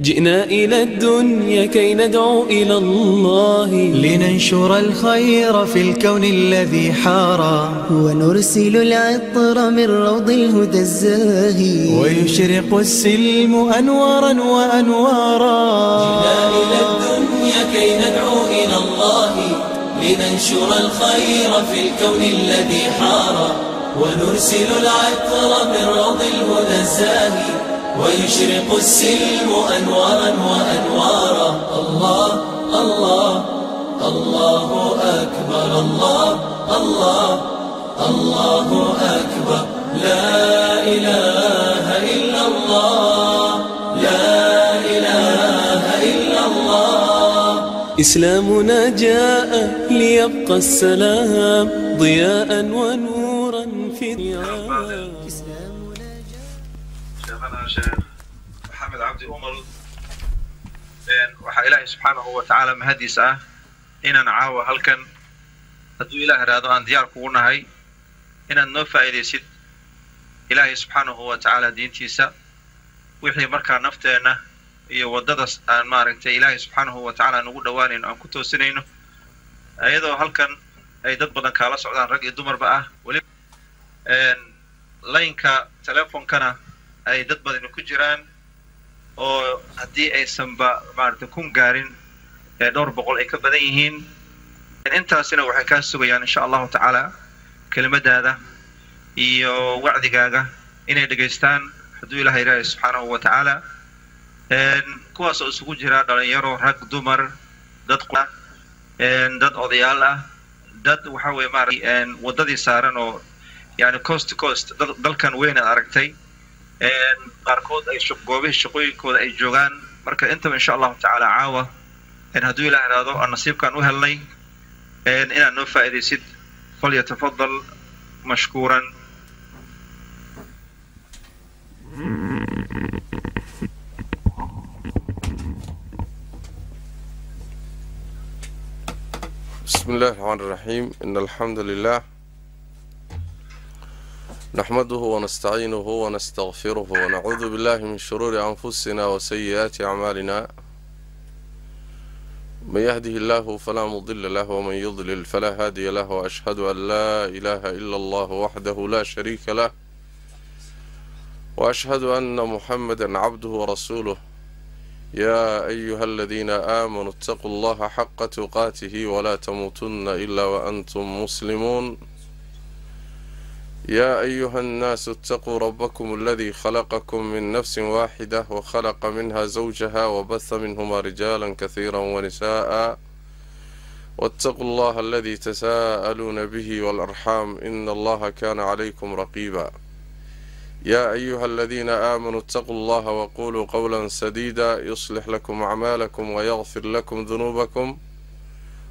جئنا إلى الدنيا كي ندعو إلى الله، لننشر الخير في الكون الذي حارى، ونرسل العطر من روض الهدى الزاهي، ويشرق السلم أنوارا وأنوارا. جئنا إلى الدنيا كي ندعو إلى الله، لننشر الخير في الكون الذي حارى، ونرسل العطر من روض الهدى الزاهي، ويشرق السلم أنوارا وأنوارا. الله الله الله أكبر، الله الله الله أكبر، لا إله إلا الله، لا إله إلا الله. إسلامنا جاء ليبقى السلام ضياء ونورا في الدنيا. Sheekh Maxamed Cabdi Umar, waxaa Ilaahay subxaanahu wa tacaala mahadiis ah inaan caawa halkan, hadduu Ilaah iraado, aan diyaar kugu nahay inaad noo faa'iidaysid Ilaahay subxaanahu wa tacaala diintiisa, wixii markaa nafteenna iyo waddadaas aan maaragtay Ilaahay subxaanahu wa tacaala nugu dhowaanayno aan ku toosinayno, iyadoo halkan ay dad badan kaala socdaan, rag iyo dumarba ah, weli laynka telefonkana ay dad badani ku jiraan, oo haddii aysanba maaragtay 1000 gaarin ee dhowr boqol ay ka badan yihiin. Intaasina waxay kaa sugayaan, insha Allahu tacaala, kelimadaada iyo wacdigaaga inay dhegaystaan, hadduu Ilaha ilaahay subxaanahu wa tacaala, kuwaas oo isugu jira dhalinyaro, rag, dumar, dad odayaal ah, dad waxa weye maaragtay waddadii saaran oo yani coast to coast dalkan weyn aad aragtay, qaarkood ay goobihii shaqooyinkooda ay joogaan. Marka intaba, insha Allahu tacaala, caawa hadduu Ilah iraado aan nasiibkaan u helnay inaad noo faa'iidaysid. Falyatafadal mashkuuran. بسم الله الرحمن الرحيم. إن الحمد لله نحمده ونستعينه ونستغفره، ونعوذ بالله من شرور أنفسنا وسيئات أعمالنا. من يهده الله فلا مضل له، ومن يضلل فلا هادي له، وأشهد أن لا إله إلا الله وحده لا شريك له، وأشهد أن محمدا عبده ورسوله. يا أيها الذين آمنوا اتقوا الله حق تقاته ولا تموتن إلا وأنتم مسلمون. يا أيها الناس اتقوا ربكم الذي خلقكم من نفس واحدة، وخلق منها زوجها، وبث منهما رجالا كثيرا ونساء، واتقوا الله الذي تساءلون به والأرحام، إن الله كان عليكم رقيبا. يا أيها الذين آمنوا اتقوا الله وقولوا قولا سديدا، يصلح لكم أعمالكم ويغفر لكم ذنوبكم،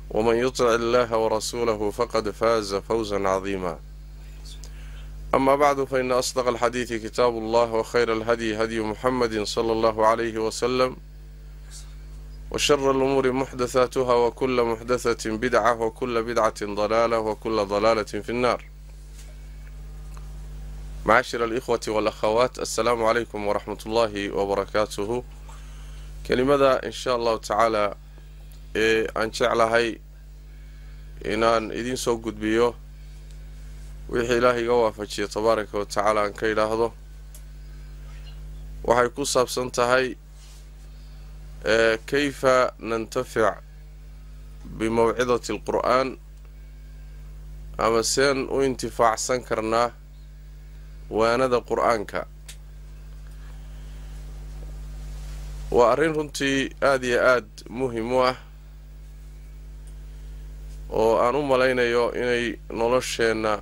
ومن يطع الله ورسوله فقد فاز فوزا عظيما. أما بعد، فإن أصدق الحديث كتاب الله، وخير الهدي هدي محمد صلى الله عليه وسلم، وشر الأمور محدثاتها، وكل محدثة بدعة، وكل بدعة ضلالة، وكل ضلالة في النار. معاشر الإخوة والأخوات، السلام عليكم ورحمة الله وبركاته. كلمة إن شاء الله تعالى aan jeclahay inaan idiin soo gudbiyo, wixii Ilaahay iga waafajiya tabaaraka wa tacaala aan ka idhaahdo, waxay ku saabsan tahay كيف ننتفع بموعظة القرآن, ama seen u intifaacsan karnaa waanada Qur-aanka. Waa arrin runtii aada iyo aada muhim u ah, oo aan u malaynayo inay nolosheenna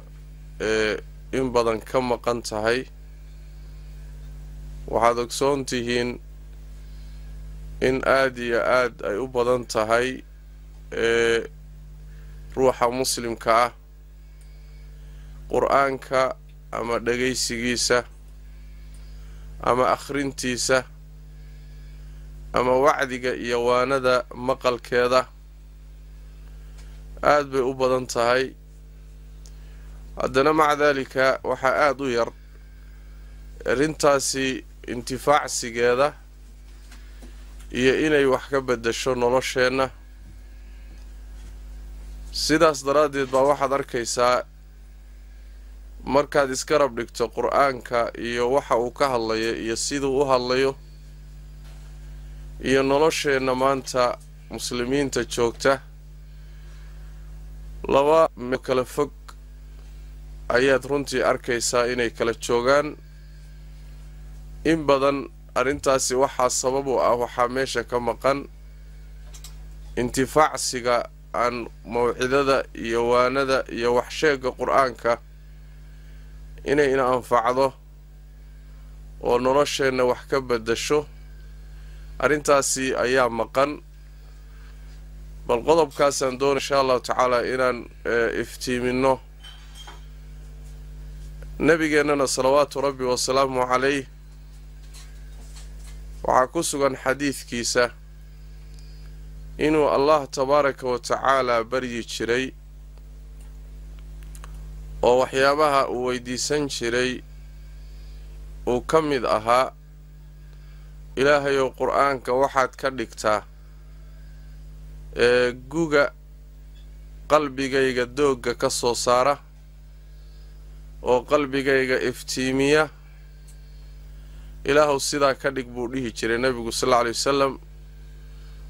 in badan ka maqan tahay. Waxaad ogsoon tihiin in aada iyo aad ay u badan tahay ruuxa muslimka ah Qur-aanka ama dhegaysigiisa ama akhrintiisa ama wacdiga iyo waanada maqalkeeda, aad bay u badan tahay. Haddana maca daalika waxaa aada u yar arrintaasi intifaacsigeeda. Iyo inay wax ka beddesho nolosheenna. Sidaas daraaddeed baa waxaad arkaysaa markaad iskarab dhigto Qur-aanka iyo waxa uu ka hadlayo iyo siduu u hadlayo iyo nolosheenna maanta muslimiinta joogta, laba kala fog ayaad runtii arkaysaa inay kala joogaan. In badan arrintaasi waxaa sabab u ah waxaa meesha ka maqan intifaacsiga aan mawcidada iyo waanada iyo waxsheegga Qur-aanka inay ina anfacdo oo nolosheenna wax ka beddesho. Arrintaasi ayaa maqan. Bal qodobkaasaan doona insha Allahu tacaala inaan iftiiminno. Nabigeennana salawaatu Rabbi wasalaamu calayh waxaa ku sugan xadiidkiisa inuu Allah tabaaraka wa tacaala baryi jiray oo waxyaabaha uu weydiisan jiray uu ka mid ahaa: "Ilaahayow, Qur-aanka waxaad ka dhigtaa ee guga qalbigayga doogga ka soo saara oo qalbigayga iftiimiya. Ilaahow, sidaa ka dhig," buu dhihi jiray nebigu sal alla alay wasalam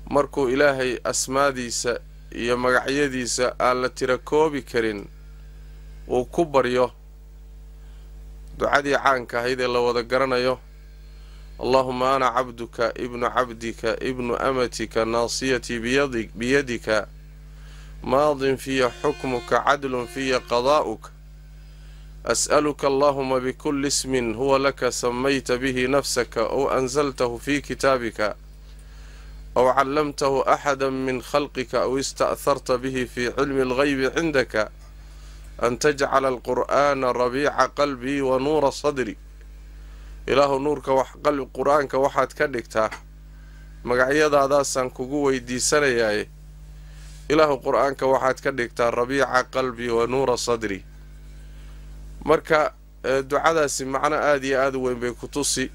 markuu Ilaahay asmaadiisa iyo magacyadiisa aan la tira koobi karin uu ku baryo ducadii caanka ahayd ee la wada garanayo: "Allaahuma ana cabduka ibnu cabdika ibnu amatika, naasiyatii biyadika, maadin fiya xukmuka, cadlun fiya qadaa'uka, as'aluka allahuma bikulli ismin huwa laka samayta bihi nafsaka ow anzaltahu fi kitaabika aw callamtahu axada min khalqika aw ista'harta bihi fi cilmi alghaybi cindaka, an tajcala alqur'aana rabiica qalbii wa nuura sadri." Ilaahu, nuurka Qur-aanka waxaad ka dhigtaa, magacyadaadaasaan kugu weydiisanayaaye, Ilaahu, Qur-aanka waxaad ka dhigtaa rabiica qalbii wa nuura sadri. Marka ducadaasi macno aada iyo aada u weyn bay ku tusi.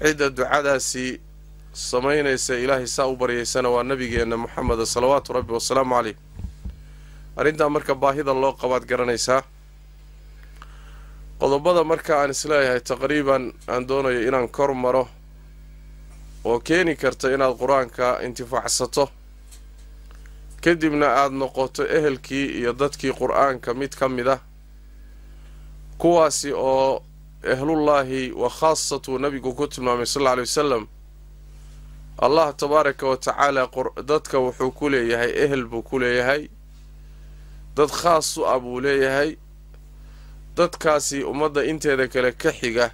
Cidda ducadaasi samaynaysa, Ilaahay saa u baryaysana, waa nabigeenna Moxameda salawaatu Rabbi wasalaamu caleyh. Arrintaa marka baahida loo qabaad garanaysaa. Qodobada marka aan isleeyahay taqriiban aan doonayo inaan kor maro oo keeni karta inaad Qur-aanka intifaacsato, kadibna aada noqoto ehelkii iyo dadkii Qur-aanka mid ka mid ah, kuwaasi oo ahlullaahi wa khaasatu nabigu ku tilmaamay sal alla alay wasalam. Allah tabaaraka wa tacaala dadka wuxuu ku leeyahay ehel buu ku leeyahay, dad khaas u ah buu leeyahay. Dadkaasi ummadda inteeda kale ka xiga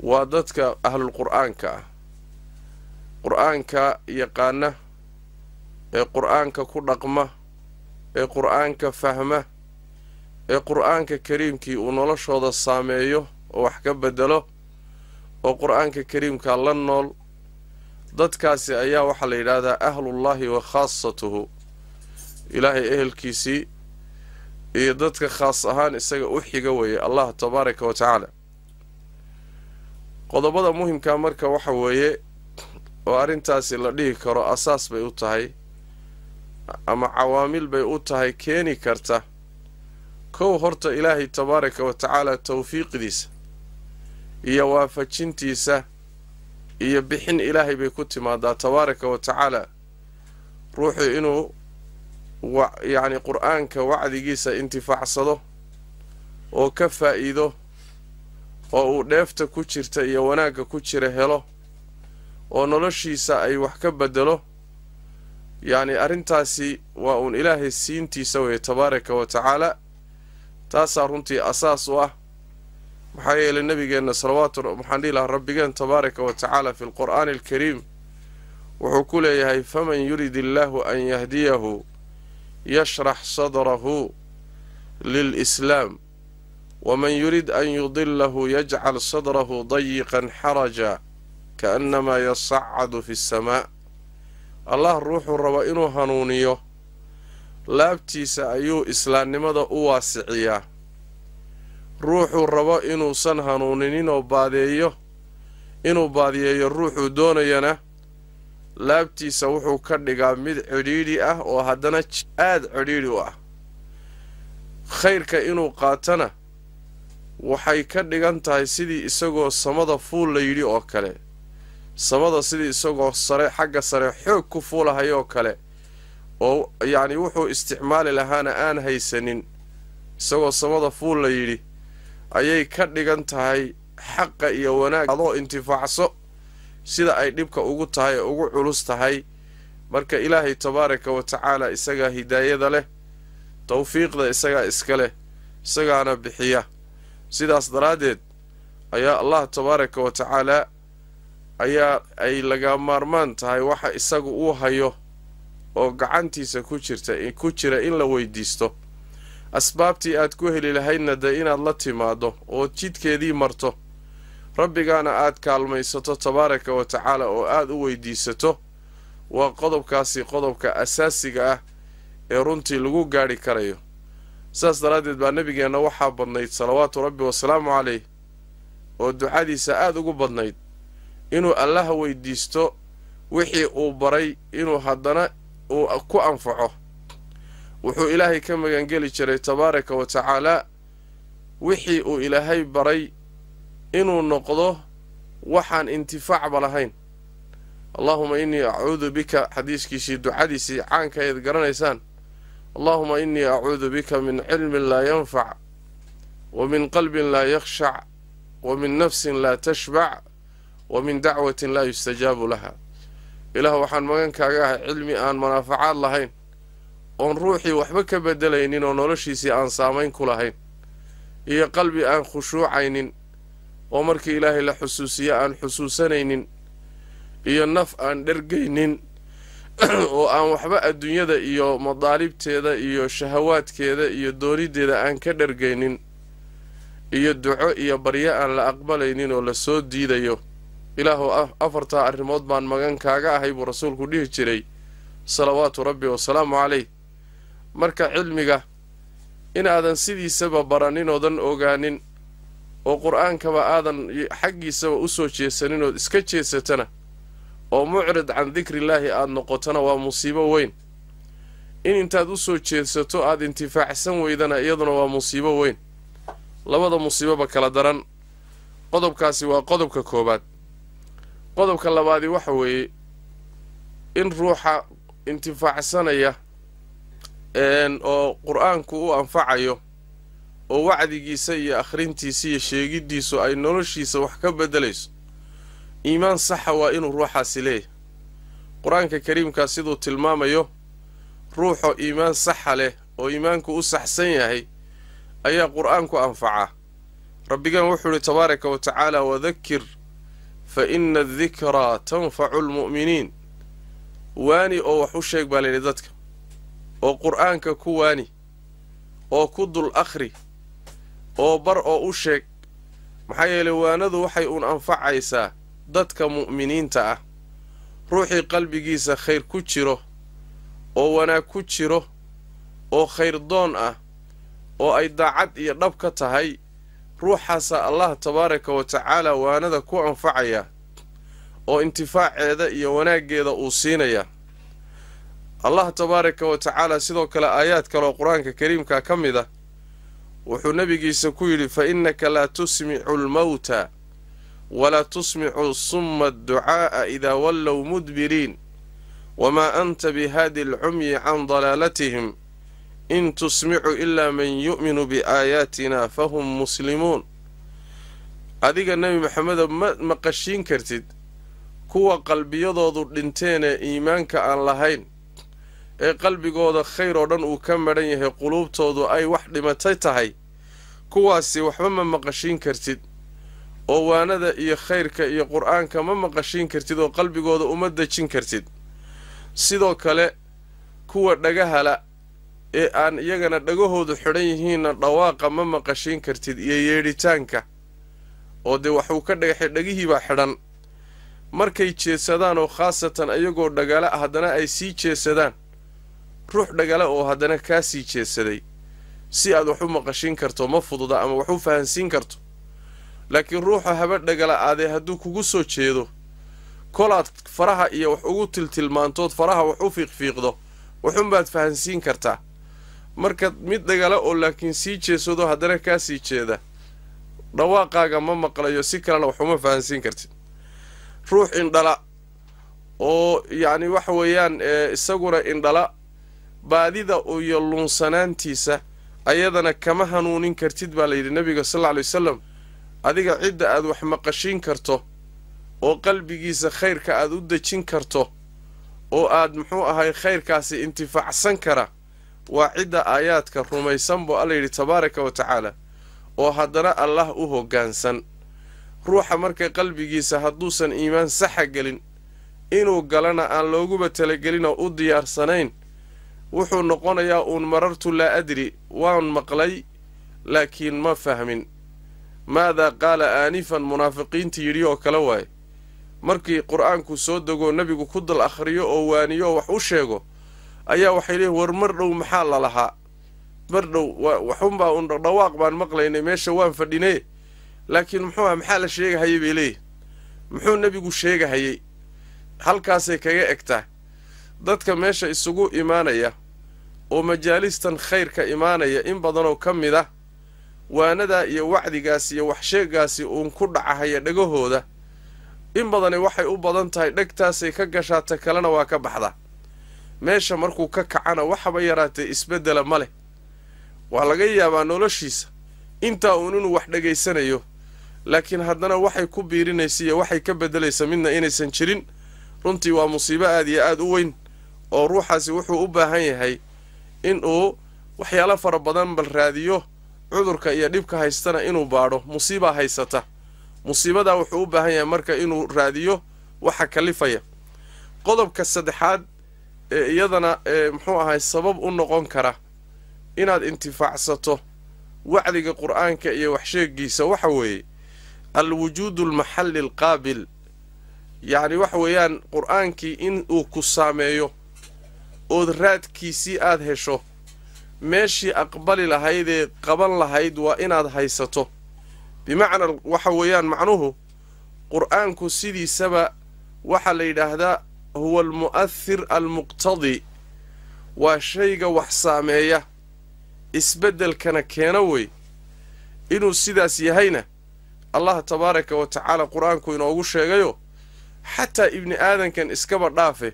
waa dadka ahlul Qur-aanka ah, Qur-aanka yaqaana, ee Qur-aanka ku dhaqma, ee Qur-aanka fahma, ee Qur-aanka kariimkii uu noloshooda saameeyo oo wax ka bedelo, oo Qur-aanka kariimka la nool. Dadkaasi ayaa waxaa la yidhaahdaa ahlullaahi wa khaasatuhu, Ilaahay ehelkiisii iyo dadka khaas ahaan isaga u xiga weeye Allah tabaaraka wa tacaala. Qodobada muhimkaa marka waxa weeye oo arrintaasi la dhihi karo asaas bay u tahay ama cawaamil bay u tahay keeni karta: kow, horta Ilaahay tabaaraka wa tacaala tawfiiqdiisa iyo waafajintiisa iyo bixin Ilaahay bay ku timaadaa tabaaraka wa tacaala ruuxu inuu yacni Qur-aanka wacdigiisa intifaacsado oo ka faa'iido oo uu dheefta ku jirta iyo wanaagga ku jira helo oo noloshiisa ay wax ka beddelo. Yacni arrintaasi waa uun Ilaahay siintiisa weeye tabaaraka wa tacaala. Taasaa runtii asaas u ah. Maxaa yeelay nabigeenna salawaatu, waxaan dhihi lahaa Rabbigeen tabaaraka wa tacaala fi lqur'aani alkariim wuxuu ku leeyahay: "Faman yurid illaahu an yahdiyahu yashrax sadrahu lilislaam, waman yurid an yudilahu yajcal sadrahu dayiqan xaraja kaannamaa yasacadu fi ssamaa." Allah ruuxuu rabo inuu hanuuniyo laabtiisa ayuu islaamnimada u waasiciyaa. Ruuxuu rabo inuusan hanuuninin oo baadeeyo, inuu baadiyeeyo ruuxuu doonayana Laabtiisa wuxuu ka dhigaa mid cidhiidhi ah oo haddana aad cidhiidhi u ah. Khayrka inuu qaatana waxay ka dhigan tahay sidii isagoo samada fuul la yidhi oo kale, samada sidii isagoo sare xagga sare xoog ku fuulahayoo kale, oo yacni wuxuu isticmaali lahaana aan haysanin, isagoo samada fuul la yidhi ayay ka dhigan tahay xaqa iyo wanaag adoo intifaacso sida ay dhibka ugu tahay ee ugu culus tahay. Marka Ilaahay tabaaraka wa tacaala isagaa hidaayada leh, tawfiiqda isagaa iska leh, isagaana bixiya. Sidaas daraaddeed ayaa Allah tabaaraka wa tacaala ayaa ay laga maarmaan tahay waxa isagu uu hayo oo gacantiisa ku jirta ku jira in la weydiisto. Asbaabtii aad ku heli lahaydna dee inaad la timaado oo jidkeedii marto, rabbigaana aad kaalmaysato tabaaraka wa tacaala oo aad u weydiisato. Waa qodobkaasi qodobka asaasiga ah ee runtii lagu gaadhi karayo. Saas daraaddeed baa nabigeenna waxaa badnayd salawaatu rabbi wasalaamu calayh oo ducadiisa aad ugu badnayd inuu Allaha weydiisto wixii uu baray inuu haddana uu ku anfaco. Wuxuu Ilaahay ka magangeli jiray tabaaraka wa tacaala wixii uu Ilaahay baray inuu noqdo waxaan intifaacba lahayn. Allaahuma innii acuudu bika, xadiiskiisii ducadiisii caanka eed garanaysaan, Allaahuma innii acuudu bika min cilmin laa yanfac, wa min qalbin laa yakhshac, wa min nafsin laa tashbac, wa min dacwatin laa yustajaabu laha. Ilaah, waxaan magan kaaga ahay cilmi aan manaafacaad lahayn, oon ruuxii waxba ka beddelaynin oo noloshiisii aan saamayn ku lahayn, iyo qalbi aan khushuucaynin oo markii Ilaahay la xusuusiyo aan xusuusanaynin, iyo naf aan dhergaynin oo aan waxba adduunyada iyo madaalibteeda iyo shahawaadkeeda iyo dooniddeeda aan ka dhergaynin, iyo duco iyo baryo aan la aqbalaynin oo la soo diidayo. Ilaahu, afartaa arrimood baan magan kaaga ahay, buu rasuulku dhihi jiray salawaatu rabbi wasalaamu calayh. Marka cilmiga inaadan sidiisaba baranin oodan ogaanin oo qur-aankaba aadan xaggiisaba u soo jeesanin ood iska jeesatana oo mucrid can dikrillaahi aada noqotona waa musiibo weyn. In intaad u soo jeedsato aada intifaacsan weydana iyaduna waa musiibo weyn. Labada musiiboba kala daran. Qodobkaasi waa qodobka koowaad. Qodobka labaadi waxa weeye in ruuxa intifaacsanaya oo qur-aanku u anfacayo oo wacdigiisa iyo akhrintiisa iyo sheegiddiisu ay noloshiisa wax ka beddelayso, iimaan saxa waa inuu ruuxaasi leeyahay. Qur-aanka kariimkaa siduu tilmaamayo, ruuxoo iimaan saxa leh oo iimaanku u saxsan yahay ayaa qur-aanku anfacaa. Rabbigan wuxuu idhi tabaaraka wa tacaala: "Wadakir fa ina adikraa tanfacu almu'miniin." Waani oo wax u sheeg baa layidhi dadka, oo qur-aanka ku waani oo ku dul akhri oo bar oo u sheeg, maxaa yeelay waanadu waxay uun anfacaysaa dadka mu'miniinta ah. Ruuxii qalbigiisa khayr ku jiro oo wanaag ku jiro oo khayr doon ah oo ay daacad iyo dhab ka tahay, ruuxaasaa Allah tabaaraka wa tacaala waanada ku anfacaya oo intifaaceeda iyo wanaaggeeda uu siinaya. Allah tabaaraka wa tacaala sidoo kale aayaad kaleoo qur-aanka kariimka ka mid ah wuxuu nebigiisa ku yidhi: "Fa innaka laa tusmicu almawta walaa tusmicu summa adducaa'a idaa wallow mudbiriin, wamaa anta bihaadi alcumyi can dalaalatihim, in tusmicu ilaa man yu'minu biaayaatina fahum muslimuun." Adiga Nebi Maxameda ma maqashiin kartid kuwa qalbiyadoodu dhinteenee iimaanka aan lahayn ee qalbigooda khayr oo dhan uu ka madhan yahay, quluubtoodu ay wax dhimatay tahay. Kuwaasi waxba ma maqashiin kartid oo waanada iyo khayrka iyo qur-aanka ma maqashiin kartid oo qalbigooda uma dejin kartid. Sidoo kale kuwa dhagahala ee aan iyagana dhagahoodu xidhan yihiinna dhawaaqa ma maqashiin kartid iyo yeedhitaanka, oo dee waxuu ka dhagaxay dhagihiibaa xidhan. Markay jeesadaan oo khaasatan iyagoo dhagala haddana ay sii jeesadaan, ruux dhagala oo haddana kaa sii jeesaday si aad wax u maqashiin karto ma fududa ama wax u fahansiin karto. Laakiin ruuxa haba dhagala aadee hadduu kugu soo jeedo, Kolaad faraha iyo wax ugu tiltilmaantood faraha wax u fiiqfiiqdo wuxuunbaad fahansiin kartaa. Marka mid dhagala oo laakiin sii jeesado haddana kaa sii jeeda, dhawaaqaaga ma maqlayo, si kalena wax uma fahansiin kartid. Ruux indhala oo yacni waxa weeyaan isaguna indhala, baadida iyo lunsanaantiisa ayadana kama hanuunin kartid baa layidhi nabiga sal alla alay wasalam. Adiga cidda aad wax maqashiin karto oo qalbigiisa khayrka aad u dejin karto oo aad muxuu ahay khayrkaasi intifaacsan kara waa cidda aayaadka rumaysan buu alla yidhi tabaaraka wa tacaala, oo haddana Allah u hoggaansan. Ruuxa marka qalbigiisa hadduusan iimaan saxa gelin, inuu galana aan looguba talagelin oo u diyaarsanayn, wuxuu noqonayaa uun marartu laa adri, waan maqlay laakiin ma fahmin. Maadaa qaala aanifan, munaafiqiintii yidhi oo kale waaye. Markii qur-aanku soo degoo nebigu ku dal akhriyo oo waaniyo oo wax u sheego, ayaa waxay leeyihin war mar dhow maxaa la lahaa, mar dhow waxunbaa uun dhawaaq baan maqlaynay, meesha waan fadhinee, laakiin muxuu aha maxaa la sheegahayay bay leeyihin, muxuu nebigu sheegahayey. Halkaasay kaga egtaa dadka meesha isugu imaanaya oo majaalistan khayrka imaanaya. In badanoo ka mid ah waanadaa iyo wacdigaas iyo waxsheegaasi uun ku dhacahaya dhegahooda, in badani waxay u badan tahay dhegtaasay ka gashaa, ta kalena waa ka baxdaa. Meesha markuu ka kacana waxaba yaraatee isbeddela ma leh. Waa laga yaabaa noloshiisa intaa uun inuu wax dhegaysanayo, laakiin haddana waxay ku biirinaysa iyo waxay ka beddelaysa midna inaysan jirin. Runtii waa musiibo aad iyo aad u weyn oo ruuxaasi wuxuu u baahan yahay inuu waxyaalo fara badan bal raadiyo, cudurka iyo dhibka haystana inuu baadho. Musiibaa haysata, musiibadaa wuxuu u baahan yahay marka inuu raadiyo waxa kalifaya. Qodobka saddexaad ee iyadana muxuu ahay sabab u noqon kara inaad intifaacsato wacdiga qur-aanka iyo waxsheegiisa waxa weeye alwujuudu almaxalli alqaabil. Yacni waxa weeyaan qur-aankii in uu ku saameeyo ood raadkiisii aad hesho, meeshii aqbali lahaydee qaban lahayd waa inaad haysato. Bimacnaa waxa weeyaan macnuhu qur-aanku sidiisaba waxaa la yidhaahdaa huwa almu'athir almuqtadi, waa shayga wax saameeya isbeddelkana keena wey. Inuu sidaas yahayna Allah tabaaraka wa tacaala qur-aanku inoogu sheegayo. Xataa ibni aadankan iskaba dhaafe,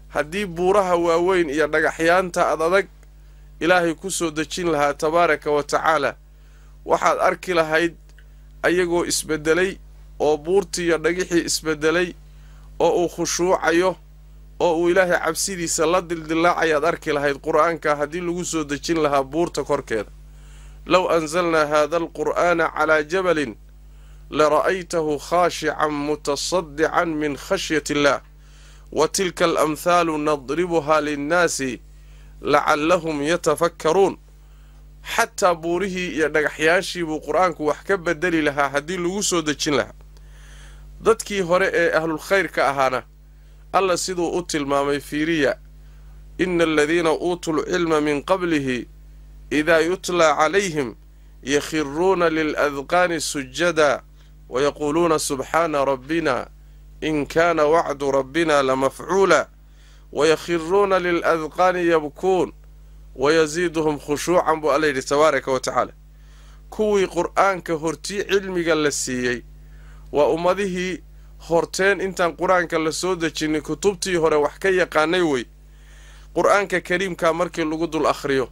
haddii buuraha waaweyn iyo dhagaxyaanta ad adag ilaahay ku soo dejin lahaa tabaaraka wa tacaala, waxaad arki lahayd ayagoo isbeddelay oo buurtii iyo dhagixii isbeddelay oo uu khushuucayo oo uu ilaahay cabsidiisa la dildillaacayaad arki lahayd qur-aanka haddii lagu soo dejin lahaa buurta korkeeda. Low anzalnaa haada alqur'aana calaa jabalin lara'aytahu khaashican mutasaddican min khashyati illaah wa tilka alamhaalu nadribuhaa linnaasi lacallahum yatafakkaruun. Xataa buurihii iyo dhagaxyaashii buu qur-aanku wax ka bedeli lahaa haddii lagu soo dejin lahaa. Dadkii hore ee ahlulkhayrka ahaana alla siduu u tilmaamay fiiriya, ina aladiina uutuu lcilma min qablihi idaa yutlaa calayhim yakhiruuna liladqaani sujada wayaquuluuna subxaana rabbina in kaana wacdu rabbina lamafcuula wayakhiruuna liladqaani yabkuun wayaziiduhum khushuucan buu alla yidhi tabaaraka wa tacaala. Kuwii qur-aanka hortii cilmiga la siiyey waa ummadihii horteen intaan qur-aanka la soo dejinay kutubtii hore wax ka yaqaanay wey. Qur-aanka kariimkaa markii lagu dul akhriyo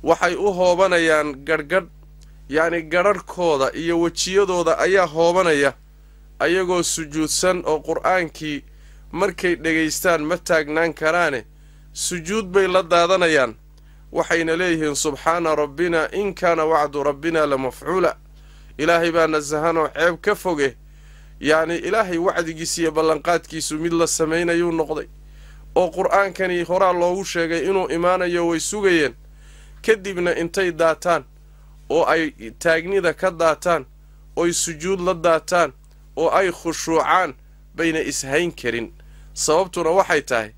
waxay u hoobanayaan garhgadh, yacni garharhkooda iyo wejiyadooda ayaa hoobanaya ayagoo sujuudsan oo qur-aankii markay dhegaystaan ma taagnaan karaane sujuud bay la daadanayaan. Waxayna leeyihiin subxaana rabbina in kaana wacdu rabbina la mafcuula. Ilaahay baa nasahanoo ceeb ka foge, yacni ilaahay wacdigiisa iyo ballanqaadkiisu mid la samaynayuu noqday oo qur-aankani horaa loogu sheegay inuu imaanayo way sugayeen. Kadibna intay daataan oo ay taagnida ka daataan oy sujuud la daataan oo ay khushuucaan bayna ishayn karin. Sababtuna waxay tahay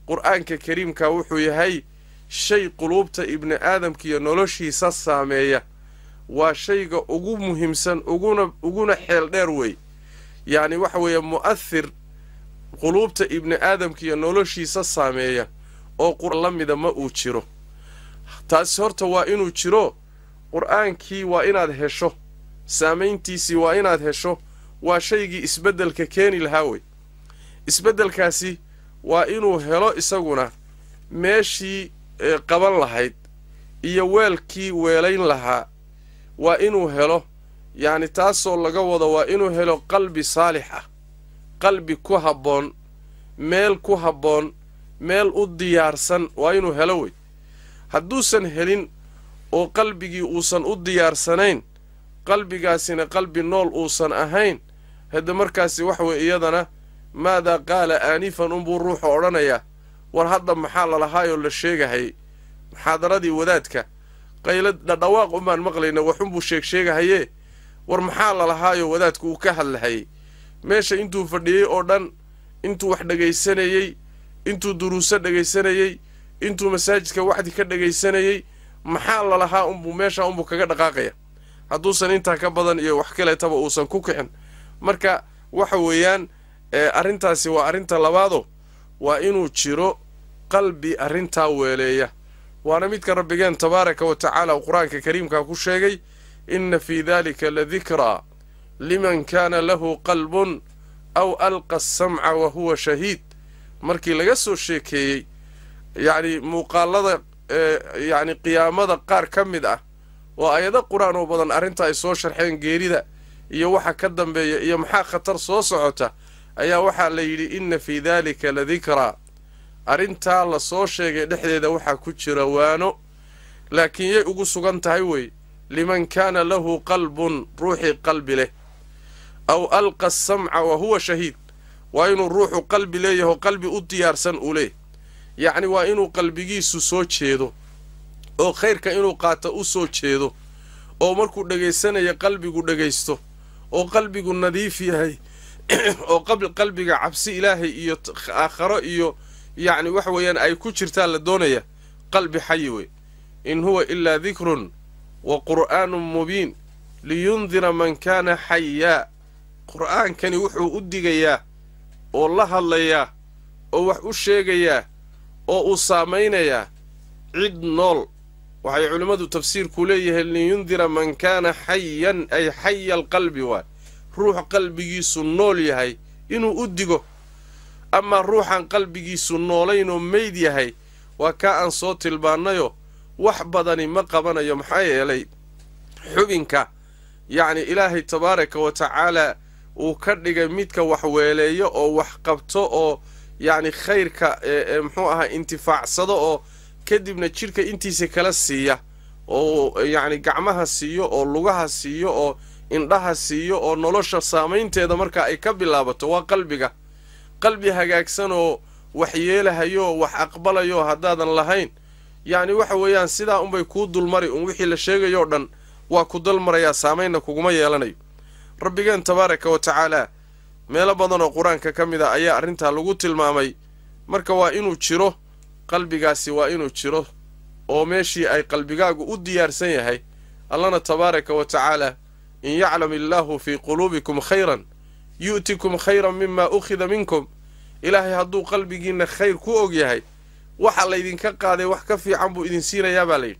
qur-aanka kariimka wuxuu yahay shay quluubta ibni aadamkiiyo noloshiisa saameeya, waa shayga ugu muhiimsan uguna xeel dheer wey. Yacni waxa weeye mu'athir quluubta ibni aadamka iyo noloshiisa saameeya oo la mida ma uu jiro. Taasi horta waa inuu jiro. Qur-aankii waa inaad hesho, saamayntiisii waa inaad hesho, waa shaygii isbeddelka keeni lahaa wey. Isbeddelkaasi waa inuu helo isaguna meeshii qaban lahayd iyo weelkii weelayn lahaa waa inuu helo. Yacni taasoo laga wado waa inuu helo qalbi saalix ah, qalbi ku habboon, meel ku habboon, meel u diyaarsan waa inuu helo wey. Hadduusan helin oo qalbigii uusan u diyaarsanayn, qalbigaasina qalbi nool uusan ahayn, hadda markaasi wax wey iyadana maadaa qaala aanifan unbuu ruuxu odhanayaa, war hadda maxaa lalahaayoo la sheegahayay, muxaadaradii wadaadka qaylad dhadhawaaq unbaan maqlayna, waxunbuu sheegsheegahayee, war maxaa lalahaayoo wadaadku uu ka hadlahayay. Meesha intuu fadhiyey oo dhan, intuu wax dhegaysanayey, intuu duruuso dhegaysanayey, intuu masaajidka wacdi ka dhegaysanayey, maxaa lalahaa unbuu meeshaa unbuu kaga dhaqaaqaya, hadduusan intaa ka badan iyo wax kaleetaba uusan ku kicin. Marka waxa weeyaan arrintaasi waa arrinta labaado, waa inuu jiro qalbi arrintaa weeleeya. Waana midka rabbigeen tabaaraka wa tacaala uu qur-aanka kariimkaa ku sheegay, inna fii dalika ladikraa liman kaana lahu qalbun aw alqa asamca wa huwa shahiid. Markii laga soo sheekeeyey yacni muuqaalada yacni qiyaamada qaar ka mid ah oo aayado qur-aan oo badan arrinta ay soo sharxeen, geerida iyo waxa ka dambeeya iyo maxaa khatar soo socota, ayaa waxaa la yidhi inna fii daalika ladikraa, arrintaa la soo sheegay dhexdeeda waxaa ku jira waano, laakiin yay ugu sugan tahay wey liman kaana lahu qalbun, ruuxii qalbi leh, aw alqa asamca wa huwa shahiid. Waa inuu ruuxu qalbi leeyaho, qalbi u diyaarsan uu leeyahy. Yacni waa inuu qalbigiisu soo jeedo oo khayrka inuu qaato u soo jeedo, oo markuu dhegaysanayo qalbigu dhegaysto, oo qalbigu nadiif yahay, oo qalbiga cabsi ilaahay iyo aakharo iyo yacni waxa weeyaan ay ku jirtaan la doonaya. Qalbi xayi wey. In huwa ilaa dikrun wa qur'aanun mubiin liyundira man kaana xayaa. Qur'aankani wuxuu u digayaa oo la hadlayaa oo wax u sheegayaa oo uu saamaynayaa cid nool. Waxay culimmadu tafsiirku leeyihiin liyundira man kaana xayan, ay xaya alqalbi, waay ruux qalbigiisu nool yahay inuu u digo. Amaa ruuxaan qalbigiisu noolaynoo meyd yahay, waa kaa aan soo tilmaannayo, wax badani ma qabanayo. Maxaa yeelay xubinka yacni ilaahay tabaaraka wa tacaala uu ka dhigay midka wax weeleeyo oo wax qabto oo yacni khayrka muxuu ahaa intifaacsado oo kadibna jidhka intiisa kala siiya, oo yacni gacmaha siiyo oo lugaha siiyo oo indhaha siiyo oo nolosha saamaynteeda markaa ay ka bilaabato, waa qalbiga. Qalbi hagaagsan oo wax yeelahayo wax aqbalayo haddaadan lahayn, yacni waxa weeyaan sidaa unbay kuu dulmari un, wixii la sheegayoo dhan waa ku dulmarayaa, saamaynna kuguma yeelanayo. Rabbigeen tabaaraka wa tacaala meelo badan oo qur-aanka ka mid a ayaa arrintaa lagu tilmaamay. Marka waa inuu jiro qalbigaasi, waa inuu jiro oo meeshii ay qalbigaagu u diyaarsan yahay. Allana tabaaraka wa tacaala in yaclam illaahu fii quluubikum khayran yu'tikum khayran mima ukhida minkum. Ilaahay hadduu qalbigiinna khayr ku og yahay, waxa laydinka qaaday wax ka fiican buu idin siinayaa baa layidhi.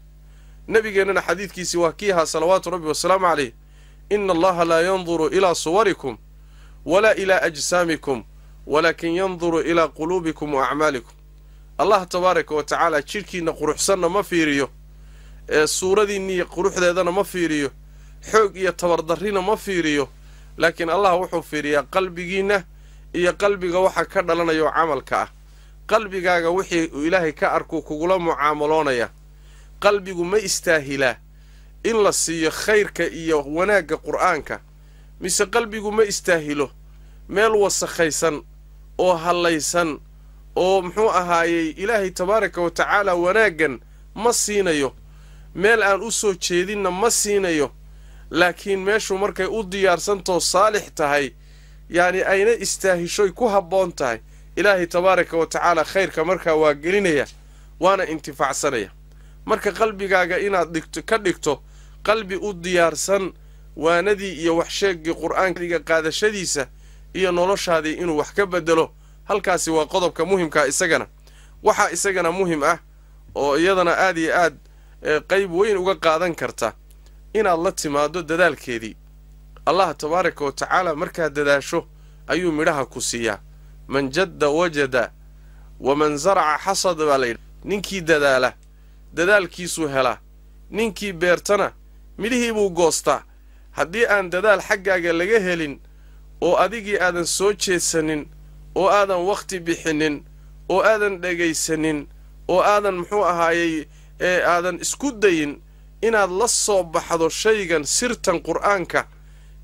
Nabigeennana xadiidkiisii waa kii ahaa salawaatu rabbi wasalaamu calayh, ina allaha laa yanduru ilaa suwarikum walaa ilaa ajsaamikum walaakin yanduru ilaa quluubikum wa acmaalikum. Allah tabaaraka wa tacaala jidhkiinna quruxsanna ma fiiriyo, ee suuradiinniiyo quruxdeedana ma fiiriyo, xoog iyo tabardarrina ma fiiriyo, laakiin allah wuxuu fiiriyaa qalbigiinna iyo qalbiga waxa ka dhalanayo camalka ah. Qalbigaaga wixii uu ilaahay ka arkuu kugula mucaamaloonaya. Qalbigu ma istaahilaa in la siiyo khayrka iyo wanaagga qur'aanka, mise qalbigu ma istaahilo meel wasakhaysan oo hallaysan oo muxuu ahaayey ilaahay tabaaraka wa tacaala wanaaggan ma siinayo, meel aan u soo jeedinna ma siinayo. Laakiin meeshu markay u diyaarsantoo saalix tahay, yacni ayna istaahishoy ku habboon tahay, ilaahay tabaaraka wa tacaala khayrka markaa waa gelinaya waana intifaacsanaya. Marka qalbigaaga inaad dhigto ka dhigto qalbi u diyaarsan waanadii iyo wax sheeggii qur'aanka qaadashadiisa iyo noloshaadii inuu wax ka bedelo, Halkaasi waa qodobka muhimkaa. Isagana waxaa isagana muhim ah oo iyadana aad iyo aad qayb weyn uga qaadan karta inaad la timaado dadaalkeedii. Allah tabaaraka wa tacaala markaad dadaasho ayuu midhaha ku siiyaa. Man jadda wajada waman zaraca xasada baa layidhi. Ninkii dadaala dadaalkiisuu helaa, ninkii beertana midhihii buu goostaa. Haddii aan dadaal xaggaaga laga helin oo adigii aadan soo jeedsanin oo aadan wakhti bixinin oo aadan dhegaysanin oo aadan muxuu ahaayey aadan isku dayin inaad la soo baxdo shaygan sirtan qur'aanka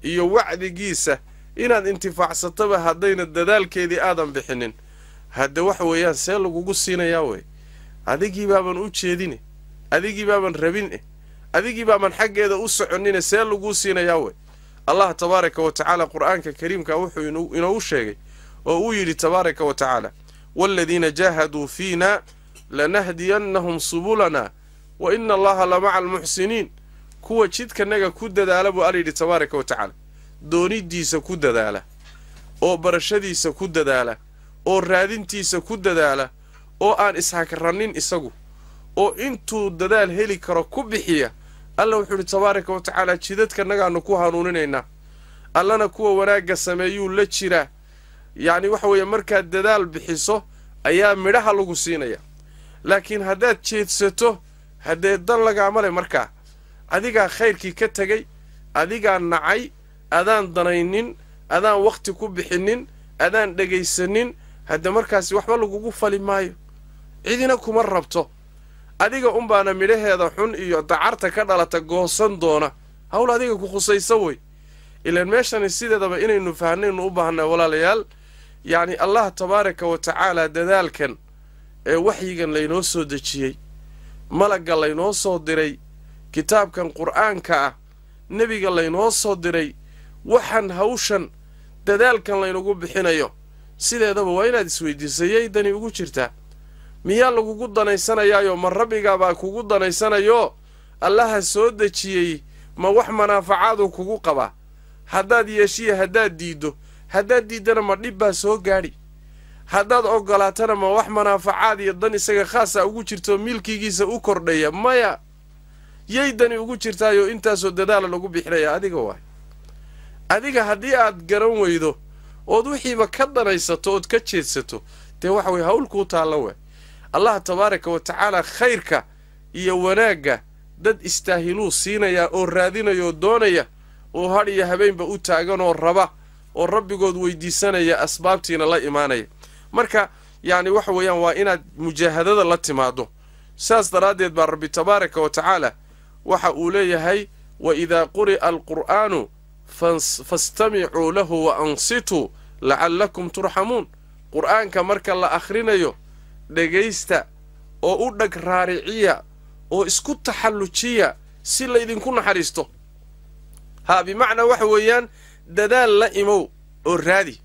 iyo wacdigiisa inaad intifaacsataba, haddayna dadaalkeedii aadan bixinin, hadde waxa weeyaan see lagugu siinayaa wey. Adigii baaban u jeedine, adigii baaban rabin eh, adigii baaban xaggeeda u soconine, see laguu siinayaa wey. Allah tabaaraka wa tacaala qur'aanka kariimka wuxuu inoogu sheegay oo uu yidhi tabaaraka wa tacaala: waaladiina jaahaduu fiina lanahdiyannahum subulana wa ina allaha la maca almuxsiniin. Kuwa jidkanaga ku dadaala buu alla yidhi tabaaraka wa tacaala, doonidiisa ku dadaala oo barashadiisa ku dadaala oo raadintiisa ku dadaala oo aan ishakranin isagu oo intuu dadaal heli karo ku bixiya, alla wuxuu yidhi tabaaraka wa tacaala jidadkanagaanu ku hanuuninaynaa, allana kuwa wanaagga sameeyuu la jiraa. Yacni waxa weeye markaad dadaal bixiso ayaa midhaha lagu siinaya, laakiin haddaad jeedsato haddee dan lagaama le. Markaa adigaa khayrkii ka tegay, adigaa nacay, adaan danaynin, adaan wakhti ku bixinin, adaan dhegaysanin, hadde markaasi waxba lagugu fali maayo, cidina kuma rabto, adiga unbaana midhaheeda xun iyo dacarta ka dhalata goosan doona. Hawl adiga ku khusaysa wey. Ilaan meeshani sideedaba inaynu fahnaynu u baahnaa walaalayaal. Yacni Allah tabaaraka wa tacaala dadaalkan ee waxyigan laynoo soo dejiyey, malagga laynoo soo diray, kitaabkan qur'aanka ah, nebiga laynoo soo diray, waxaan hawshan dadaalkan laynagu bixinayo, sideedaba waa inaad isweydiisay yay dani ugu jirtaa? Miyaa lagugu danaysanayaayo? Ma rabbigaabaa kugu danaysanayo? Allaha soo dejiyey ma wax manaafacaaduu kugu qabaa? Haddaad yeeshiya haddaad diiddo, haddaad diiddana ma dhib baa soo gaadhi? Haddaad ogolaatana ma wax manaafacaad iyo dan isaga khaasa ugu jirto milkigiisa u kordhaya? Maya. Yay dani ugu jirtaayoo intaasoo dadaala lagu bixinaya? Adiga waay. Adiga haddii aad garan weydo ood wixiiba ka danaysato ood ka jeedsato, dee waxa weye hawl kuu taalla waay. Allah tabaaraka wa tacaala khayrka iyo wanaagga dad istaahiluu siinayaa oo raadinaya oo doonaya oo hadh iyo habeenba u taaganoo raba oo rabbigood weydiisanaya, asbaabtiina la imaanaya. Marka yacni waxa weeyaan waa inaad mujaahadada la timaado. Saas daraaddeed baa rabbi tabaaraka wa tacaala waxa uu leeyahay: wa idaa quri'a alqur'aanu fastamicuu lahu wa ansituu lacallakum turxamuun. Qur'aanka marka la akhrinayo dhegaysta oo u dhag raariciya oo isku taxallujiya si laydinku naxariisto. Haa, bimacnaa waxa weeyaan dadaal la imow oo raadi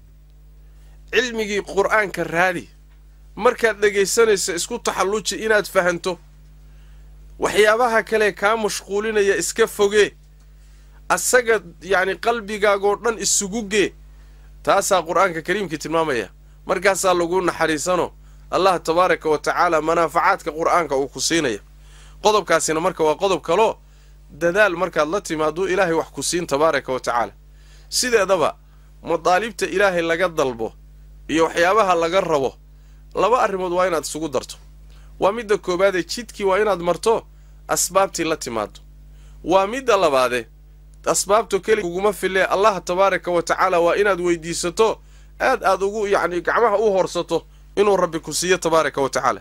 cilmigii qur'aanka, raadi. Markaad dhegaysanayso isku taxalluji inaad fahanto. Waxyaabaha kale kaa mashquulinaya iska fogee, asaga yacni qalbigaagoo dhan isugu gee. Taasaa qur'aanka kariimkii tilmaamaya. Markaasaa lagu naxariisano Allah tabaaraka wa tacaala manaafacaadka qur'aanka uu ku siinaya. Qodobkaasina marka waa qodob kaloo dadaal markaad la timaaduu ilaahay wax ku siin tabaaraka wa tacaala. Sideedaba madaalibta ilaahay laga dalbo iyo waxyaabaha laga rabo laba arrimood waa inaad isugu darto. Waa midda koowaadee jidkii waa inaad marto, asbaabtii la timaado. Waa midda labaade, asbaabtu keli kuguma filee, Allah tabaaraka wa tacaala waa inaad weydiisato, aad aad ugu yacni gacmaha u horsato inuu rabbi ku siiyo tabaaraka wa tacaala.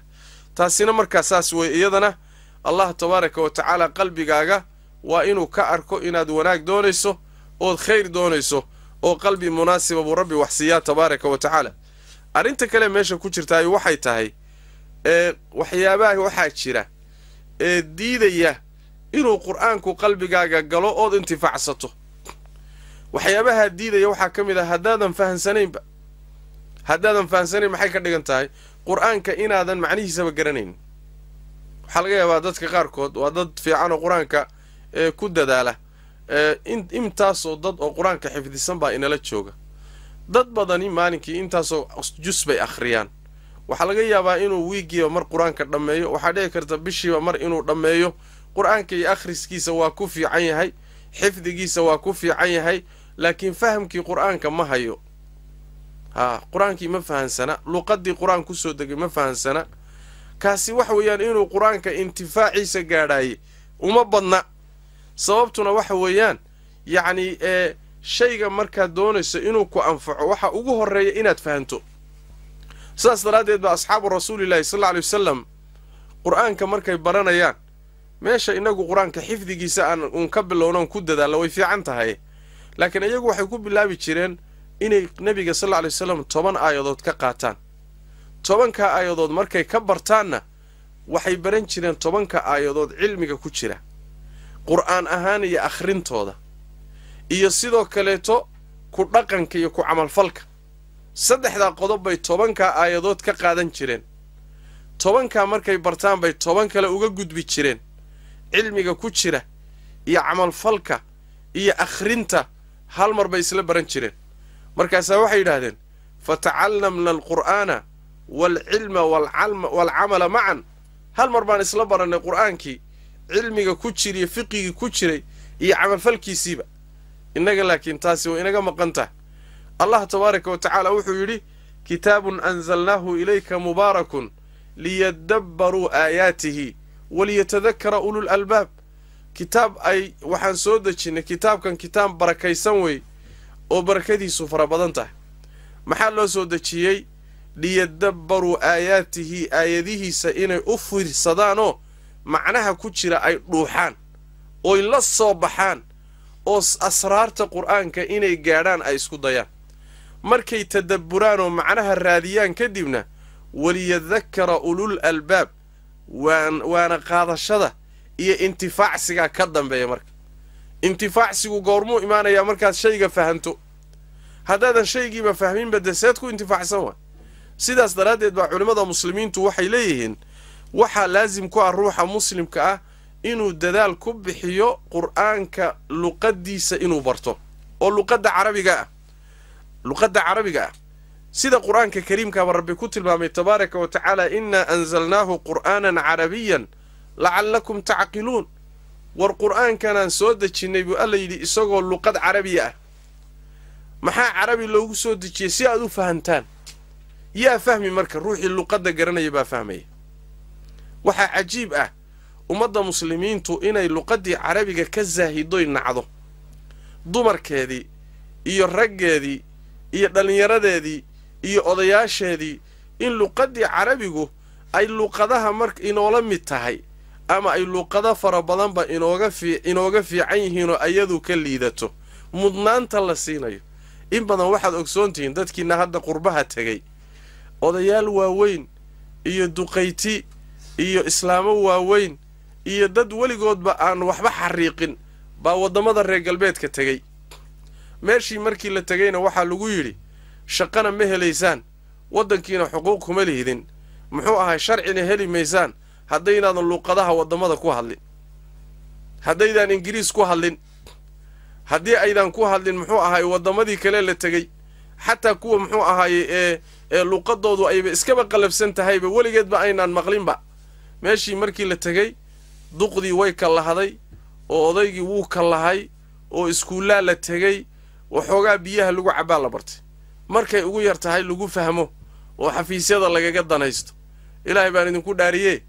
Taasina markaa saas wey. Iyadana Allah tabaaraka wa tacaala qalbigaaga waa inuu ka arko inaad wanaag doonayso ood khayr doonayso, oo qalbi munaasiba buu rabbi wax siiyaa tabaaraka wa tacaala. Arrinta kale meesha ku jirtaay waxay tahay waxyaabaha waxaa jira ee diidaya inuu qur'aanku qalbigaaga galo ood intifaacsato. Waxyaabaha diidaya waxaa ka mid ah haddaadan fahansanaynba. Haddaadan fahansanayn maxay ka dhigan tahay? Qur'aanka inaadan macnihiisaba garanaynin. Waxaa laga yaabaa dadka qaarkood waa dad fiican oo qur-aanka ku dadaala, intaasoo dad oo qur-aanka xifdisan baa inala jooga. Dad badani maalinkii intaasoo jus bay akhriyaan. Waxaa laga yaabaa inuu wiigiiba mar qur-aanka dhammeeyo, waxaa dhici karta bishiiba mar inuu dhammeeyo. Qur-aanka iyo akhriskiisa waa ku fiican yahay, xifdigiisa waa ku fiican yahay, laakiin fahamkii qur-aanka ma hayo. Haa, qur-aankii ma fahansana, luqadii qur-aan kusoo degay ma fahansana. Kaasi waxa weeyaan inuu qur-aanka intifaaciisa gaadhaaye uma badna. Sababtuna waxa weeyaan yacni shayga markaad doonayso inuu ku anfaco waxa ugu horreeya inaad fahanto. Sidaas daraaddeed baa asxaabu rasuulillahi sal alla alay wasalam qur-aanka markay baranayaan, meesha inagu qur-aanka xifdigiisa aan uun ka bilownoon ku dadaallo way fiican tahay, laakiin iyagu waxay ku bilaabi jireen inay nebiga sal alla alay wasalam 10 aayadood ka qaataan. 10ka aayadood markay ka bartaanna waxay baran jireen 10ka aayadood cilmiga ku jira qur-aan ahaan iyo akhrintooda, iyo sidoo kaleeto ku dhaqanka iyo ku camalfalka. 3 qodob bay 10ka aayadood ka qaadan jireen. 10ka markay bartaan bay 10 kale uga gudbi jireen. Cilmiga ku jira iyo camalfalka iyo akhrinta hal mar bay isla baran jireen. Markaasaa waxay yidhaahdeen fatacallamna alqur'aana waalcilma waalcamala macan. Hal mar baan isla barannay qur'aankii, cilmiga ku jiriyo fiqigii ku jiray iyo camalfalkiisiiba. Innaga laakiin taasi way inaga maqan tahay. Allah tabaaraka wa tacaala wuxuu yidhi kitaabun anzalnaahu ilayka mubaarakun liyadabbaruu aayaatihi waliyatadakara ulul albaab. Kitaab ay waxaan soo dejinnay, kitaabkan kitaab barakaysan wey oo barakadiisu fara badan tahay. Maxaa loo soo dejiyey? Liyadabbaruu aayaatihi, aayadihiisa inay u fiirsadaanoo macnaha ku jira ay dhuuxaan oy la soo baxaan oo asraarta qur-aanka inay gaadhaan ay isku dayaan. Markay tadabburaan oo macnaha raadiyaan kadibna waliyadakara ulul albaab, waana qaadashada iyo intifaacsigaa ka dambeeya. Marka intifaacsigu goormuu imaanayaa? Markaad shayga fahanto. Haddaadan shaygiiba fahminba dee seed ku intifaacsan waa. Sidaas daraaddeed baa culimmada muslimiintu waxay leeyihiin waxaa laasim ku ah ruuxa muslimka ah inuu dadaal ku bixiyo qur-aanka luqadiisa inuu barto, oo luqadda carabiga ah, luqadda carabiga ah sida qur-aanka kariimkaaba rabbi ku tilmaamay tabaaraka wa tacaala, innaa anzalnaahu qur'aanan carabiyan lacallakum tacqiluun. War qur-aankanaan soo dejinnay buu alla yidhi isagoo luqad carabiya ah. Maxaa carabi loogu soo dejiyey? Si aad u fahantaan. Yaa fahmi marka? Ruuxii luqadda garanaya baa fahmaya. Waxaa cajiib ah ummadda muslimiintu inay luqaddii carabiga ka saahidoy nacdo. Dumarkeedii iyo raggeedii iyo dhallinyaradeedii iyo odayaasheedii in luqaddii carabigu ay luqadaha marka inoola mid tahay ama ay luqado fara badanba inooga fiican yihiinoo ayadu ka liidato mudnaanta la siinayo. In badan waxaad ogsoontihiin dadkiina hadda qurbaha tegay, odayaal waaweyn iyo duqayti iyo islaamo waaweyn iyo dad weligoodba aan waxba xariiqin baa waddamada reer galbeedka tegey. Meeshii markii la tegayna waxaa lagu yidhi shaqana ma helaysaan, waddankiina xuquuq kuma lihidin, muxuu ahay sharcina heli maysaan haddaynaadan luqadaha waddamada ku hadlin, haddaydaan ingiriis ku hadlin, haddii aydan ku hadlin muxuu ahaay waddamadii kale la tegey, xataa kuwa muxuu ahaaye ee luqadoodu ayba iskaba qalabsan tahayba weligeedba aynaan maqlinba. Meeshii markii la tegey duqdii way kallahaday oo odaygii wuu kallahay oo iskuullaa la tegey, waxoogaa biyaha lagu cabbaa la bartay. Markay ugu yar tahay lagu fahmo oo xafiisyada lagaga danaysto. Ilaahay baan idinku dhaariyee,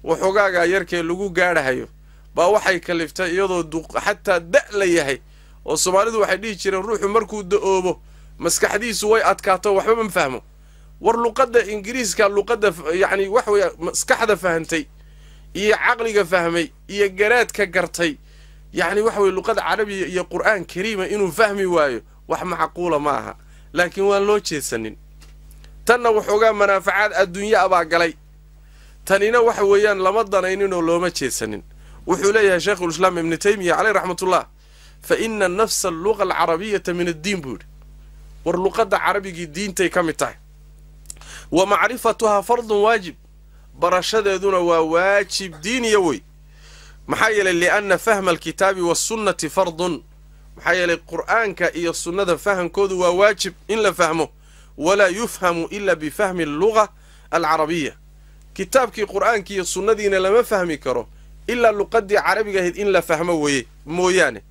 waxoogaagaa yarkee lagu gaadhahayo baa waxay kaliftay iyadoo xataa da' la yahay, oo soomaalidu waxay dhihi jireen ruuxu markuu da'oobo maskaxdiisu way adkaato waxba ma fahmo. War luqadda ingiriiska, luqadda yacni wax weeye maskaxda fahantay iyo caqliga fahmay iyo garaadka gartay, yacni waxa weye luqada carabiga iyo qur'aan kariima inuu fahmi waayo wax macquula ma aha. Laakiin waan loo jeedsanin. Tanna waxoogaa manaafacaad adduunye abaa galay, tanina waxa weeyaan lama danayninoo looma jeedsanin. Wuxuu leeyahay sheikhulislaam ibnu taymiya caleyh raxmatullah, fa ina nafsa alluga alcarabiyata min addiin buu yidhi. War luqadda carabigii diintay ka mid tahay. Wa macrifatuhaa fardun waajib, barashadeeduna waa waajib diiniya wey. Maxaa yeelay lianna fahma alkitaabi waasunnati fardun, Maxaa yeelay qur'aanka iyo sunnada fahamkoodu waa waajib in la fahmo, walaa yufhamu ila bifahmi alluga alcarabiya. Kitaabkii qur'aankii iyo sunnadiina lama fahmi karo ilaa luqadii carabiga ahayd in la fahmo weye mooyaane.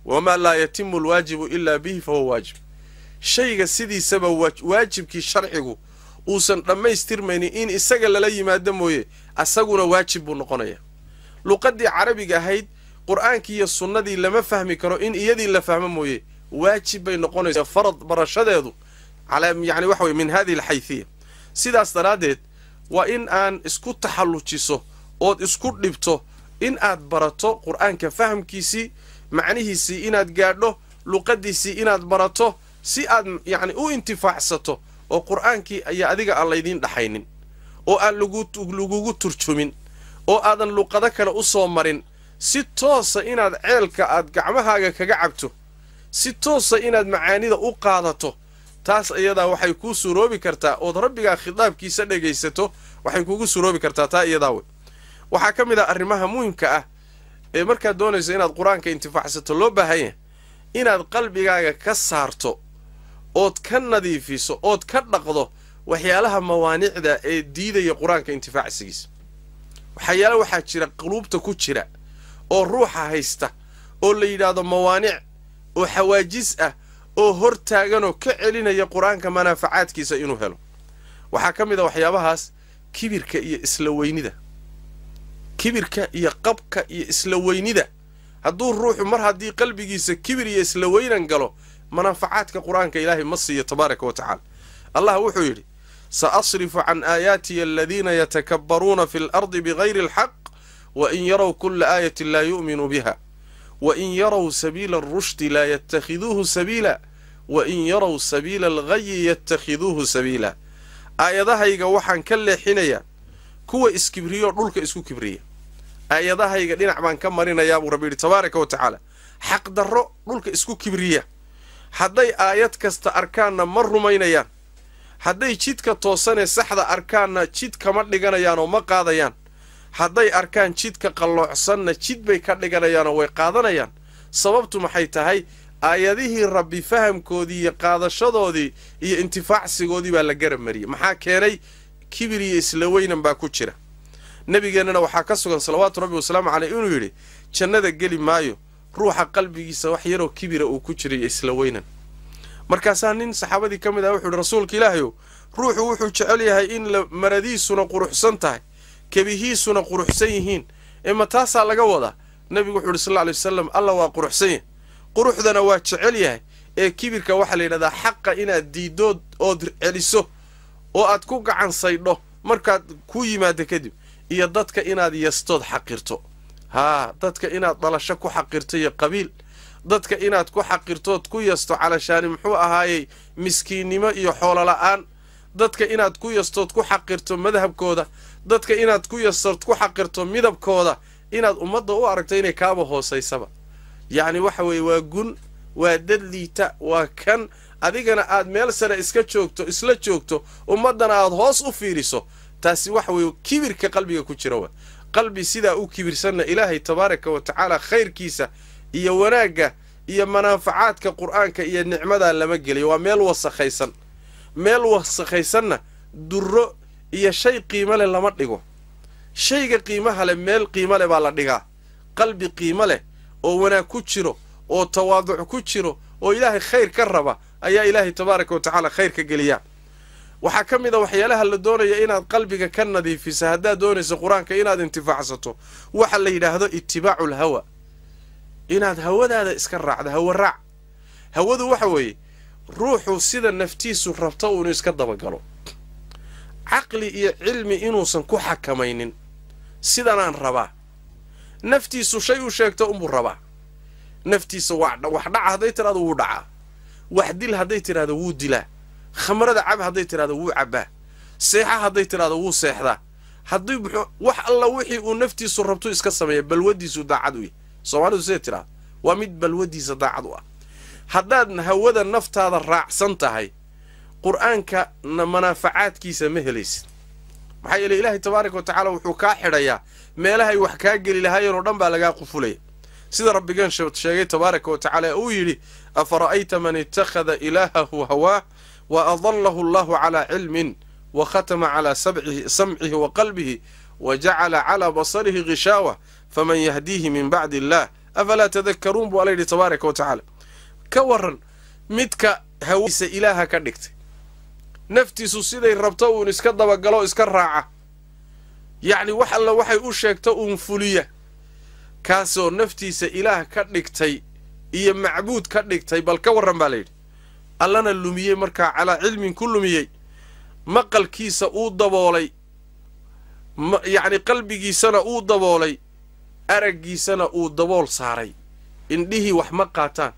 Wamaa laa yatimu alwaajibu ilaa bihi fahuwa waajib. Shayga sidiisaba waajibkii sharcigu uusan dhammaystirmaynin in isaga lala yimaado mooye, asaguna waajib buu noqonaya. Luqadii carabiga ahayd qur'aankii iyo sunnadii lama fahmi karo in iyadii la fahmo mooye, waajib bay noqonaysaa farad barashadeedu calaa yacni waxa weye min hadihi alxaythiya. Sidaas daraaddeed waa in aan isku taxallujiso ood isku dhibto in aad barato qur'aanka fahamkiisii, macnihiisii inaad gaadho, luqadiisii inaad barato, si aad yacni u intifaacsato oo qur'aankii ayaa adiga aan laydiin dhaxaynin oo aan lagugu turjumin oo aadan luqado kale u soo marin, si toosa inaad ceelka aad gacmahaaga kaga cabto, si toosa inaad macaanida u qaadato. Taas iyadaa waxay kuu suroobi kartaa ood rabbigaa khitaabkiisa dhegaysato, waxay kugu suroobi kartaa taa iyadaa wey. Waxaa ka mid ah arrimaha muhimka ah ee markaad doonayso inaad qur-aanka intifaacsato loo baahan yahay inaad qalbigaaga ka saarto ood ka nadiifiso ood ka dhaqdo waxyaalaha mawaanicda ee diidaya qur-aanka intifaacsigiisa. Waxyaala waxaa jira quluubta ku jira oo ruuxa haysta oo la yidhaahdo mawaanic oo xawaajis ah oo hor taaganoo ka celinaya qur-aanka manaafacaadkiisa inuu helo. Waxaa ka mid ah waxyaabahaas kibirka iyo isla weynida, kibirka iyo qabka iyo isla weynida. Hadduu ruuxu mar haddii qalbigiisa kibir iyo isla weynan galo, manaafacaadka qur-aanka ilaahay ma siiyo tabaaraka wa tacaala. Allah wuxuu yidhi: saasrifu can aayaatiya aladiina yatakabbaruuna fi alardi bigayri alxaq wain yarow kula aayatin laa yu'minuu biha wain yarow sabiila alrushdi laa yatakhiduuhu sabiila wain yarow sabiila alghayi yatakhiduuhu sabiila. Aayadahayga waxaan ka leexinayaa kuwa iskibriyoo dhulka isku kibriya, aayadahayga dhinac baan ka marinayaa buu rabbi yidhi tabaaraka wa tacaala. Xaqdarro dhulka isku kibriya hadday aayad kasta arkaanna ma rumaynayaan, hadday jidka toosanee saxda arkaanna jid kama dhiganayaanoo ma qaadayaan, hadday arkaan jidka qalloocsanna jid bay ka dhiganayaanoo way qaadanayaan. Sababtu maxay tahay? Aayadihii rabbi fahamkoodii iyo qaadashadoodii iyo intifaacsigoodii baa la garab mariyey. Maxaa keenay? Kibir iyo isla weynan baa ku jira. Nabigeennana waxaa ka sugan salawaatu rabbi wasalaamu caleyh inuu yidhi: jannada geli maayo ruuxa qalbigiisa wax yaroo kibira uu ku jiray isla weynan. Markaasaa nin saxaabadii ka mid ah wuxuu yidhi: rasuulka ilaahayow, ruuxu wuxuu jecel yahay in maradiisuna quruxsan tahay, kebihiisuna quruxsan yihiin, ee ma taasaa laga wadaa? Nabigu wuxuu yidhi sal alla alay wasalam: alla waa quruxsan yahay, quruxdana waa jecel yahay, ee kibirka waxaa la yidhahdaa xaqa inaad diiddo ood celiso oo aad ku gacan saydho markaad ku yimaado kadib, iyo dadka inaad yastood xaqirto. Haa, dadka inaad dhalasho ku xaqirto iyo qabiil, dadka inaad ku xaqirtood ku yasto calashaani muxuu ahaayey miskiinnimo iyo xoolo la'aan, dadka inaad ku yastood ku xaqirto madhabkooda, dadka inaad ku yastood ku xaqirto midabkooda, inaad ummadda u aragto inay kaaba hoosaysaba. Yacni waxa weeye waa gun, waa dad liita, waa kan adigana aad meel sare iska joogto, isla joogto, ummaddana aad hoos u fiiriso. Taasi waxa weeye kibirka qalbiga ku jira. Wa qalbi sidaa u kibirsanna ilaahay tabaaraka wa tacaala khayrkiisa iyo wanaagga iyo manaafacaadka qur'aanka iyo nicmadaa lama geliyo. Waa meel wasakhaysan, meel wasakhaysanna durro iyo shay qiimo leh lama dhigo. Shayga qiimaha leh meel qiimo leh baa la dhigaa. Qalbi qiimo leh oo wanaag ku jiro oo tawaaduc ku jiro oo ilaahay khayr ka raba ayaa ilaahay tabaaraka wa tacaala khayr ka geliyaa. Waxaa ka mid a waxyaalaha la doonaya inaad qalbiga ka nadiifiso haddaad doonayso qur-aanka inaad intifaacsato, waxa la yidhaahdo itibaacu alhawa, inaad hawadaada iska raacdo. Hawa raac, hawadu waxa weeye ruuxu sida naftiisu rabto uunu iska dabagalo, caqli iyo cilmi inuusan ku xakamaynin. Sidanaan rabaa, naftiisu shay u sheegto unbuu rabaa. Naftiisa wax dhaca hadday tidhahdo wuu dhacaa, wax dil hadday tidhahdo wuu dilaa, khamrada cab hadday tidhahdo wuu cabbaa, seexa hadday tidhahdo wuu seexdaa. Haddii muxuu wax alla wixii uu naftiisu rabtu iska sameeya, balwadiisu daacad u yahay. Soomaalidu siday tidhahdo waa mid balwadiisa daacad u ah. Haddaad hawada naftaada raacsan tahay, qur-aanka na manaafacaadkiisa ma helaysid. Maxaa yeeley ilaahay tabaaraka wa tacaala wuxuu kaa xidhayaa meelahay wax kaa geli lahaayeen oo dhan baa lagaa qufulaya. Sida rabbigeen sheegay tabaaraka wa tacaala uu yidhi afara'ayta man ittakhada ilaahahu hawaah wa adallahu allahu calaa cilmin wa khatama calaa samcihi wa qalbihi wa jacala calaa basarihi ghishaawa faman yahdiihi min bacdi illaah afalaa tadakkaruun buu alla yidhi tabaaraka wa tacaala. Ka warran midka hawadiisa ilaaha ka dhigtay, naftiisu siday rabto uun iska dabagalo, iska raaca, yacni wax alla waxay u sheegto uun fuliya, kaasoo naftiisa ilaah ka dhigtay iyo macbuud ka dhigtay, bal ka warran baa layidhi. Allana lumiyey markaa calaa cilmin ku lumiyey, maqalkiisa uu daboolay, yacni qalbigiisana uu daboolay, araggiisana uu dabool saaray. Indhihii wax ma qaataan,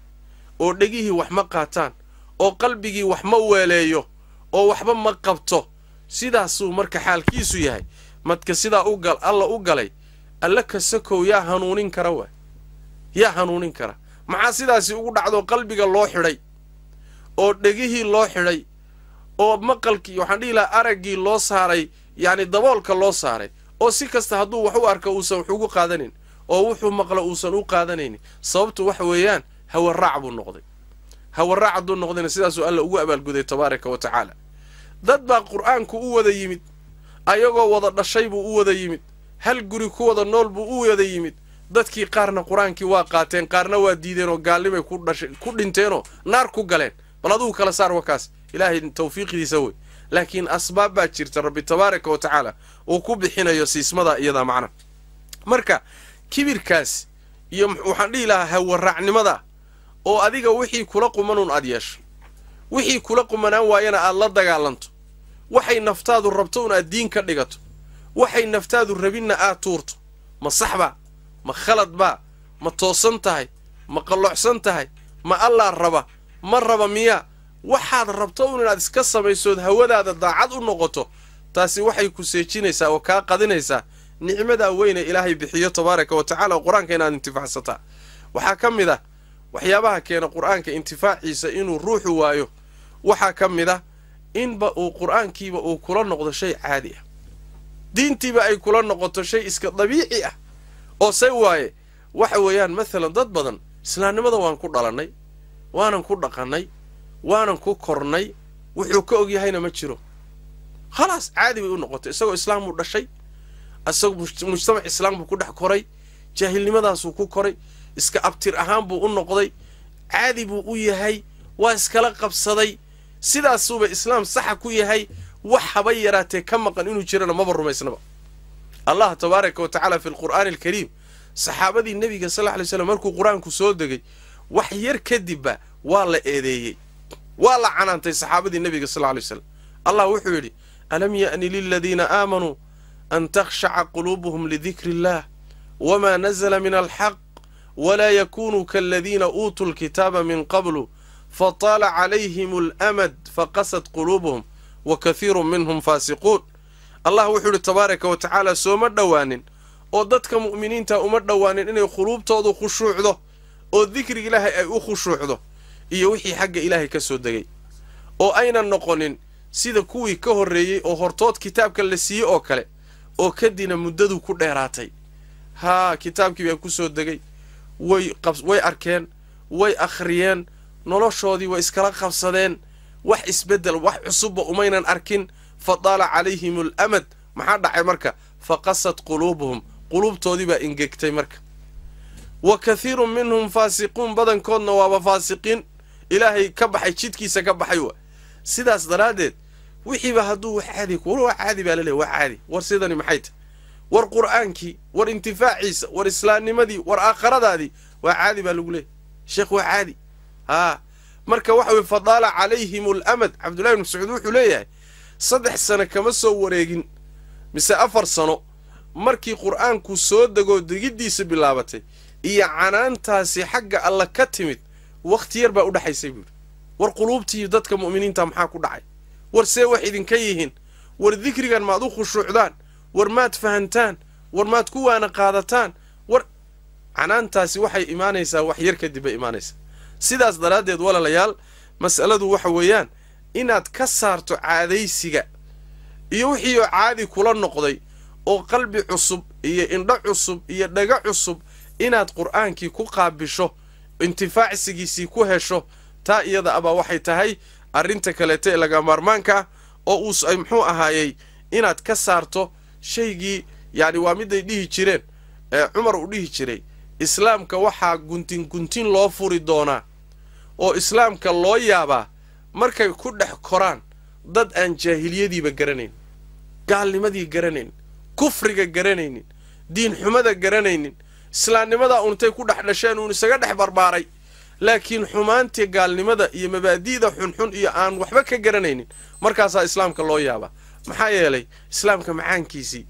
oo dhegihii wax ma qaataan, oo qalbigii wax ma weeleeyo, oo waxba ma qabto. Sidaasuu marka xaalkiisu yahay. Madka sidaa alla u galay, alla kasakow yaa hanuunin kara waay, yaa hanuunin kara. Maxaa sidaasi ugu dhacdo? Qalbiga loo xidhay, oo dhegihii loo xidhay, oo maqalkii, waxaan dhihi lahaa araggii loo saaray, yacni daboolka loo saaray, oo si kasta hadduu wax u arko uusan wax ugu qaadanin, oo wuxuu maqlo uusan u qaadanaynin. Sababtu waxa weeyaan hawaraac buu noqday. Hawaraac hadduu noqdayna sidaasuu alla ugu abaalguday tabaaraka wa tacaala. Dad baa qur-aanku u wada yimid, ayagoo wada dhashay buu u wada yimid, hal guri ku wada nool buu u wada yimid. Dadkii qaarna qur-aankii waa qaateen, qaarna waa diideen oo gaalnimay ku dhinteenoo naar ku galeen. Bal adugu kala saar wakaas, ilaahay tawfiiqdiisa wey. Laakiin asbaab baa jirta rabbi tabaaraka wa tacaala uu ku bixinayo siismada iyadaa macna. Marka kibirkaas iyo waxaan dhihi lahaa hawaraacnimada, oo adiga wixii kula qumanuun aad yeesho, wixii kula qumanaan waayana aad la dagaalanto, waxay naftaadu rabto un aad diin ka dhigato, waxay naftaadu rabinna aad tuurto. Ma saxba? Ma khalad baa? Ma toosan tahay? Ma qalloocsan tahay? Ma allaa raba? Ma raba miyaa? Waxaad rabto un inaad iska samaysood hawadaada daacad u noqoto, taasi waxay ku seejinaysaa oo kaa qadinaysaa nicmadaa weyne ilaahay bixiyo tabaaraka wa tacaala, oo qur-aanka inaad intifaacsataa. Waxaa ka mid ah waxyaabaha keena qur-aanka intifaaciisa inuu ruuxu waayo, waxaa ka mid ah inba uu qur-aankiiba uu kula noqdo shay caadi ah, diintiiba ay kula noqoto shay iska dabiici ah. Oo say waaye waxa weeyaan, mathalan dad badan islaamnimada waan ku dhalannay, waanan ku dhaqannay, waanan ku kornay, wuxuu ka og yahayna ma jiro. Khalaas caadi bay u noqotay. Isagoo islaam buu dhashay, isagoo mujtamac islaam buu ku dhex koray, jaahilnimadaasuu ku koray, iska abtir ahaan buu u noqday, caadi buu u yahay, waa iskala qabsaday, sidaasuuba islaam saxa ku yahay. Wax haba yaraatee ka maqan inuu jirana maba rumaysnaba. Allah tabaaraka wa tacaala fi alqur'aani alkariim saxaabadii nebiga sal lla lay slam markuu qur-aanku soo degay wax yar kadibba waa la eedeeyey, waa la canaantay saxaabadii nebiga sal lla lay slam. Allah wuxuu yidhi alam ya'ni liladiina aamanuu an takhshaca quluubuhum lidikri illah wamaa nazla min alxaq walaa yakunuu kaaladiina uutuu lkitaaba min qablu fataala calayhim alamad faqasat quluubuhum wa kathiirun minhum faasiquun. Allah wuxuu yidhi tabaaraka wa tacaala sooma dhowaanin oo dadka mu'miniinta uma dhowaanin inay quluubtoodu khushuucdo oo dikriga ilaahay ay u khushuucdo iyo wixii xagga ilaahay ka soo degay, oo aynan noqonin sida kuwii ka horreeyey oo hortood kitaabka la siiyey oo kale, oo kadibna muddadu ku dheeraatay. Haa, kitaabkii baa ku soo degay, way arkeen, way akhriyeen, noloshoodii way iskala qabsadeen, wax isbeddel wax cusubba umaynan arkin. Fataala calayhim alamad, maxaa dhacay marka? Faqasat quluubuhum, quluubtoodii baa ingegtay marka. Wa kathiirun minhum faasiquun, badankoodna waaba faasiqiin, ilaahay ka baxay, jidkiisa ka baxay wa. Sidaas daraaddeed wixiiba hadduu wax caadi, war waa caadi baa laleeyahy, waa caadi. War sidani maxay tahay? War qur'aankii, war intifaaciisa, war islaamnimadii, war aakhiradaadii waa caadi baa lagu leeyahy. Sheekh waa caadi. Haa, marka waxa weye fadaala calayhim alamad. Cabdullahi ibn Mascuud wuxuu leeyahay 3 sano kama soo wareegin mise 4 sano markii qur'aanku soo degoo degiddiisa bilaabatay iyo canaantaasi xagga alla ka timid, wakhti yar baa u dhexaysay buuhi. War quluubtii dadka mu'miniinta maxaa ku dhacay? War see wax idinka yihiin? War dikrigan maad u khushuucdaan? War maad fahantaan? War maad ku waana qaadataan? War canaantaasi waxay imaanaysaa wax yar kadib bay imaanaysaa. Sidaas daraaddeed walaalayaal, mas'aladu waxa weeyaan inaad ka saarto caadaysiga iyo wixii oo caadi kula noqday, oo qalbi cusub iyo indho cusub iyo dhago cusub Inaad qur'aankii ku qaabisho, intifaacsigiisii ku hesho, taa iyada abaa waxay tahay arrinta kaleeta ee laga maarmaanka ah oo uu muxuu ahaayey inaad ka saarto shaygii. Yacni waa miday dhihi jireen, Cumar uu dhihi jiray, islaamka waxaa guntin guntin loo furi doonaa oo islaamka loo yaabaa markay ku dhex koraan dad aan jaahiliyadiiba garanayn, gaalnimadii garanaynin, kufriga garanaynin, diin xumada garanaynin, islaamnimadaa untay ku dhex dhasheen uun isaga dhex barbaaray, laakiin xumaantii gaalnimada iyo mabaadi'da xunxun iyo aan waxba ka garanaynin. Markaasaa islaamka loo yaabaa. Maxaa yeelay islaamka macaankiisii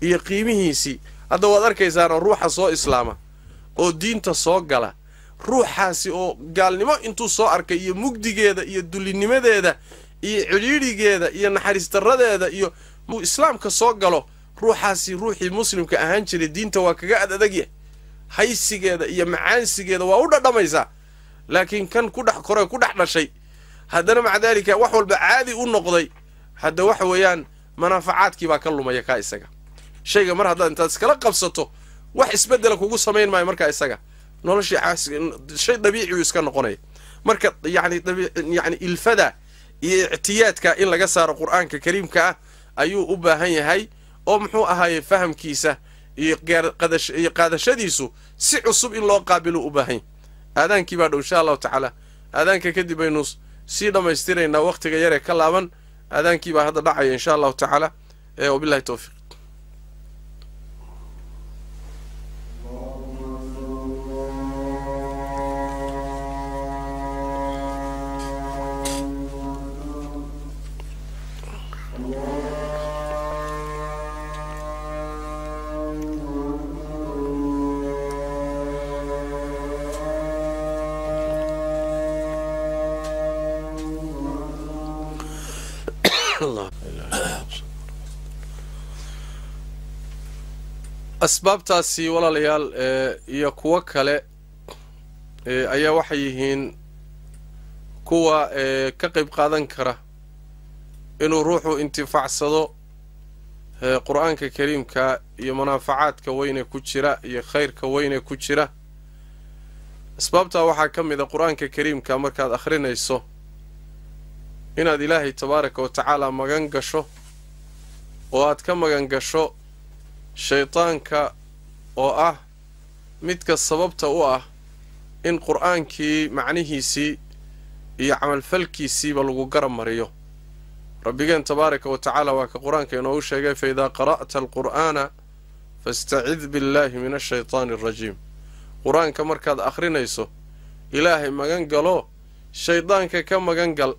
iyo qiimihiisii hadda waad arkaysaanoo ruuxa soo islaama oo diinta soo gala, ruuxaasi oo gaalnimo intuu soo arkay iyo mugdigeeda iyo dullinimadeeda iyo cidhiidhigeeda iyo naxariisdarradeeda iyo islaamka soo galo, ruuxaasi ruuxii muslimka ahaan jiray diinta waa kaga ad adagyahay, haysigeeda iyo macaansigeeda waa u dhadhamaysaa. Laakiin kan ku dhex koray, ku dhex dhashay, haddana maca daalika wax walba caadi u noqday, hadda waxa weeyaan manaafacaadkii baa ka lumaya kaa isaga. Shayga mar haddaad intaad iskala qabsato wax isbeddela kugu samayn maayo, markaa isaga noloshii shay dabiici uu iska noqonaya. Marka yacni yacni ilfada iyo ictiyaadka in laga saaro qur'aanka kariimka ah ayuu u baahan yahay, oo muxuu ahaaye fahamkiisa iyo qaadashadiisu si cusub in loo qaabilo u baahan yahay. Aadaankii baa dhow insha allahu tacaala. Aadaanka kadib baynu sii dhammaystiraynaa waqtiga yaree ka laaban. Aadaankii baa hadda dhacaya insha allahu tacaala. Wabillahi towfiiq. Asbaabtaasi walaalayaal iyo kuwo kale ayaa waxay yihiin kuwa ka qayb qaadan kara inuu ruuxu intifaacsado qur'aanka kariimka iyo munaafacaadka weyne ku jira iyo khayrka weyne ku jira. Asbaabtaa waxaa ka mid a qur-aanka kariimka markaad akhrinayso inaad Ilaahay tabaaraka wa tacaala magan gasho, oo aad ka magan gasho shaydaanka oo ah midka sababta u ah in qur'aankii macnihiisii iyo camalfalkiisiiba lagu garab mariyo. Rabbigeen tabaaraka wa tacaala waa ka qur-aanka inoogu sheegay, fa idaa qara'ta alqur'aana fastacid billaahi min ashaytaani alrajiim. Qur-aanka markaad akhrinayso Ilaahay magan galo, shaydaanka ka magan gal,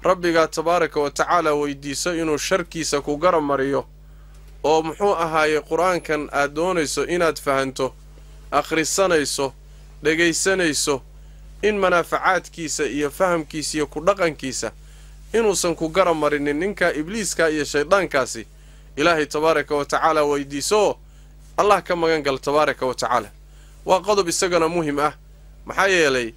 rabbigaa tabaaraka wa tacaala weydiiso inuu sharkiisa ku garab mariyo, oo muxuu ahaaye qur-aankan aad doonayso inaad fahanto, akhrisanayso, dhegaysanayso, in manaafacaadkiisa iyo fahamkiisa iyo ku dhaqankiisa inuusan ku garab marinin ninka ibliiska iyo shaydaankaasi. Ilaahay tabaaraka wa tacaala weydiiso, Allah ka magan gal tabaaraka wa tacaala. Waa qodob isagana muhim ah, maxaa yeelay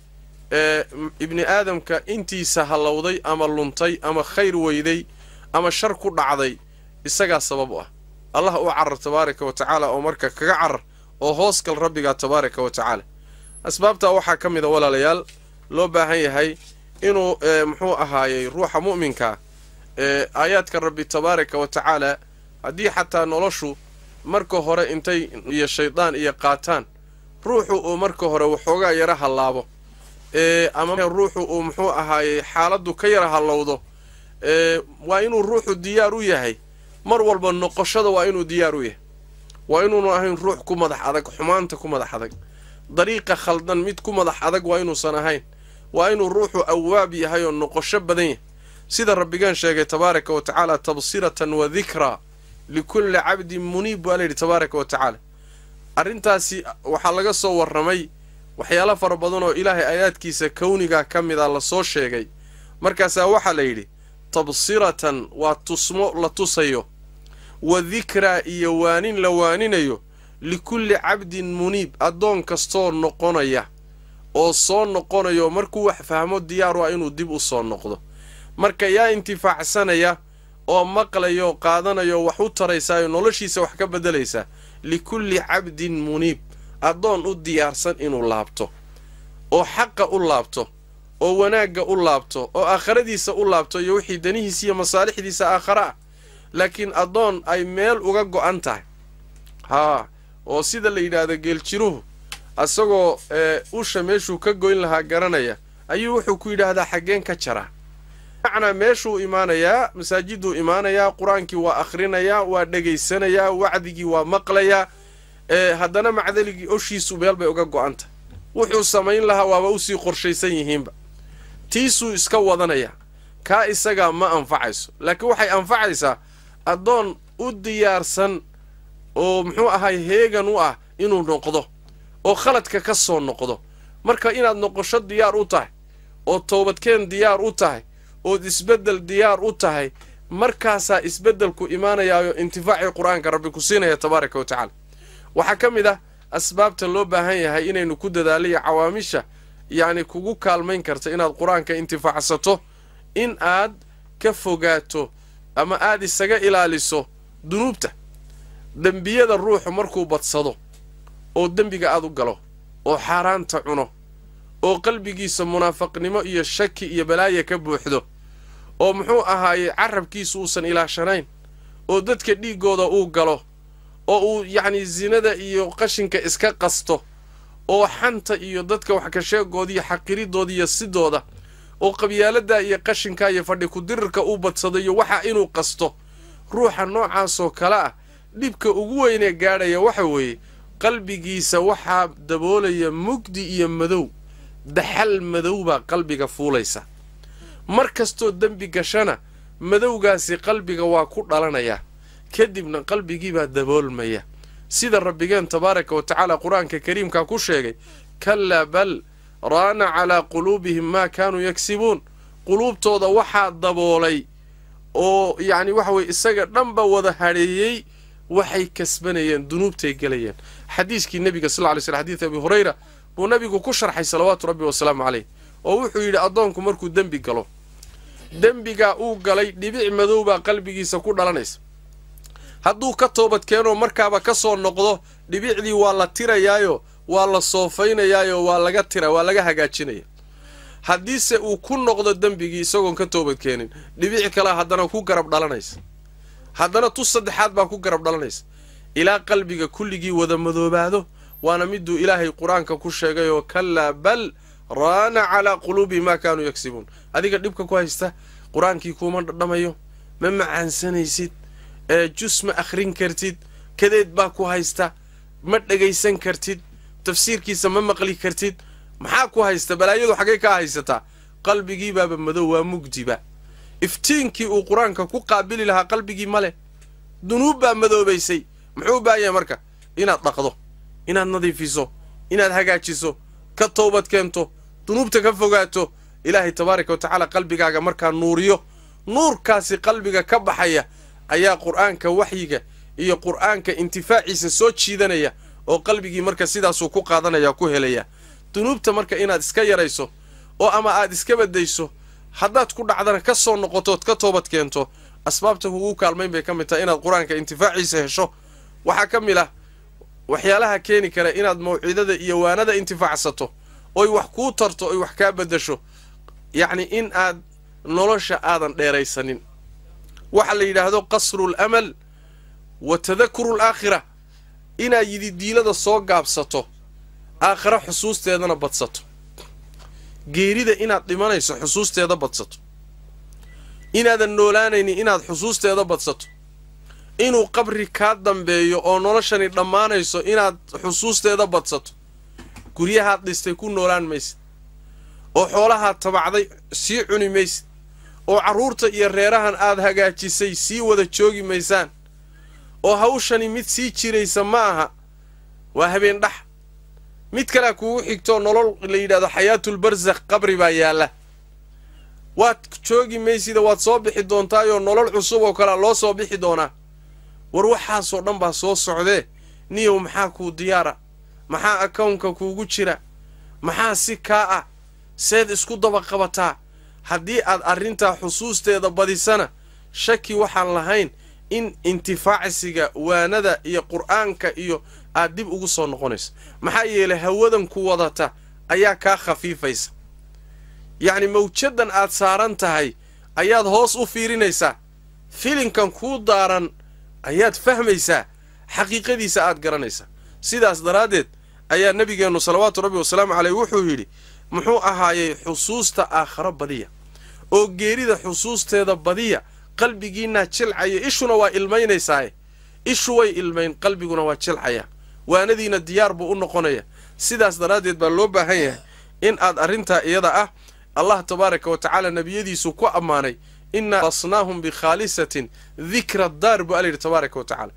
ibni aadamka intiisa hallowday ama luntay ama khayr weyday ama shar ku dhacday isagaa sabab u ah. Allah u carar tabaaraka wa tacaala, oo marka kaga carar oo hoos gal rabbigaa tabaaraka wa tacaala. Asbaabtaa waxaa ka mid a walaalayaal loo baahan yahay inuu muxuu ahaayey ruuxa mu'minka aayaadka rabbi tabaaraka wa tacaala, haddii xataa noloshu marka hore intay iyo shaydaan iyo qaataan ruuxu uu marka hore waxoogaa yara hallaabo, ama ruuxu uu muxuu ahaayey xaaladdu ka yara hallowdo, waa inuu ruuxu diyaar u yahay mar walba noqoshada, waa inuu diyaar u yahay. Waa inuunu ahayn ruux ku madax adag xumaanta, ku madax adag dariiqa khaldan, mid ku madax adag waa inuusan ahayn. Waa inuu ruuxu awaab yahay oo noqosho badan yahay, sida rabbigeen sheegay tabaaraka wa tacaala, tabsiratan wa dikraa likulli cabdin muniib baa layidhi tabaaraka wa tacaala. Arrintaasi waxaa laga soo warramay waxyaalo fara badan oo Ilaahay aayaadkiisa kownigaa ka mid a lasoo sheegay. Markaasaa waxaa la yidhi tabsiratan waa tusmo la tusayo, wa dikraa iyo waanin la waaninayo, likulli cabdin muniib, addoon kastoo noqonaya oo soo noqonayo markuu wax fahmo diyaar u ah inuu dib u soo noqdo. Marka yaa intifaacsanaya oo maqlayo, qaadanayo, wax u taraysaayo, noloshiisa wax ka beddelaysaa? Likulli cabdin muniib, Addoon u diyaarsan inuu laabto oo xaqa u laabto oo wanaagga u laabto oo aakhiradiisa u laabto iyo wixii danihiisa iyo masaalixdiisa aakhara ah. Laakiin addoon ay meel uga go'an tahay, haa, oo sida la yidhaahdo geeljiruhu asagoo usha meeshuu ka goyn lahaa garanaya ayuu wuxuu ku yidhaahdaa xaggeen ka jaraa. Macnaa meeshuu imaanayaa, masaajiduu imaanayaa, qur-aankii waa akhrinayaa, waa dhegaysanayaa, wacdigii waa maqlayaa, haddana macdaligii oshiisu meel bay uga go'an tahay. Wuxuu samayn lahaa waaba usii qorshaysan yihiinba, tiisuu iska wadanayaa. Kaa isagaa ma anfacayso. Laakiin waxay anfacaysaa addoon u diyaarsan oo muxuu ahay heegan u ah inuu noqdo oo khaladka ka soo noqdo. Marka inaad noqosho diyaar u tahay oo toobadkeen diyaar u tahay ood isbeddel diyaar u tahay, markaasaa isbeddelku imaanayaayo intifaacii qur-aanka rabbi ku siinaya tabaaraka wa tacaala. Waxaa ka mid ah asbaabta loo baahan yahay inaynu ku dadaaliyo cawaamisha yacni kugu kaalmayn karta inaad qur-aanka intifaacsato, in aad ka fogaato ama aad isaga ilaaliso dunuubta. Dembiyada ruuxu markuu badsado oo dembiga aad u galo oo xaaraanta cuno oo qalbigiisa munaafaqnimo iyo shaki iyo balaaya ka buuxdo oo muxuu ahaayey carabkiisu uusan ilaashanayn oo dadka dhiiggooda uu galo oo uu yacni zinada iyo qashinka iska qasto oo xanta iyo dadka wax ka sheegooda iyo xaqiridooda iyo sidooda oo qabyaaladda iyo qashinka iyo fadhi ku-dirirka uu badsado iyo waxa inuu qasto, ruuxa noocaasoo kale ah dhibka ugu weynee gaadhaya waxa weeye qalbigiisa waxaa daboolaya mugdi iyo madow, daxal madow baa qalbiga fuulaysa. Mar kastoo dembi gashana madowgaasi qalbiga waa ku dhalanayaa, kadibna qalbigiibaa daboolmaya. Sida rabbigeen tabaaraka wa tacaala qur-aanka kariimka ku sheegay, kallaa bal raana calaa quluubihim maa kaanuu yagsibuun. Quluubtooda waxaa daboolay oo yacni waxa weye isaga dhanba wada hadheeyey waxay kasbanayeen, dunuubtay gelayeen. Xadiiskii nebiga sal ly sl, xadiis abi hurayra buu nabigu ku sharxay salawaatu rabbi wasalaamu caleyh, oo wuxuu yidhi addoonku markuu dembi galo, dembigaa uu galay dhibic madow baa qalbigiisa ku dhalanaysa. Hadduu ka toobad keenoo markaaba ka soo noqdo, dhibicdii waa la tirayaayo, waa la soofaynayaayo, waa laga tira, waa laga hagaajinaya. Haddiise uu ku noqdo dembigii isagoon ka toobad keenin, dhibic kalea haddana ku garab dhalanaysa, haddana tu saddexaad baa ku garab dhalanaysa, ilaa qalbiga kulligii wada madoobaado. Waana miduu ilaahay qur-aanka ku sheegayoo kallaa bal raana calaa quluubihim maa kaanuu yagsibuun. Adiga dhibka ku haysta qur-aankii kuuma dhadhamayo, ma macaansanaysid, jus ma akhrin kartid, kadeed baa ku haysta, ma dhegaysan kartid, tafsiirkiisa ma maqli kartid. Maxaa ku haysta? Balaayadu xaggay kaa haysataa? Qalbigii baaba madow, waa mugdiba. Iftiinkii uu qur-aanka ku qaabili lahaa qalbigii ma leh, dunuub baa madoobaysay. Muxuu u baahan yahay marka? Inaad dhaqdo, inaad nadiifiso, inaad hagaajiso, ka toobad keento, dunuubta ka fogaato. Ilaahay tabaaraka wa tacaala qalbigaaga markaa nuuriyo, nuurkaasi qalbiga ka baxaya ayaa qur-aanka waxyiga iyo qur-aanka intifaaciisa soo jiidanaya oo qalbigii marka sidaasuu ku qaadanaya, ku helaya. Dunuubta marka inaad iska yarayso oo ama aad iska badayso, haddaad ku dhacdana ka soo noqotood ka toobad keento, asbaabta kugu kaalmayn bay ka mid tahay inaad qur-aanka intifaaciisa hesho. Waxaa ka mid ah waxyaalaha keeni kara inaad mawcidada iyo waanada intifaacsato oy wax kuu tarto oy wax kaa beddesho, yacni in aad nolosha aadan dheeraysanin. Waxa la yidhaahdo qasru alamal wa tadakuru alaakhira, inaad yididiilada soo gaabsato, aakhira xusuusteedana badsato, geerida inaad dhimanayso xusuusteeda badsato, inaadan noolaanaynin inaad xusuusteeda badsato, inuu qabri kaa dambeeyo oo noloshani dhammaanayso inaad xusuusteeda badsato. Guryahaad dhistay ku noolaan maysid, oo xoolahaad tabacday sii cuni maysid, oo carruurta iyo reerahan aad hagaajisay sii wada joogi maysaan, oo hawshani mid sii jiraysa ma aha, waa habeen dhax. Mid kalea kugu xigtoo nolol la yidhahdo xayaatulbarsakh, qabri baa yaalla, waad joogi maysida, waad soo bixi doontaayoo nolol cusub oo kalea loo soo bixi doonaa. War waxaasoo dhan baa soo socdee, niyow maxaa kuu diyaara? Maxaa akownka kuugu jira? Maxaa si kaa ah? Seed isku daba qabataa? Haddii aad arrintaa xusuusteeda badisana, shaki waxaan lahayn in intifaacsiga waanada iyo qur-aanka iyo aad dib ugu soo noqonayso. Maxaa yeelay hawadan ku wadata ayaa kaa khafiifaysa, yacni mawjadan aad saaran tahay ayaad hoos u fiirinaysaa, filinkan kuu daaran ayaad fahmaysaa, xaqiiqadiisa aad garanaysaa. Sidaas daraaddeed ayaa nabigeennu salawaatu rabbi wasalaamu caleyh wuxuu yidhi muxuu ahaayey xusuusta aakharo badiya oo geerida xusuusteeda badiya, qalbigiinaa jilcaya, ishuna waa ilmaynaysaaye, ishu way ilmayn, qalbiguna waa jilcaya, waanadiina diyaar buu u noqonaya. Sidaas daraaddeed baa loo baahan yahay in aad arrintaa iyada ah Allah tabaaraka wa tacaala nebiyadiisu ku ammaanay, innaa rasnaahum bikhaalisatin dikra daar buu alla yidhi tabaaraka wa tacaala.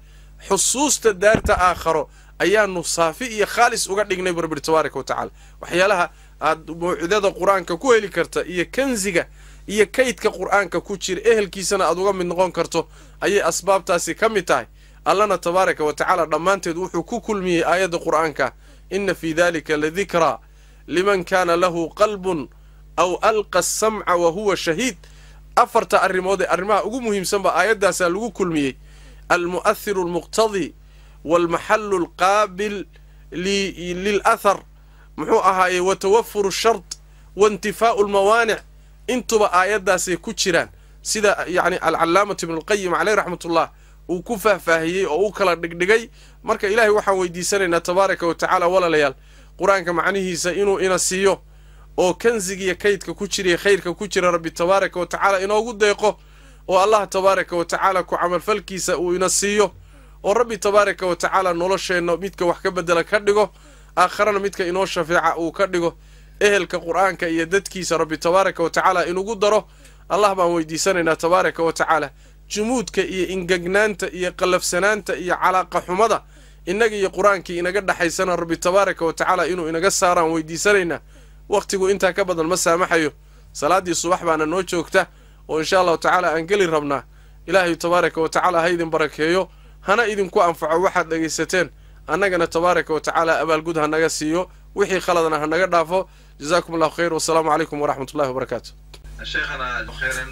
Xusuusta daarta aakharo ayaanu saafi iyo khaalis uga dhignay buu rabbi tabaaraka wa tacaala. Waxyaalaha aad mawcidada qur-aanka ku heli karta iyo kanziga iyo kaydka qur-aanka ku jira ehelkiisana aad uga mid noqon karto ayay asbaabtaasi ka mid tahay. Allana tabaaraka wa tacaala dhammaanteed wuxuu ku kulmiyey aayadda qur-aanka, inna fii dalika ladikraa liman kaana lahu qalbun aw alqa asamca wa huwa shahiid. Afarta arrimood ee arrimaha ugu muhiimsan baa aayaddaasaa lagu kulmiyey, almu'athiru almuqtadi waalmaxallu alqaabil lilathar, muxuu ahaayey wa tawafuru shart waintifaa'u almawaanic, intuba aayaddaasay ku jiraan. Sida yacni alcallaamatu ibnulqayim caleyh raxmatullah uu ku faahfaahiyey oo u kala dhigdhigay. Marka ilaahay waxaan weydiisanaynaa tabaaraka wa tacaala walaalayaal qur-aanka macnihiisa inuu ina siiyo oo kanzigiiyo kaydka ku jiriyo khayrka ku jira rabbi tabaaraka wa tacaala inoogu deeqo, oo Allah tabaaraka wa tacaala ku camalfalkiisa uu ina siiyo, oo rabbi tabaaraka wa tacaala nolosheenna midka wax ka bedela ka dhigo, aakharana midka inoo shafeeca uu ka dhigo, ehelka qur-aanka iyo dadkiisa rabbi tabaaraka wa tacaala inugu daro. Allah baan weydiisanaynaa tabaaraka wa tacaala jumuudka iyo ingegnaanta iyo qallafsanaanta iyo calaaqa xumada innaga iyo qur-aankii inaga dhexaysana rabbi tabaaraka wa tacaala inuu inaga saaraan weydiisanaynaa. Wakhtigu intaa ka badan ma saamaxayo, salaaddii subax baana noo joogta oo insha allahu tacaala aan geli rabnaa. Ilaahay tabaaraka wa tacaala ha idin barakeeyo, hana idinku anfaco waxaad dhegaysateen, annagana tabaaraka wa tacaala abaalgud ha naga siiyo, wixii khaladna ha naga dhaafo. Jazaakum allahu khayr, wasalaamu calaykum waraxmat ullahi wabarakaatu. Sheekhana khayran,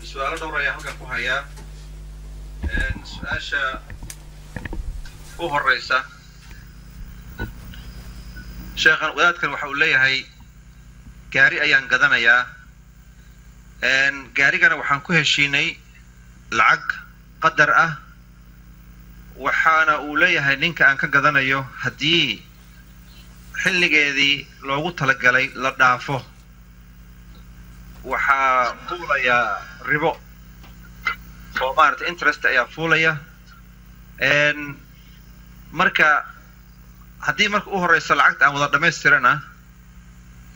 su-aalo dhowr ayaa halkan ku hayaa. Su-aasha u horeysa sheekhan, wadaadkan waxa uu leeyahay gaari ayaan gadanayaa, gaarigana waxaan ku heshiinay lacag qadar ah, waxaana uu leeyahay ninka aan ka gadanayo haddii xilligeedii loogu talagalay la dhaafo waxaa fuulayaa ribo oo maaragtay interest ayaa fuulaya. Marka haddii marka u horeysa lacagta aan wada dhammaystirana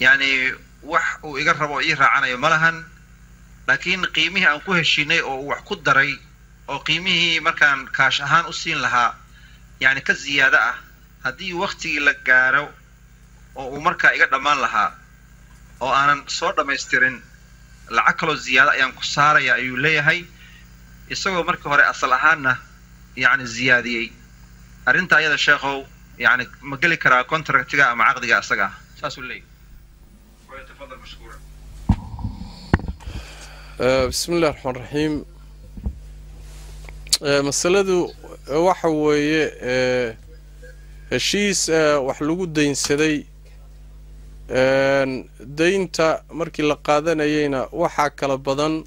yacni wax uu iga rabo oo ii raacanayo ma lahan, laakiin qiimihii aan ku heshiinay oo uu wax ku daray oo qiimihii markaan kaash ahaan u siin lahaa yacni ka ziyaado ah, haddii waktigii la gaaro oo uu markaa iga dhammaan lahaa oo aanan soo dhammaystirin lacag kaloo ziyaado ayaan ku saaraya ayuu leeyahay, isagoo markii hore asal ahaanna yacni ziyaadiyey. Arrinta ayada sheekhow yacni ma geli karaa contractiga ama caqdiga isaga? Saasuu leeyahay. Tafadal mashkuura. Bismi illahi raxmaan raxiim. Masaladu waxa weeye heshiis wax lagu daynsaday, daynta markii la qaadanayeyna waxaa kala badan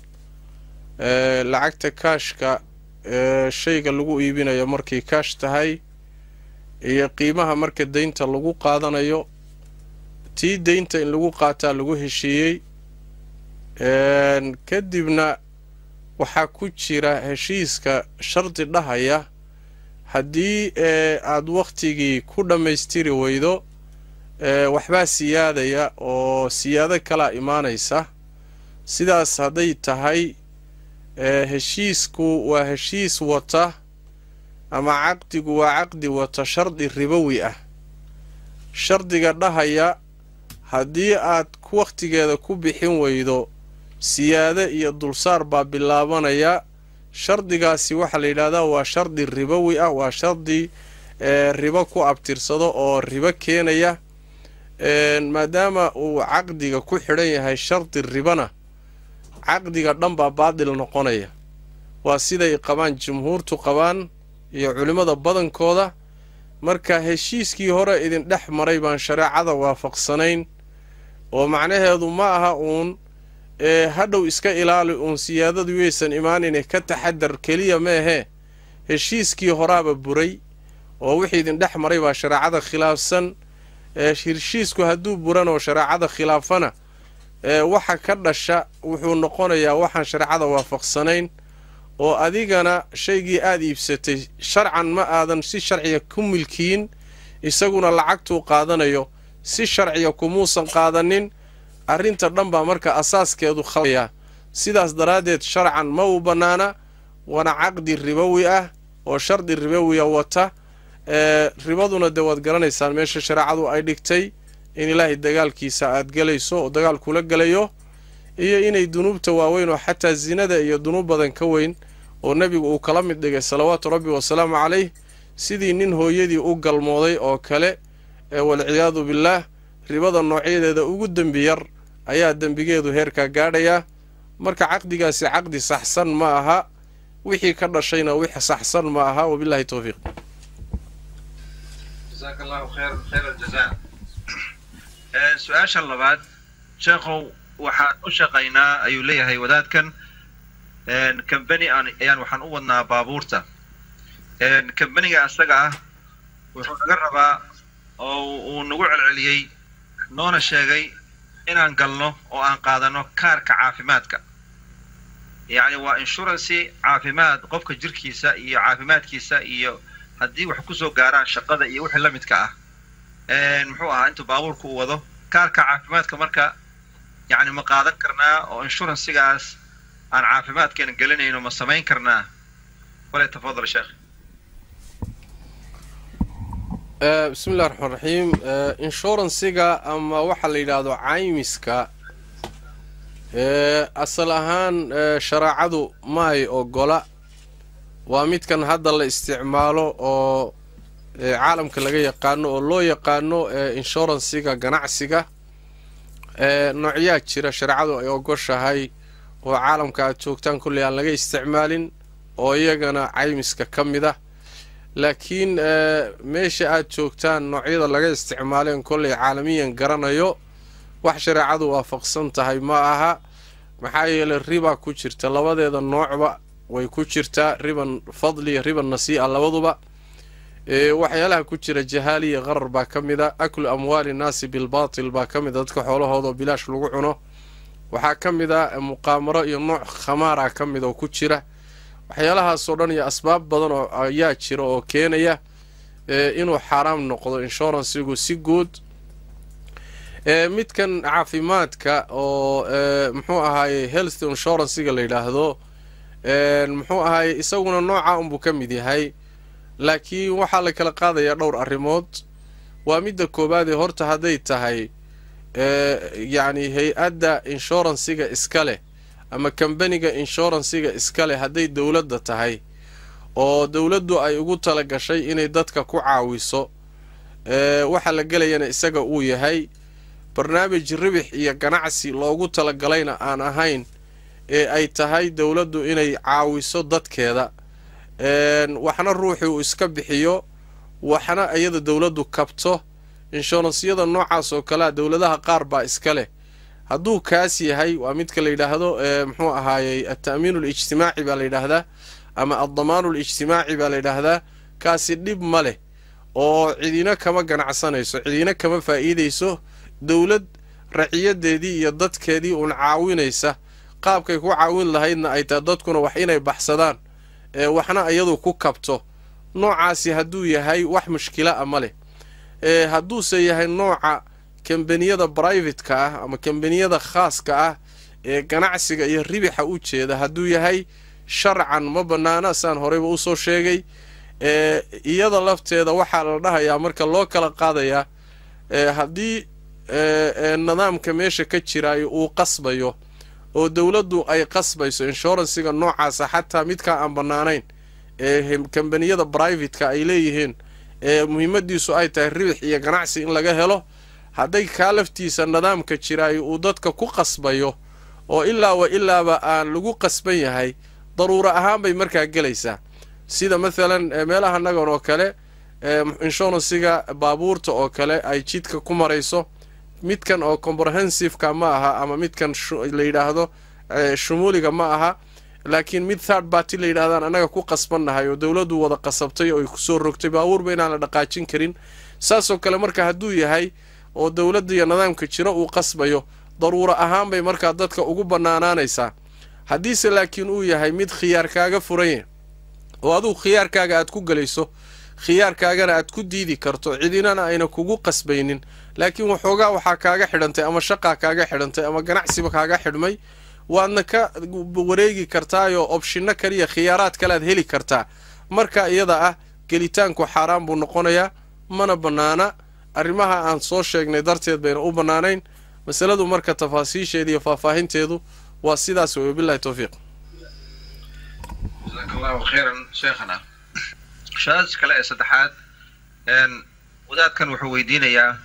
lacagta kaashka shayga lagu iibinayo markay kaash tahay iyo qiimaha marka daynta lagu qaadanayo. Tii daynta in lagu qaataa lagu heshiiyey, kadibna waxaa ku jira heshiiska shardi dhahaya haddii aad wakhtigii ku dhammaystiri weydo waxbaa siyaadaya oo siyaado kalaa imaanaysa. Sidaas hadday tahay heshiisku waa heshiis wata ama caqdigu waa caqdi wata shardi ribowi ah, shardiga dhahaya haddii aad wakhtigeeda ku bixin weydo siyaado iyo dulsaar baa bilaabanaya. Shardigaasi waxaa la yidhahdaa waa shardi ribowi ah, waa shardi ribo ku abtirsado oo ribo keenaya. Maadaama uu caqdiga ku xidhan yahay shardi ribana, caqdiga dhan baa baadil noqonaya. Waa siday qabaan jumhuurtu qabaan iyo culimmada badankooda. Marka heshiiskii hore idin dhex maray baan shareecada waafaqsanayn, oo macnaheedu ma aha uun hadhow iska ilaali uun siyaadadu yaysan imaanine ka taxadar keliya meehee, heshiiskii horaaba buray oo wixii idin dhex maray baa shareecada khilaafsan. Heshiisku hadduu buran oo shareecada khilaafana, waxa ka dhasha wuxuu noqonayaa waxaan shareecada waafaqsanayn, oo adigana shaygii aada iibsatay sharcan ma aadan si sharciya ku milkiyin, isaguna lacagtuu qaadanayo si sharciya kumuusan qaadanin. Arrinta dhan baa marka asaaskeedu khalaya. Sidaas daraaddeed sharcan ma uu bannaana, waana caqdi ribowi ah oo shardi ribowiya wata. Ribaduna dee waad garanaysaan meesha shareecadu ay dhigtay, in ilaahay dagaalkiisa aad gelayso oo dagaal kula gelayo, iyo inay dunuubta waaweyn oo xataa zinada iyo dunuub badan ka weyn oo nebigu uu kala mid dhigay salawaatu rabbi wasalaamu calayh, sidii nin hooyadii u galmooday oo kale, walciyaadu billaah. Ribada noocyadeeda ugu dembi yar ayaa dembigeedu heerkaa gaadhayaa. Marka caqdigaasi caqdi saxsan ma aha, wixii ka dhashayna wix saxsan ma aha. Wabillahi towfiiq. Jazaaka Allahu khayr khayr aljazaa. Su-aasha labaad, sheekhow, waxaan u shaqaynaa, ayuu leeyahay wadaadkan, company aan ayaan waxaan u wadnaa baabuurta. Companyga asaga ah wuxuu naga rabaa oo uu nagu celceliyey noona sheegay inaan galno oo aan qaadano kaarka caafimaadka, yacni waa insurance caafimaad, qofka jirkiisa iyo caafimaadkiisa iyo haddii wax kusoo gaaraan shaqada iyo wixii la midka ah, muxuu ahaa, intuu baabuurka uu wado. Kaarka caafimaadka marka yacni ma qaadan karnaa oo insurancesigaas aan caafimaadkeena gelinayno ma samayn karnaa? Wale tafadal, sheekh. Bismi illahi raxmaan raxiim. Insurancesiga ama waxaa la yidhaahdo caymiska, asal ahaan shareecadu ma ay ogola. Waa midkan hadda la isticmaalo oo caalamka laga yaqaano oo loo yaqaano insurancesiga ganacsiga. Noocyaa jira shareecadu ay ogoshahay oo caalamka aad joogtaan kolley aan laga isticmaalin oo iyagana caymiska ka mid ah, laakiin meesha aad joogtaan noocyada laga isticmaaleen kolley caalamiyan garanayo wax shareecadu waafaqsan tahay ma aha. Maxaa yeelay riba ku jirta, labadeeda noocba way ku jirtaa, riban fadli iyo riban nasii'a labaduba. Waxyaalaha ku jira jahaaliya qarar baa ka mid a, aklu amwaali nnaasi bilbaatil baa ka mid a, dadka xoolahooda bilaash lagu cuno. Waxaa ka mid a muqaamaro iyo nooc khamaara ka mid oo ku jira. Waxyaalahaasoo dhan iyo asbaab badan oo ayaa jira oo keenaya inuu xaaraam noqdo insurancesigu si guud. Midkan caafimaadka oo muxuu ahaaye health insurancesiga la yidhaahdo, muxuu ahaaye, isaguna nooca unbuu ka mid yahay, laakiin waxaa la kala qaadayaa dhowr arrimood. Waa midda koowaadee, horta hadday tahay yacni hay-adda insurancesiga iska leh ama kambaniga insurancesiga iska leh hadday dowladda tahay oo dowladdu ay ugu tala gashay inay dadka ku caawiso, waxa la gelayana isaga uu yahay barnaamij ribix iyo ganacsi loogu talagalayna aan ahayn, ee ay tahay dowladdu inay caawiso dadkeeda, waxna ruuxii uu iska bixiyo, waxna iyada dowladdu kabto, insuranceyada noocaas oo kalea dowladaha qaar baa iska leh. Hadduu kaas yahay, waa midka la yidhaahdo muxuu ahaayey alta'miin alijtimaaci baa la yidhaahdaa ama addamaanu alijtimaaci baa la yidhaahdaa. Kaasi dhib ma leh oo cidina kama ganacsanayso, cidina kama faa'iidayso, dowlad raciyadeedii iyo dadkeedii uun caawinaysa, qaabkay ku caawin lahaydna ay tahay dadkuna wax inay baxsadaan, waxna iyadu ku kabto. Noocaasi hadduu yahay wax mushkila a ma leh. Hadduuse yahay nooca kambaniyada privateka ah ama kambaniyada khaaska ah ee ganacsiga iyo ribixa u jeeda hadduu yahay, sharcan ma bannaana, saan horeyba usoo sheegay. Iyada lafteeda waxaa la dhahayaa marka loo kala qaadayaa, haddii nidaamka meesha ka jiraayo uu qasbayo oo dowladdu ay qasbayso insurancesiga noocaasa, xataa midkaa aan bannaanayn ee kambaniyada privateka ay leeyihiin ee muhiimadiisu ay tahay ribix iyo ganacsi in laga helo, hadday kaa laftiisa nidaamka jiraayo uu dadka ku qasbayo oo ilaa wa ilaaba aan lagu qasban yahay, daruuro ahaan bay markaa gelaysaa. Sida maalan meelaha nagan oo kale inshuransiga baabuurta oo kale ay jidka ku marayso, midkan oo comprehensiveka ma aha ama midkan la yidhaahdo shumuuliga ma aha, laakiin mid third party la yidhahdaan annaga ku qasbannahay oo dowladdu wada qasabtay oo ay kusoo rogtay baabuurba inaan la dhaqaajin karin. Saasoo kale marka hadduu yahay oo dowladda iyo nidaamka jiro uu qasbayo, daruuro ahaan bay markaa dadka ugu bannaanaanaysaa. Haddiise laakiin uu yahay mid khiyaar kaaga furanya oo adugu khiyaarkaaga aad ku gelayso, khiyaarkaagana aad ku diidi karto, cidinana ayna kugu qasbaynin, laakiin waxoogaa waxaa kaaga xidhantay ama shaqaa kaaga xidhantay ama ganacsiba kaaga xidhmay, waadna ka wareegi kartaayoo optionno kaliya khiyaaraad kalead heli kartaa. Marka iyada ah gelitaanku xaaraan buu noqonayaa, mana bannaana. Arrimaha aan soo sheegnay darteed bayna u bannaanayn masaladu. Marka tafaasiisheeda iyo faahfaahinteedu waa sidaas wey. Wabillahi towfiiq. Jazaaka Allahu khayran, sheekhana. Su-aasha kale ee saddexaad, wadaadkan wuxuu weydiinayaa,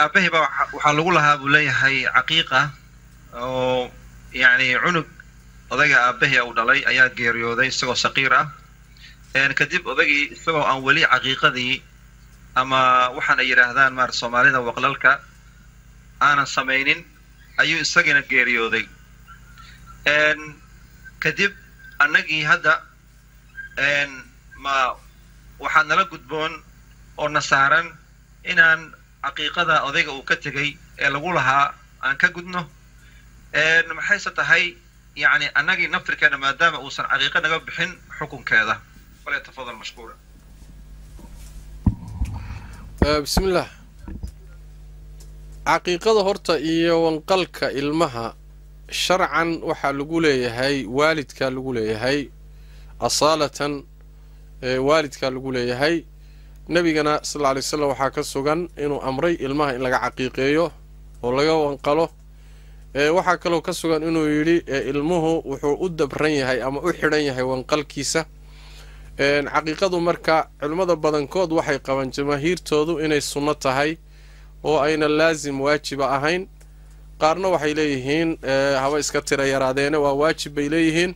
aabahii baa waxaa lagu lahaa buu leeyahay caqiiqa, oo yacni cunug odayga aabahii uu dhalay ayaa geeriyooday isagoo saqiir ah. Kadib odaygii isagoo aan weli caqiiqadii ama waxaan ay yidhaahdaan maarata Soomaalida waqlalka aanan samaynin ayuu isagiina geeriyooday. Kadib annagii hadda ma waxaa nala gudboon oo na saaran inaan caqiiqada odayga uu ka tegey ee lagu lahaa aan ka gudno? Maxayse tahay yacni annagii naftirkeena maadaama uusan caqiiqo naga bixin xukunkeeda? Falyatafadal mashkuura. Bismillaah. Caqiiqada horta iyo wanqalka ilmaha sharcan waxaa lagu leeyahay waalidkaa lagu leeyahay, asaalatan waalidkaa lagu leeyahay. Nebigana sal alla alay slam waxaa ka sugan inuu amray ilmaha in laga caqiiqeeyo oo laga wanqalo. Waxaa kaloo ka sugan inuu yidhi ilmuhu wuxuu u dabran yahay ama u xidhan yahay wanqalkiisa. Caqiiqadu marka culimmada badankood waxay qabaan, jamaahiirtoodu, inay sunno tahay oo ayna laasim waajiba ahayn. Qaarna waxay leeyihiin, haba iska tira yaraadeene, waa waajib bay leeyihiin.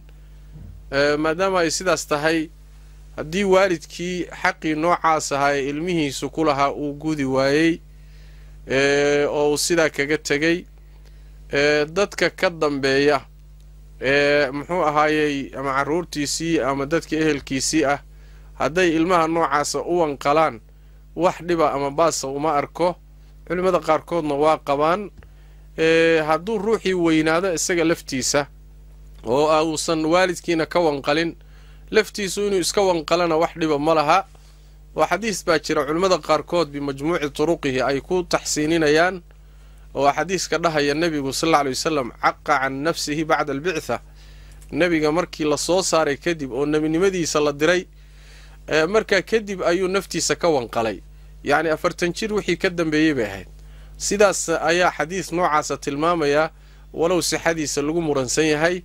Maadaama ay sidaas tahay, haddii waalidkii xaqii noocaas ahaa ee ilmihiisu ku lahaa uu gudi waayey oo uu sidaa kaga tegey, dadka ka dambeeya ee muxuu ahaayey ama carruurtiisii ama dadka ehelkiisii ah hadday ilmaha noocaasa u wanqalaan, wax dhiba ama baasa uma arko. Culimmada qaarkoodna waa qabaan. Hadduu ruuxii weynaado isaga laftiisa oo uusan waalidkiina ka wanqalin, laftiisu inuu iska wanqalana wax dhiba ma laha. Oo xadiis baa jira culimmada qaarkood bimajmuuci turuqihi ay ku taxsiininayaan, oo xadiiska dhahaya nebigu sal alla alay wasalam caqa can nafsihi bacda albictha. Nebiga markii la soo saaray kadib oo nebinimadiisa la diray markaa kadib ayuu naftiisa ka wanqalay, yacni 40 jir wixii ka dambeeyey bay ahayd. Sidaas ayaa xadiis noocaasa tilmaamayaa, walow sixadiisa lagu muransan yahay.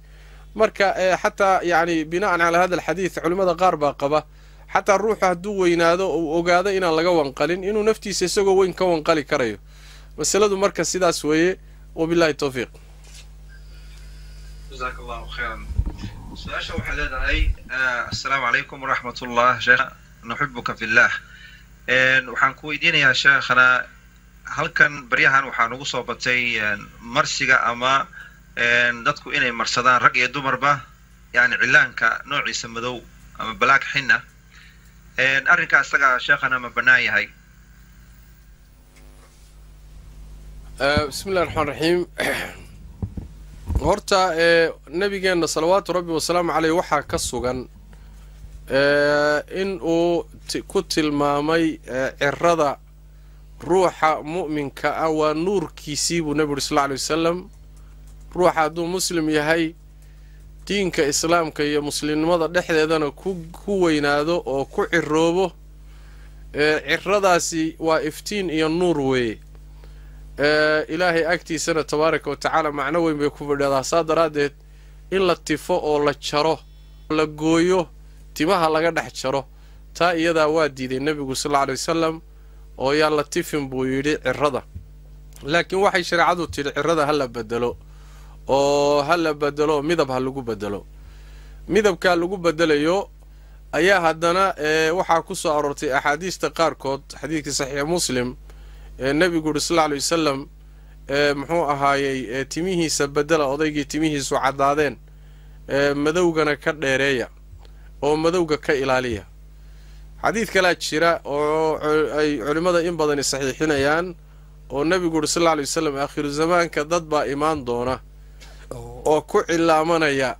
Marka xataa yacni bina'an calaa hada alxadiid culimmada qaar baa qaba xataa ruuxu hadduu weynaado oo uu ogaado inaan laga wanqalin, inuu naftiisa isagoo weyn ka wanqali karayo. Masaladu marka sidaas weeye. Wabillahi towfiiq. Jazaaka Allahu khayran. Su-aasha waxay leedahay: Assalaamu calaykum waraxmat ullah, sheekh, nuxibuka fillah. Waxaan ku weydiinayaa, sheekhana, halkan baryahan waxaa nagu soo batay marsiga ama dadku inay marsadaan, rag iyo dumarba, yani cilaanka noociisa madow ama black xinna. Arrinkaa isaga, sheekhana, ma bannaan yahay? Bismi illahi raxmaan raxiim. Horta nabigeenna salawaatu rabbi wasalaamu caleyh waxaa ka sugan in uu ku tilmaamay cirada ruuxa mu'minka ah waa nuurkiisii buu nebigu uri sal alla alay wasalam. Ruuxa hadduu muslim yahay, diinka islaamka iyo muslimnimada dhexdeedana ku weynaado oo ku ciroobo, ciradaasi waa iftiin iyo nuur weeye. Ilaahay agtiisana tabaaraka wa tacaala macno weyn bay ku fadhiadaa. Saa daraaddeed in la tifo oo la jaro, la gooyo, timaha laga dhex jaro, taa iyadaa waa diiday nebigu sal alla alay wasalam, oo yaan la tifin buu yidhi cirada. Laakiin waxay shareecadu tidhi cirada ha la bedelo, oo ha la bedelo, midab ha lagu bedelo. Midabkaa lagu bedelayo ayaa haddana waxaa ku soo aroortay axaadiista qaarkood, xadiidkii saxiix Muslim ee nebigu yuri sal alla alay wasalam, muxuu ahaayey, timihiisa bedela odaygii timihiisu caddaadeen, madowgana ka dheereeya oo madowga ka ilaaliya. Xadiid kalaa jira oo ay culimmada in badani saxiixinayaan oo nebigu yuri sal alla alay wasalam, aakhiru zamaanka dad baa imaan doona oo ku cilaamanaya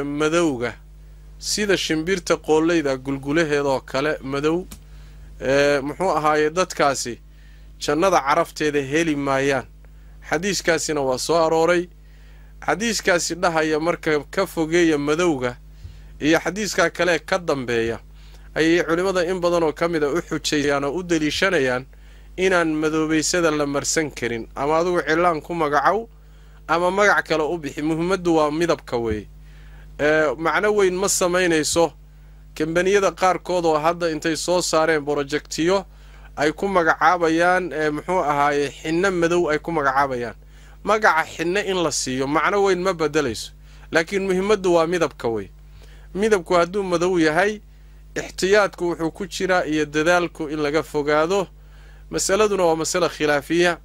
madowga sida shimbirta qooleyda gulgulaheedoo kale madow. Muxuu ahaaye, dadkaasi jannada carafteeda heli maayaan. Xadiiskaasina waa soo arooray. Xadiiskaasi dhahaya marka ka fogeeya madowga iyo xadiiskaa kale ka dambeeya ayay culimmada in badanoo ka mid a u xujeeyaan oo u deliishanayaan inaan madoobaysada la marsan karin, ama adigu cilaan ku magacow ama magac kale u bixi, muhimaddu waa midabka weeye. Macno weyn ma samaynayso kambaniyada qaarkood oo hadda intay soo saareen borojektiyo ay ku magacaabayaan muxuu ahaaye xinno madow ay ku magacaabayaan. Magaca xinno in la siiyo macno weyn ma bedelayso, laakiin muhimaddu waa midabka wey. Midabku hadduu madow yahay, ixtiyaadku wuxuu ku jiraa iyo dadaalku in laga fogaado. Masaladuna waa masale khilaafiya,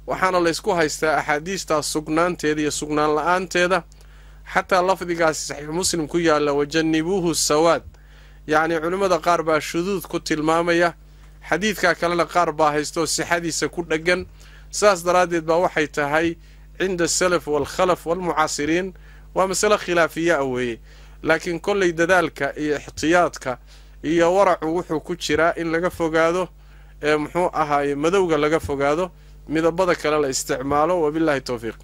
waxaana laysku haystaa axaadiistaas sugnaanteeda iyo sugnaan la-aanteeda. Xataa lafdigaasi saxiix Muslim ku yaalla, wajanibuuhu sawaad, yacnii culimmada qaar baa shuduud ku tilmaamaya, xadiidkaa kalena qaar baa haystaoo sixadiisa ku dheggan. Saas daraaddeed baa waxay tahay cinda asalaf waalkhalaf waalmucaasiriin waa masale khilaafiya a weeye. Laakiin kollay dadaalka iyo ixtiyaadka iyo waracu wuxuu ku jiraa in laga fogaado ee muxuu ahaaye madowga laga fogaado, midabada kale la isticmaalo. Wabillahi towfiiq.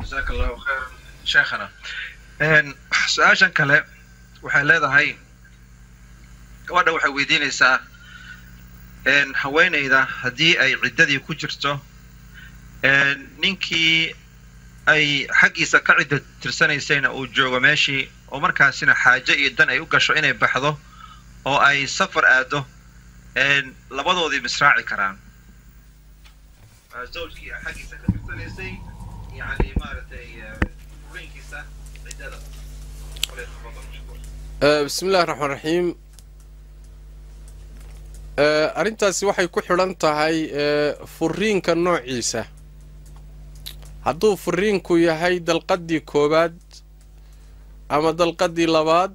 Jazaaka Allahu khayr, sheekhana. Su-aashan kale waxay leedahay, gabadha waxay weydiinaysaa, haweeneyda haddii ay ciddadii ku jirto, ninkii ay xaggiisa ka cidda tirsanaysayna uu joogo meeshii, oo markaasina xaajo iyo dan ay u gasho inay baxdo oo ay safar aado, labadoodii misraaci karaan zawjkii xaggiisa ka tirsanaysay, yani maaragtay furiinkiisa ciddada? Bismi illahi raxmaan raxiim. Arrintaasi waxay ku xidhan tahay furiinka noociisa. Hadduu furiinku yahay dalqaddii koowaad ama dalqaddii labaad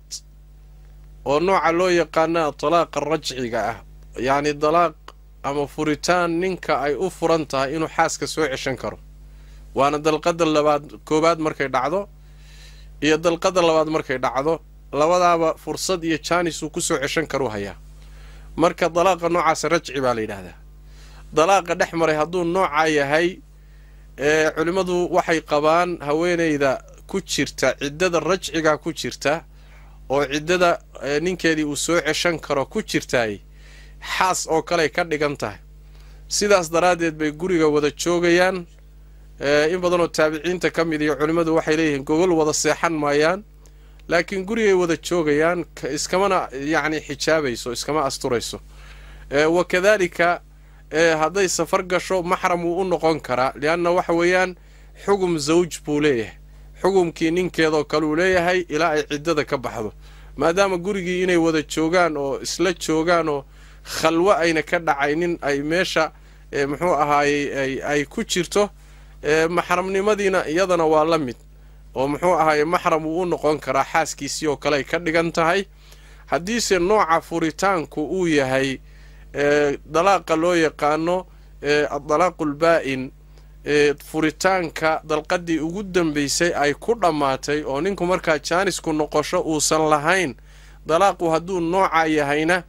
oo nooca loo yaqaana talaaqa rajciga ah, yacni dalaaq ama furitaan ninka ay u furan tahay inuu xaaska soo ceshan karo, waana dalqadda labaad koowaad markay dhacdo iyo dalqadda labaad markay dhacdo, labadaaba fursad iyo jaanis uu ku soo ceshan karuu hayaa. Marka dalaaqa noocaasa rajci baa la yidhaahdaa. Dalaaqa dhex maray hadduu noocaa yahay, culimmadu waxay qabaan haweeneyda ku jirta ciddada rajcigaa ku jirta oo ciddada ninkeedii uu soo ceshan karo ku jirtaay xaas oo kaley ka dhigan tahay. Sidaas daraaddeed bay guriga wada joogayaan. In badanoo taabiciinta ka mid iyo culimmadu waxay leeyihiin gogol wada seexan maayaan, laakiin gurigay wada joogayaan, iskamana yacni xijaabayso, iskama asturayso. Wa kadaalika hadday safar gasho maxram wuu u noqon karaa, lianna waxa weeyaan xugum zawj buu leeyahay, xugumkii ninkeedoo kale uu leeyahay ilaa ay ciddada ka baxdo, maadaama gurigii inay wada joogaan oo isla joogaan oo khalwo ayna ka dhacaynin ay meesha muxuu ahaayey ay ku jirto. Maxramnimadiina iyadana waa la mid oo muxuu ahaaye maxram wuu u noqon karaa, xaaskiisii oo kale ay ka dhigan tahay. Haddiise nooca furitaanku uu yahay dalaaqa loo yaqaano adalaaqu lbaa'in, furitaanka dalqadii ugu dambaysay ay ku dhammaatay oo ninku markaa jaanisku noqosho uusan lahayn, dalaaqu hadduu noocaa yahayna,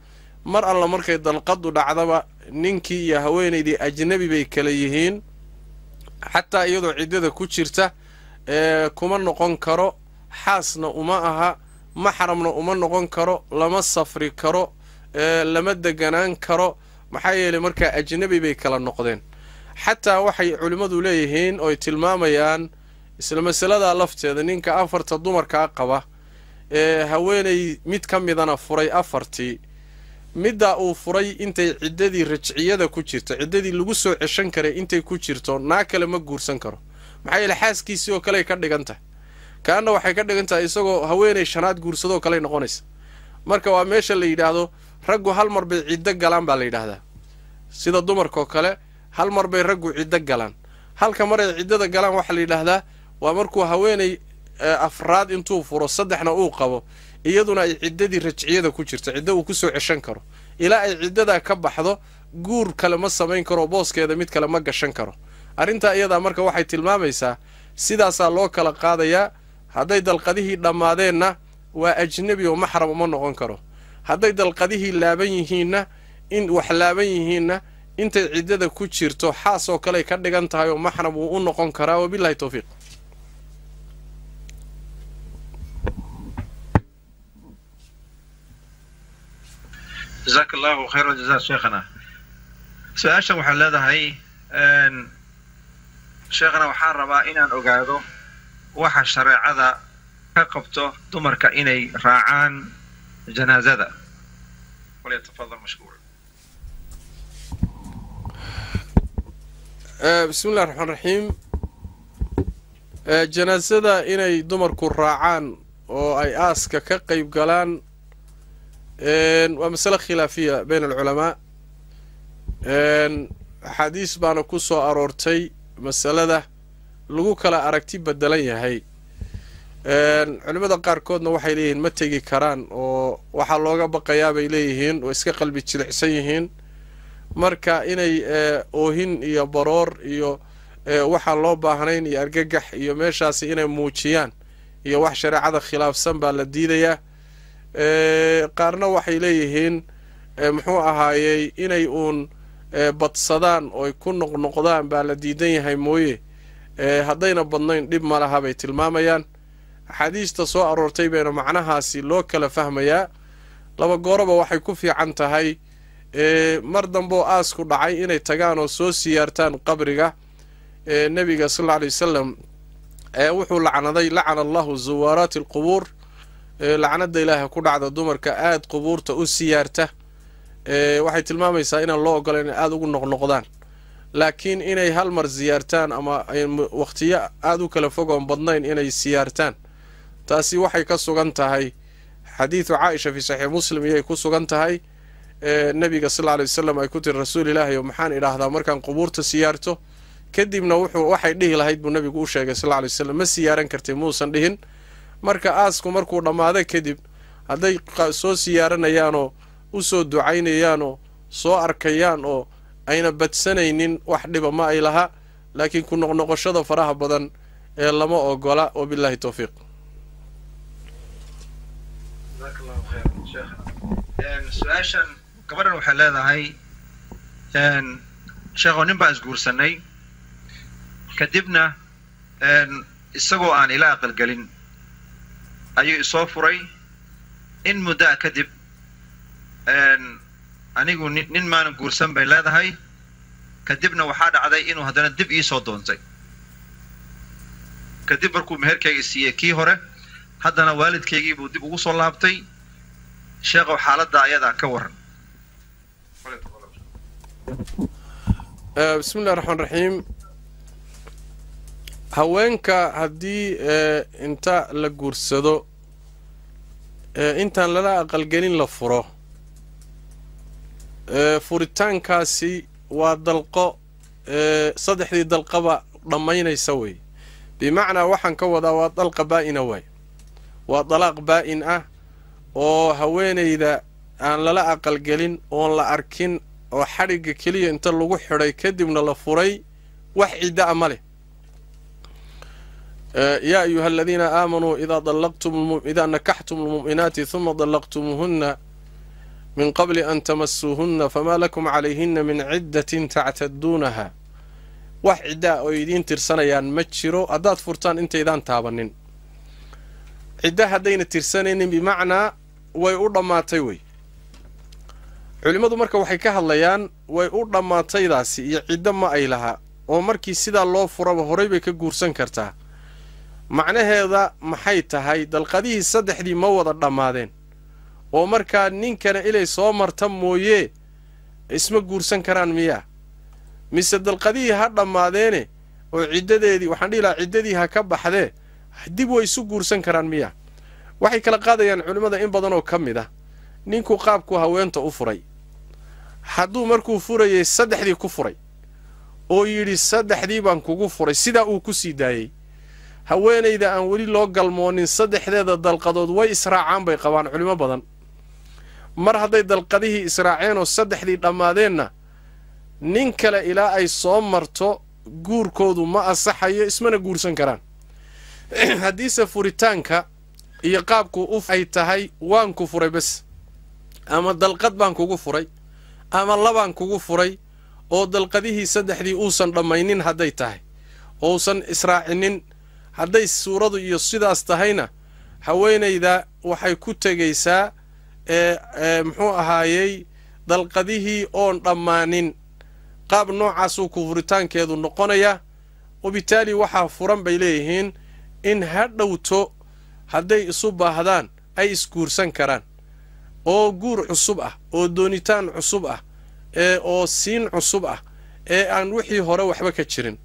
mar alla markay dalqadu dhacdaba ninkii iyo haweenaydii ajnabi bay kala yihiin. Xataa iyadoo ciddada ku jirta kuma noqon karo, xaasna uma aha, maxramna uma noqon karo, lama safri karo, lama deganaan karo, maxaa yeelay markaa ajnabi bay kala noqdeen. Xataa waxay culimmadu leeyihiin oy tilmaamayaan isla masaladaa lafteeda, ninka afarta dumarkaa qaba ee haweenay mid ka midana furay afartii, middaa uu furay intay ciddadii rajciyada ku jirto, ciddadii lagu soo ceshan karay intay ku jirto, naa kale ma guursan karo, maxaa yeele xaaskiisii oo kaley ka dhigan tahay. Kaana waxay ka dhigan tahay isagoo haweenay shanaad guursadoo kaley noqonaysa. Marka waa meesha la yidhaahdo raggu hal mar bay ciddo galaan baa la yidhaahdaa, sida dumarkoo kale hal mar bay raggu ciddo galaan. Halka mar ay ciddada galaan waxaa la yidhaahdaa waa markuu haweenay afraad intuu furo saddexna uu qabo, iyaduna ay ciddadii rajciyada ku jirto, ciddo uu kusoo ceshan karo. Ilaa ay ciddadaa ka baxdo guur kale ma samayn karo, booskeeda mid kale ma gashan karo. Arrintaa iyadaa marka waxay tilmaamaysaa sidaasaa loo kala qaadayaa. Hadday dalqadihii dhammaadeenna waa ajnebi oo maxram uma noqon karo. Hadday dalqadihii laaban yihiinna, in wax laaban yihiinna, intay ciddada ku jirto xaas oo kaley ka dhigan tahay oo maxram wuu u noqon karaa. Wabillahi tawfiiq. Jazaaka Allahu khayr aljaza sheekhana. Su-aashan waxay leedahay, sheekhana, waxaan rabaa inaan ogaado waxa shareecada ka qabto dumarka inay raacaan janaazada. Falyatafadal mashkuura. Bismi illahi raxmaan raxiim. Janaasada inay dumarku raacaan oo ay aaska ka qayb galaan waa masale khilaafiya bayna alculamaa. Axaadiis baana ku soo aroortay masalada lagu kala aragti bedelan yahay. Culimmada qaarkoodna waxay leeyihiin ma tegi karaan oo waxaa looga baqayaa bay leeyihiin, oo iska qalbi jilicsan yihiin. Marka inay oohin iyo baroor iyo waxaan loo baahnayn iyo argagax iyo meeshaasi inay muujiyaan iyo wax shareecada khilaafsan baa la diidayaa. Qaarna waxay leeyihiin muxuu ahaayey inay uun badsadaan ooy ku noqnoqdaan baa la diidan yahay mooye, haddayna badnayn dhib ma laha bay tilmaamayaan. Axaadiista soo aroortay bayna macnahaasi loo kala fahmayaa. Laba gooroba waxay ku fiican tahay mar damboo aasku dhacay inay tagaan oo soo siyaartaan qabriga nebiga sal alla alay wasalam. Wuxuu lacnaday, lacana allahu zuwaaraati alqubuur, lacnada ilaaha ku dhacda dumarka aada qubuurta u siyaarta. Waxay tilmaamaysaa inaan loo ogolayn inay aada ugu noqnoqdaan, laakiin inay hal mar siyaartaan ama wakhtiyo aada u kala fogoon badnayn inay siyaartaan, taasi waxay ka sugan tahay xadiidu Caaisha fi Saxiix Muslim iyay ku sugan tahay. Nebiga sal alla alay wasalam ay ku tiri, rasuul ilaahi o, maxaan idhaahdaa markaan qubuurta siyaarto? Kadibna wuxuu waxay dhihi lahayd buu nebigu u sheegay sal alla alay wasalam. Ma siyaaran kartay muusan dhihin. Marka aasku markuu dhammaado kadib hadday soo siyaaranayaanoo usoo ducaynayaanoo soo arkayaan oo ayna badsanaynin, wax dhiba ma ay laha, laakiin ku noqnoqoshada faraha badan ee lama ogola. Wabillahi towfiiq. Jazaaka Allahu khayr sheekhana. Su-aashan gabadhan waxay leedahay, sheekho, nin baan isguursanay, kadibna isagoo aan ila aqalgelin ayuu isoo furay. In muddaa kadib anigu nin maanan guursan bay leedahay. Kadibna waxaa dhacday inuu haddana dib iisoo doontay kadib markuu meherkayga siiyey kii hore. Haddana waalidkaygii buu dib ugu soo laabtay. Sheekhow, xaaladda ayadaa ka warran. Bismi illahi raxmaan raxiim. Haweenka haddii inta la guursado intaan lala aqalgelin la furo, furitaankaasi waa dalqo saddexdii dalqaba dhammaynaysa wey. Bimacnaa waxaan ka wadaa waa dalqa baa'ina waay, waa dalaaq baa'in ah oo haweenayda aan lala aqalgelin oon la arkin oo xadhigga keliya inta lagu xidhay kadibna la furay, wax cidda a ma leh. Yaa ayuha aladiina aamanuu idaa nakaxtum almu'minaati huma dallaqtumuuhunna min qabli an tamasuuhunna famaa lakum calayhina min ciddatin tactaduunaha. Wax ciddaa oo idiin tirsanayaan ma jiro haddaad furtaan intaydaan taabanin. Cidda haddayna tirsanaynin, bimacnaa way u dhammaatay wey. Culimmadu marka waxay ka hadlayaan way u dhammaataydaasi iyo ciddo ma ay lahaa, oo markii sidaa loo furaba horay bay ka guursan kartaa. Macnaheeda maxay tahay? Dalqadihii saddexdii ma wada dhammaadeen oo markaa ninkana inay soo marta mooyee isma guursan karaan miyaa, mise dalqadihii ha dhammaadeene oo ciddadeedii, waxaan dhihi lahaa ciddadii ha ka baxdee, Dib way isu guursan karaan miya? Waxay kala qaadayaan culimmada in badan oo ka mid ah ninku qaabku haweenta u furay. Hadduu markuu furayay saddexdii ku furay oo yidhi saddexdii baan kugu furay, sidaa uu ku sii daayey, haweenayda aan weli loo galmoonin saddexdeeda dalqadood way israacaan bay qabaan culimo badan. Mar hadday dalqadihii israaceen oo saddexdii dhammaadeenna, nin kale ilaa ay soo marto guurkoodu ma asaxayo, ismana guursan karaan. Haddiise furitaanka iyo qaabku u ay tahay waan ku furay bes, ama dalqad baan kugu furay, ama labaan kugu furay, oo dalqadihii saddexdii uusan dhammaynin hadday tahay, ousan israacinin, hadday suuradu iyo sidaas tahayna, haweenayda waxay ku tegaysaa muxuu ahaayey dalqadihii oon dhammaanin. Qaab noocaasuu ku furitaankeedu noqonayaa. Wabitaali waxaa furan bay leeyihiin in ha dhowto hadday isu baahdaan ay isguursan karaan, oo guur cusub ah, oo doonitaan cusub ah, oo siin cusub ah, ee aan wixii hore waxba ka jirin.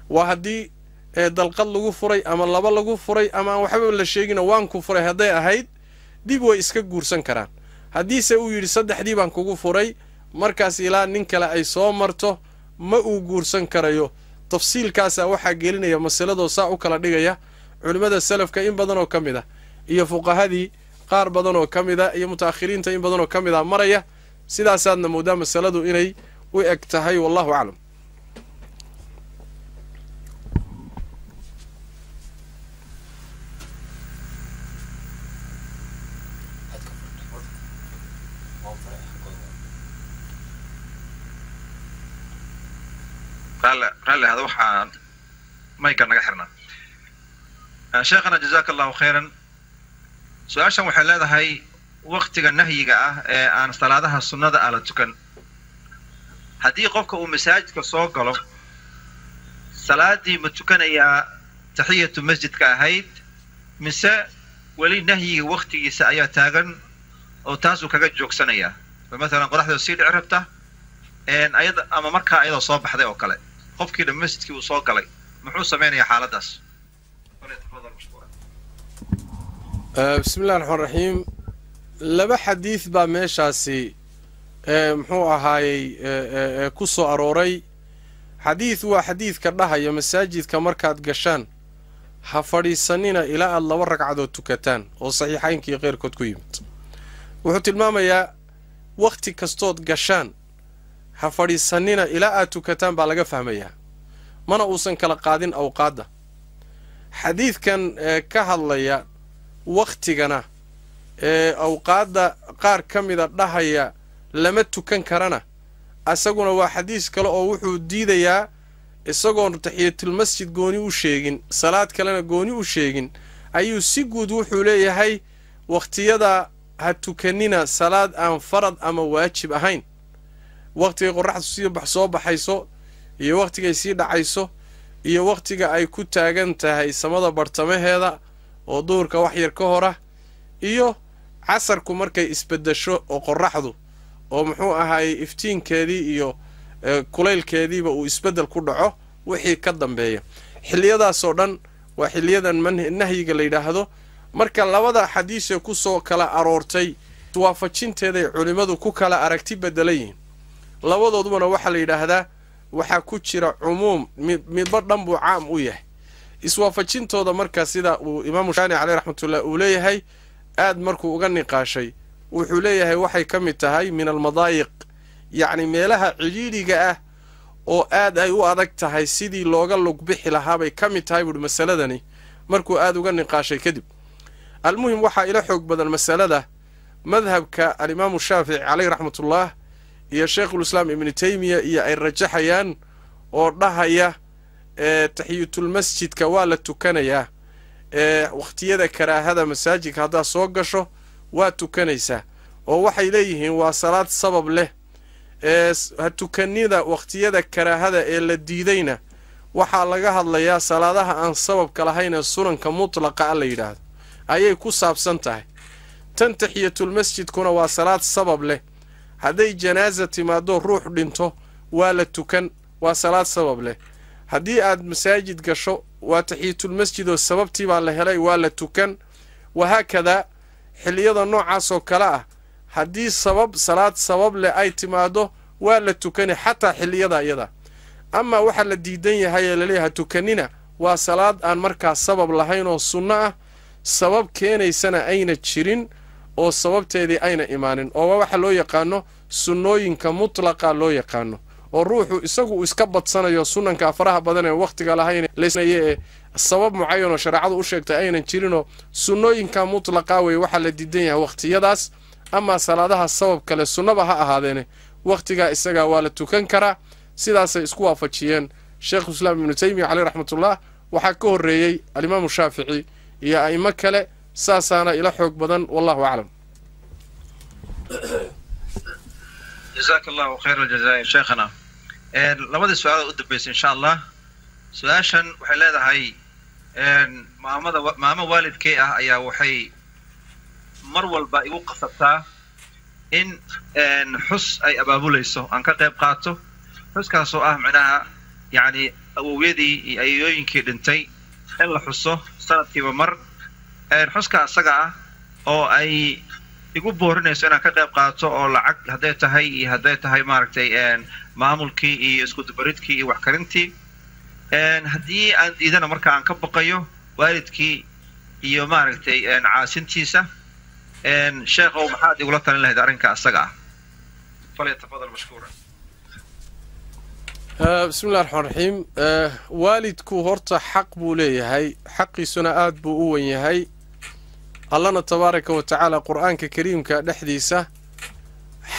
Waa haddii dalqad lagu furay ama laba lagu furay ama aan waxba la sheegina waan ku furay hadday ahayd, dib way iska guursan karaan. Haddiise uu yidhi saddexdii baan kugu furay, markaas ilaa nin kale ay soo marto ma uu guursan karayo. Tafsiilkaasaa waxaa gelinaya masaladoo saa u kala dhigaya culimmada salafka in badan oo ka mid ah, iyo fuqahadii qaar badan oo ka mid ah, iyo muta'akhiriinta in badan oo ka mid ah maraya. Sidaasaadna moodaa masaladu inay u eg tahay, wallahu aclam. Raalli hada, waxaan mayka naga xirnaa. Sheekhana, jazaaka Allahu khayran. Su-aashan waxay leedahay, waktiga nahyiga ah ee aan salaadaha sunnada ah la tukan, haddii qofka uu masaajidka soo galo, salaadii ma tukanayaa taxiyatu masjidka ahayd, mise weli nahyiga waktigiisa ayaa taagan oo taasuu kaga joogsanayaa? Mathalan qoraxda sii dhici rabta ayada ama markaa ayadoo soo baxday oo kale, qofkii dhan masjidkii uu soo galay, muxuu samaynayaa xaaladdaas? Bismi illahi raxmaan raxiim. Laba xadiid baa meeshaasi muxuu ahaayey ku soo arooray. Xadiid waa xadiidka dhahaya masaajidka markaad gashaan ha fadhiisanina ilaa aad laba ragcadood tukataan, oo saxiixaynkii keyrkood ku yimid. Wuxuu tilmaamayaa wakhti kastood gashaan ha fadhiisanina ilaa aad tukataan baa laga fahmayaa, mana uusan kala qaadin awqaadda. Xadiidkan ka hadlaya wakhtigana ee awqaadda qaar ka mida dhahaya lama tukan karana, isaguna waa xadiis kale oo wuxuu diidayaa isagoon taxiyatulmasjid gooni u sheegin, salaad kalena gooni u sheegin, ayuu si guud wuxuu leeyahay wakhtiyada ha tukanina salaad aan farad ama waajib ahayn, wakhtigay qorraxdu sii soo baxayso iyo wakhtigay sii dhacayso iyo wakhtiga ay ku taagan tahay samada bartamaheeda oo duhurka wax yar ka hora, iyo casarku markay isbeddesho oo qorraxdu oo muxuu ahaayey iftiinkeedii iyo kulaylkeediiba uu isbeddel ku dhaco wixii ka dambeeya. Xilliyadaasoo dhan waa xilliyadan nahyiga la yidhaahdo. Marka labada xadiisee kusoo kala aroortay waafajinteeday culimmadu ku kala aragti beddelan yihiin. Labadoodubana waxaa la yidhaahdaa waxaa ku jira cumuum, midba dhan buu caam u yahay iswaafajintooda. Marka sida uu imaamu Shaani caleyh raxmatullah uu leeyahay, aad markuu uga niqaashay, wuxuu leeyahay waxay ka mid tahay min almadaayiq, yacni meelaha cidhiidhiga ah oo aad ay u adag tahay sidii looga lugbixi lahaabay ka mid tahay buuhi masaladani, markuu aad uga niqaashay kadib. Almuhim, waxaa ila xoog badan masalada madhabka alimaamu Shaafici caleyh raxmatullah iyo Sheikhulislaam Ibnu Taymiya iyo ay rajaxayaan oo dhahaya taxiyatulmasjidka waa la tukanayaa wakhtiyada karaahada. Masaajidka haddaad soo gasho waa tukanaysaa, oo waxay leeyihiin waa salaad sabab leh. Ha tukanida wakhtiyada karaahada ee la diidayna waxaa laga hadlayaa salaadaha aan sababka lahayn ee sunanka mutlaqa a la yidhaahdo ayay ku saabsan tahay. Tan taxiyatulmasjidkuna waa salaad sabab leh. Hadday janaasa timaado, ruux dhinto, waa la tukan, waa salaad sabab leh. Haddii aad masaajid gasho Waa taxiyatulmasjid oo sababtii baa la helay, waa la tukan. Wahaakadaa xilliyada noocaasoo kale ah haddii sabab salaad sabab leh ay timaado waa la tukani xataa xilliyada iyada. Amaa waxaa la diidan yahay ee laleeyahay tukanina waa salaad aan markaa sabab lahayn oo sunno ah, sabab keenaysana ayna jirin oo sababteedii ayna imaanin, oo waa waxa loo yaqaano sunnooyinka mutlaqa loo yaqaano, oo ruuxu isagu uu iska badsanayo sunanka faraha badan ee wakhtiga lahayn ee sabab mucayan oo shareecadu u sheegtay aynan jirinoo sunnooyinka mutlaqa weeye waxaa la diidan yahay wakhtiyadaas. Amaa salaadaha sabab kale sunnaba ha ahaadeene wakhtigaa isagaa waa la tukan karaa. Sidaasay isku waafajiyeen Sheikhulislaam Ibnu Taymiya caleyh raxmatullah, waxaa ka horreeyey alimaamu Shaafici iyo a'imo kale, saasaana ila xoog badan, wallahu aclam. Jazaaka Allahu khayr aljaza sheekhana. Labadii su-aalood u dambaysa insha Allah. Su-aashan waxay leedahay, maamada maamo waalidkay ah ayaa waxay mar walba igu qasabtaa in xus ay abaabulayso aan ka qayb qaato, xuskaasoo ah macnaha yacni awowyadii iyo ayayooyinkii dhintay in la xuso sanadkiiba mar. Xuska asaga ah oo ay igu boorinayso inaan ka qayb qaato oo lacag hadday tahay iyo hadday tahay maaragtay maamulkii iyo iskudubaridkii iyo waxkarintii, haddii aan diidana marka aan ka baqayo waalidkii iyo maaragtay caasintiisa. Sheekhow, maxaad igula talin lahayd arrinka asaga ah? Falyatafadal mashkuura. Bismi illahi raxmaan raxiim. Waalidku horta xaq buu leeyahay, xaqiisuna aad buu u wen yahay. Allana tabaaraka wa tacaala qur-aanka kariimka dhexdiisa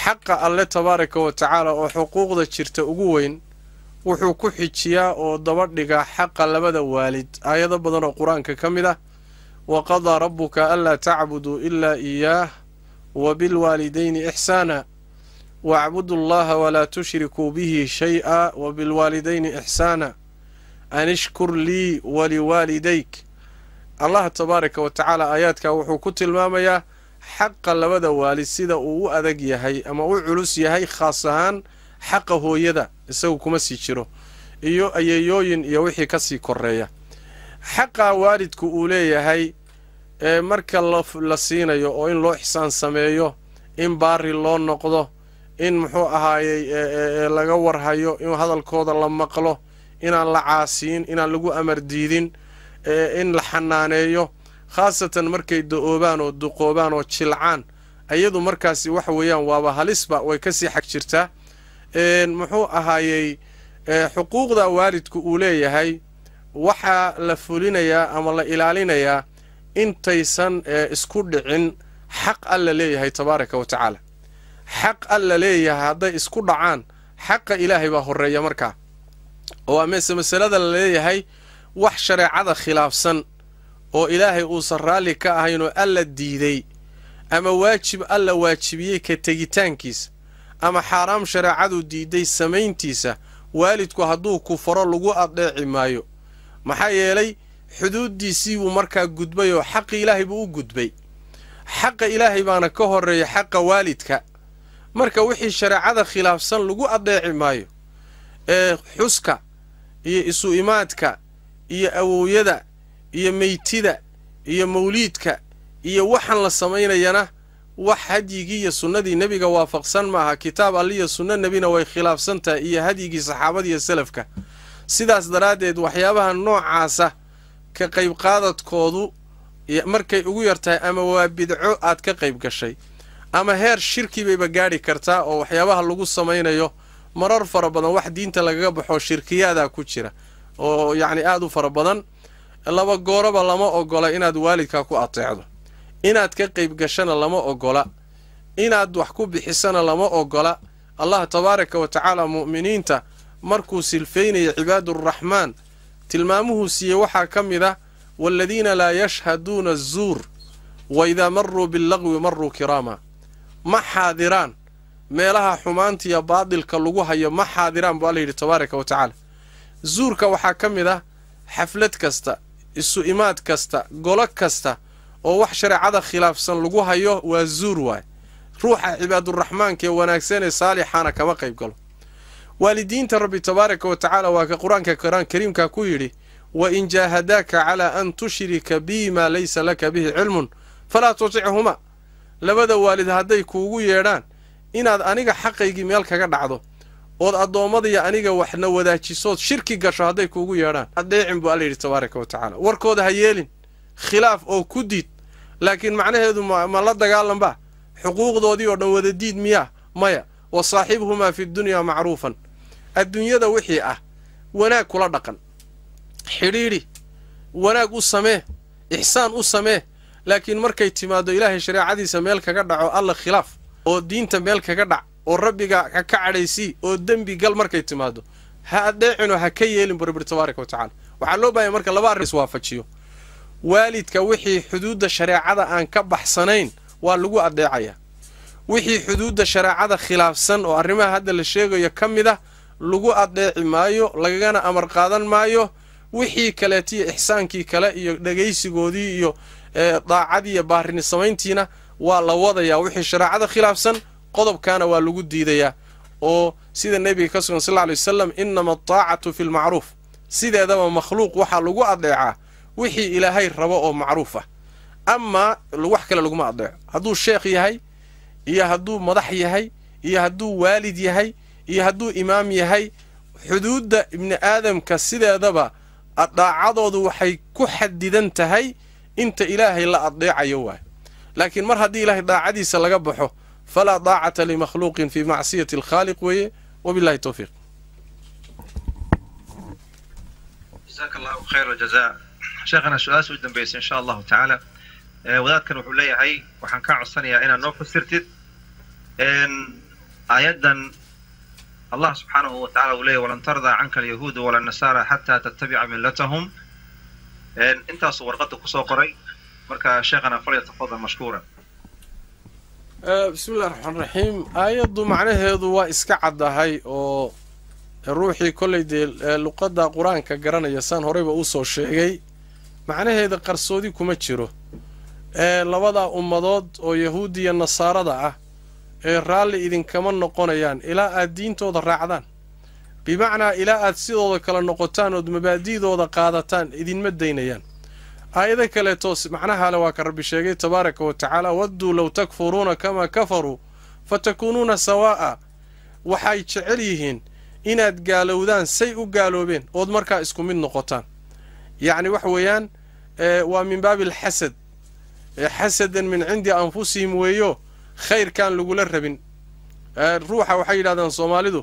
xaqa alle tabaaraka wa tacaala oo xuquuqda jirta ugu weyn wuxuu ku xijiyaa oo daba dhigaa xaqa labada waalid. Aayado badan oo qur-aanka ka mid ah, wa qadaa rabbuka anlaa tacbuduu ilaa iyaah wa bilwaalidayni ixsaana wacbudu allaha walaa tushrikuu bihi shay-a wa bilwaalidayni ixsaana an ishkur lii waliwaalidayk. Allah tabaaraka wa tacaala aayaadkaa wuxuu ku tilmaamayaa xaqa labada waalid sida uu u adag yahay ama u culus yahay, khaas ahaan xaqa hooyada isagu kuma sii jiro iyo ayeeyooyin iyo wixii kasii koreeya. Xaqa waalidku uu leeyahay ee marka la siinayo oo in loo ixsaan sameeyo, in baari loo noqdo, in muxuu ahaayey laga warhayo, in hadalkooda la maqlo, inaan la caasiyin, inaan lagu amar diidin, in la xanaaneeyo, khaasatan markay da-oobaan oo duqoobaan oo jilcaan, iyadu markaasi waxa weeyaan waaba halisba, way kasii xag jirtaa. Muxuu ahaayey xuquuqda waalidku uu leeyahay waxaa la fulinayaa ama la ilaalinayaa intaysan isku dhicin xaq alla leeyahay tabaaraka wa tacaala. Xaq alla leeyahay hadday isku dhacaan, xaqa Ilaahay baa horreeya markaa. Oo amese masalada la leeyahay wax shareecada khilaafsan oo Ilaahay uusan raalli ka ahayn oo alla diiday, ama waajib alla waajibiyey ka tegitaankiisa, ama xaaraam shareecadu diiday samayntiisa, waalidku hadduu ku faro lagu adeeci maayo. Maxaa yeelay xuduuddiisii buu markaa gudbay oo xaqi Ilaahay buu u gudbay. Xaqa Ilaahay baana ka horreeya xaqa waalidka. Marka wixii shareecada khilaafsan lagu adeeci maayo. Ee xuska iyo isu imaadka iyo awowyada iyo meytida iyo mawliidka iyo waxaan la samaynayana wax hadyigii iyo sunnadii nebiga waafaqsan maaha. Kitaab alliyo sunno nebina way khilaafsan tahay iyo hadyigii saxaabada iyo salafka. Sidaas daraaddeed waxyaabaha noocaasa ka qayb qaadadkoodu markay ugu yartahay ama waa bidco aad ka qayb gashay ama heer shirki bayba gaadhi kartaa, oo waxyaabaha lagu samaynayo marar fara badan wax diinta lagaga baxo shirkiyaadaa ku jira oo yacni aada u fara badan. Laba gooraba lama ogola inaad waalidkaa ku ateecdo, inaad ka qayb gashana lama ogola, inaad wax ku bixisana lama ogola. Allah tabaaraka wa tacaala mu'miniinta markuu silfaynaya cibaaduraxmaan tilmaamuhuu siiyey waxaa ka mid ah waaladiina laa yashhaduuna azuur wa idaa maruu billagwi maruu kiraama. Ma xaadiraan meelaha xumaantiiyo baadilka lagu hayo, ma xaadiraan buu alla yidhi tabaaraka wa tacaala. Zuurka waxaa ka mid ah xaflad kasta, isu imaad kasta, golo kasta oo wax shareecada khilaafsan lagu hayo waa zuur waay. Ruuxa cibaaduraxmaanka ee wanaagsan ee saalixaana kama qayb galo. Waalidiinta Rabbi tabaaraka wa tacaala waa ka qur-aanka kariimka ku yidhi Wa in jaahadaaka calaa an tushrika bii maa laysa laka bihi cilmun falaa tutichuma. Labada waalid hadday kuugu yeedhaan inaad aniga xaqaygii meel kaga dhacdo ood addoommadiiyo aniga waxna wadaajisood shirki gasho hadday kuugu yeedhaan, adeecin buu alla yidhi tabaaraka wa tacaala. Warkooda ha yeelin, khilaaf oo ku diid, laakiin macnaheedu ma la dagaalanba, xuquuqdoodii oo dhan wada diid miyaa? Maya. Wa saaxibhumaa fi dunyaa macruufan, adduunyada wixii ah wanaag kula dhaqan, xidhiidhi, wanaag u samee, ixsaan u samee, laakiin markay timaaddo ilaahay shareecadiisa meel kaga dhaco, alla khilaaf oo diinta meel kaga dhac oo rabbiga ka cadhaysii oo dembi gal markay timaaddo, ha adeecinoo ha ka yeelin buu rabbi tabaaraka wa tacala. Waxaa loo baahanya marka laba arrin iswaafajiyo. Waalidka wixii xuduudda shareecada aan ka baxsanayn waa lagu adeecayaa, wixii xuduudda shareecada khilaafsan oo arrimaha hadda la sheegayo ka mid ah lagu adeeci maayo, lagagana amar qaadan maayo. Wixii kaleetiyo ixsaankii kale iyo dhegaysigoodii iyo daacadii iyo baarini samayntiina waa la wadayaa. Wixii shareecada khilaafsan qodobkaana waa lagu diidayaa, oo sida nebiga ka sugan sal alay wasalam, innama ataacatu fi lmacruuf. Sideedaba makhluuq waxaa lagu adeecaa wixii ilaahay rabo oo macruuf ah, amaa wax kale laguma adeeco. Hadduu sheekh yahay iyo hadduu madax yahay iyo hadduu waalid yahay iyo hadduu imaam yahay, xuduudda ibni aadamka sideedaba daacadoodu waxay ku xadidan tahay inta ilaahay la adeecayo waay. Laakiin mar haddii ilaahay daacadiisa laga baxo, falaa daacata limakhluuqin fii macsiyati alkhaaliq weeye. Wabillahi towfiiq. Jazaaka allahu khayr aljaza. Sheekhana, su-aasha u dambaysa insha allahu tacaala, wadaadkan wuxuu leeyahay waxaan kaa codsanayaa inaad noo fasirtid aayaddan Allah subxaanahu wa tacala uu leeyahy walan tardaa canka alyahuudu wala nasaara xataa tattabica millatahum. Intaasuu warqadda kusoo qoray. Marka sheekhana falyatafadal mashkuuran. Bismi illahi raxmaan raxiim. Aayaddu macnaheedu waa iska caddahay oo ruuxii kollay dee luqadda qur-aanka garanaya, saan horeyba usoo sheegay, macnaheeda qarsoodi kuma jiro. Ee labadaa ummadood oo yahuudiya nasaarada ah ee raalli idinkama noqonayaan ilaa aad diintooda raacdaan, bimacnaa ilaa aad sidooda kale noqotaan ood mabaadi'dooda qaadataan idinma daynayaan. Aayado kaleeto macnaha le waa ka rabbi sheegay tabaaraka wa tacaala, wadduu low takfuruuna kamaa kafaruu fatakuunuuna sawaa'a. Waxay jecel yihiin inaad gaalowdaan say u gaaloobeen ood markaa isku mid noqotaan. Yacni waxa weeyaan waa min baabi alxasad, xasadan min cindi anfusihim weeyo, khayrkaan lagula rabin. Ruuxa waxay yidhahdaan soomaalidu,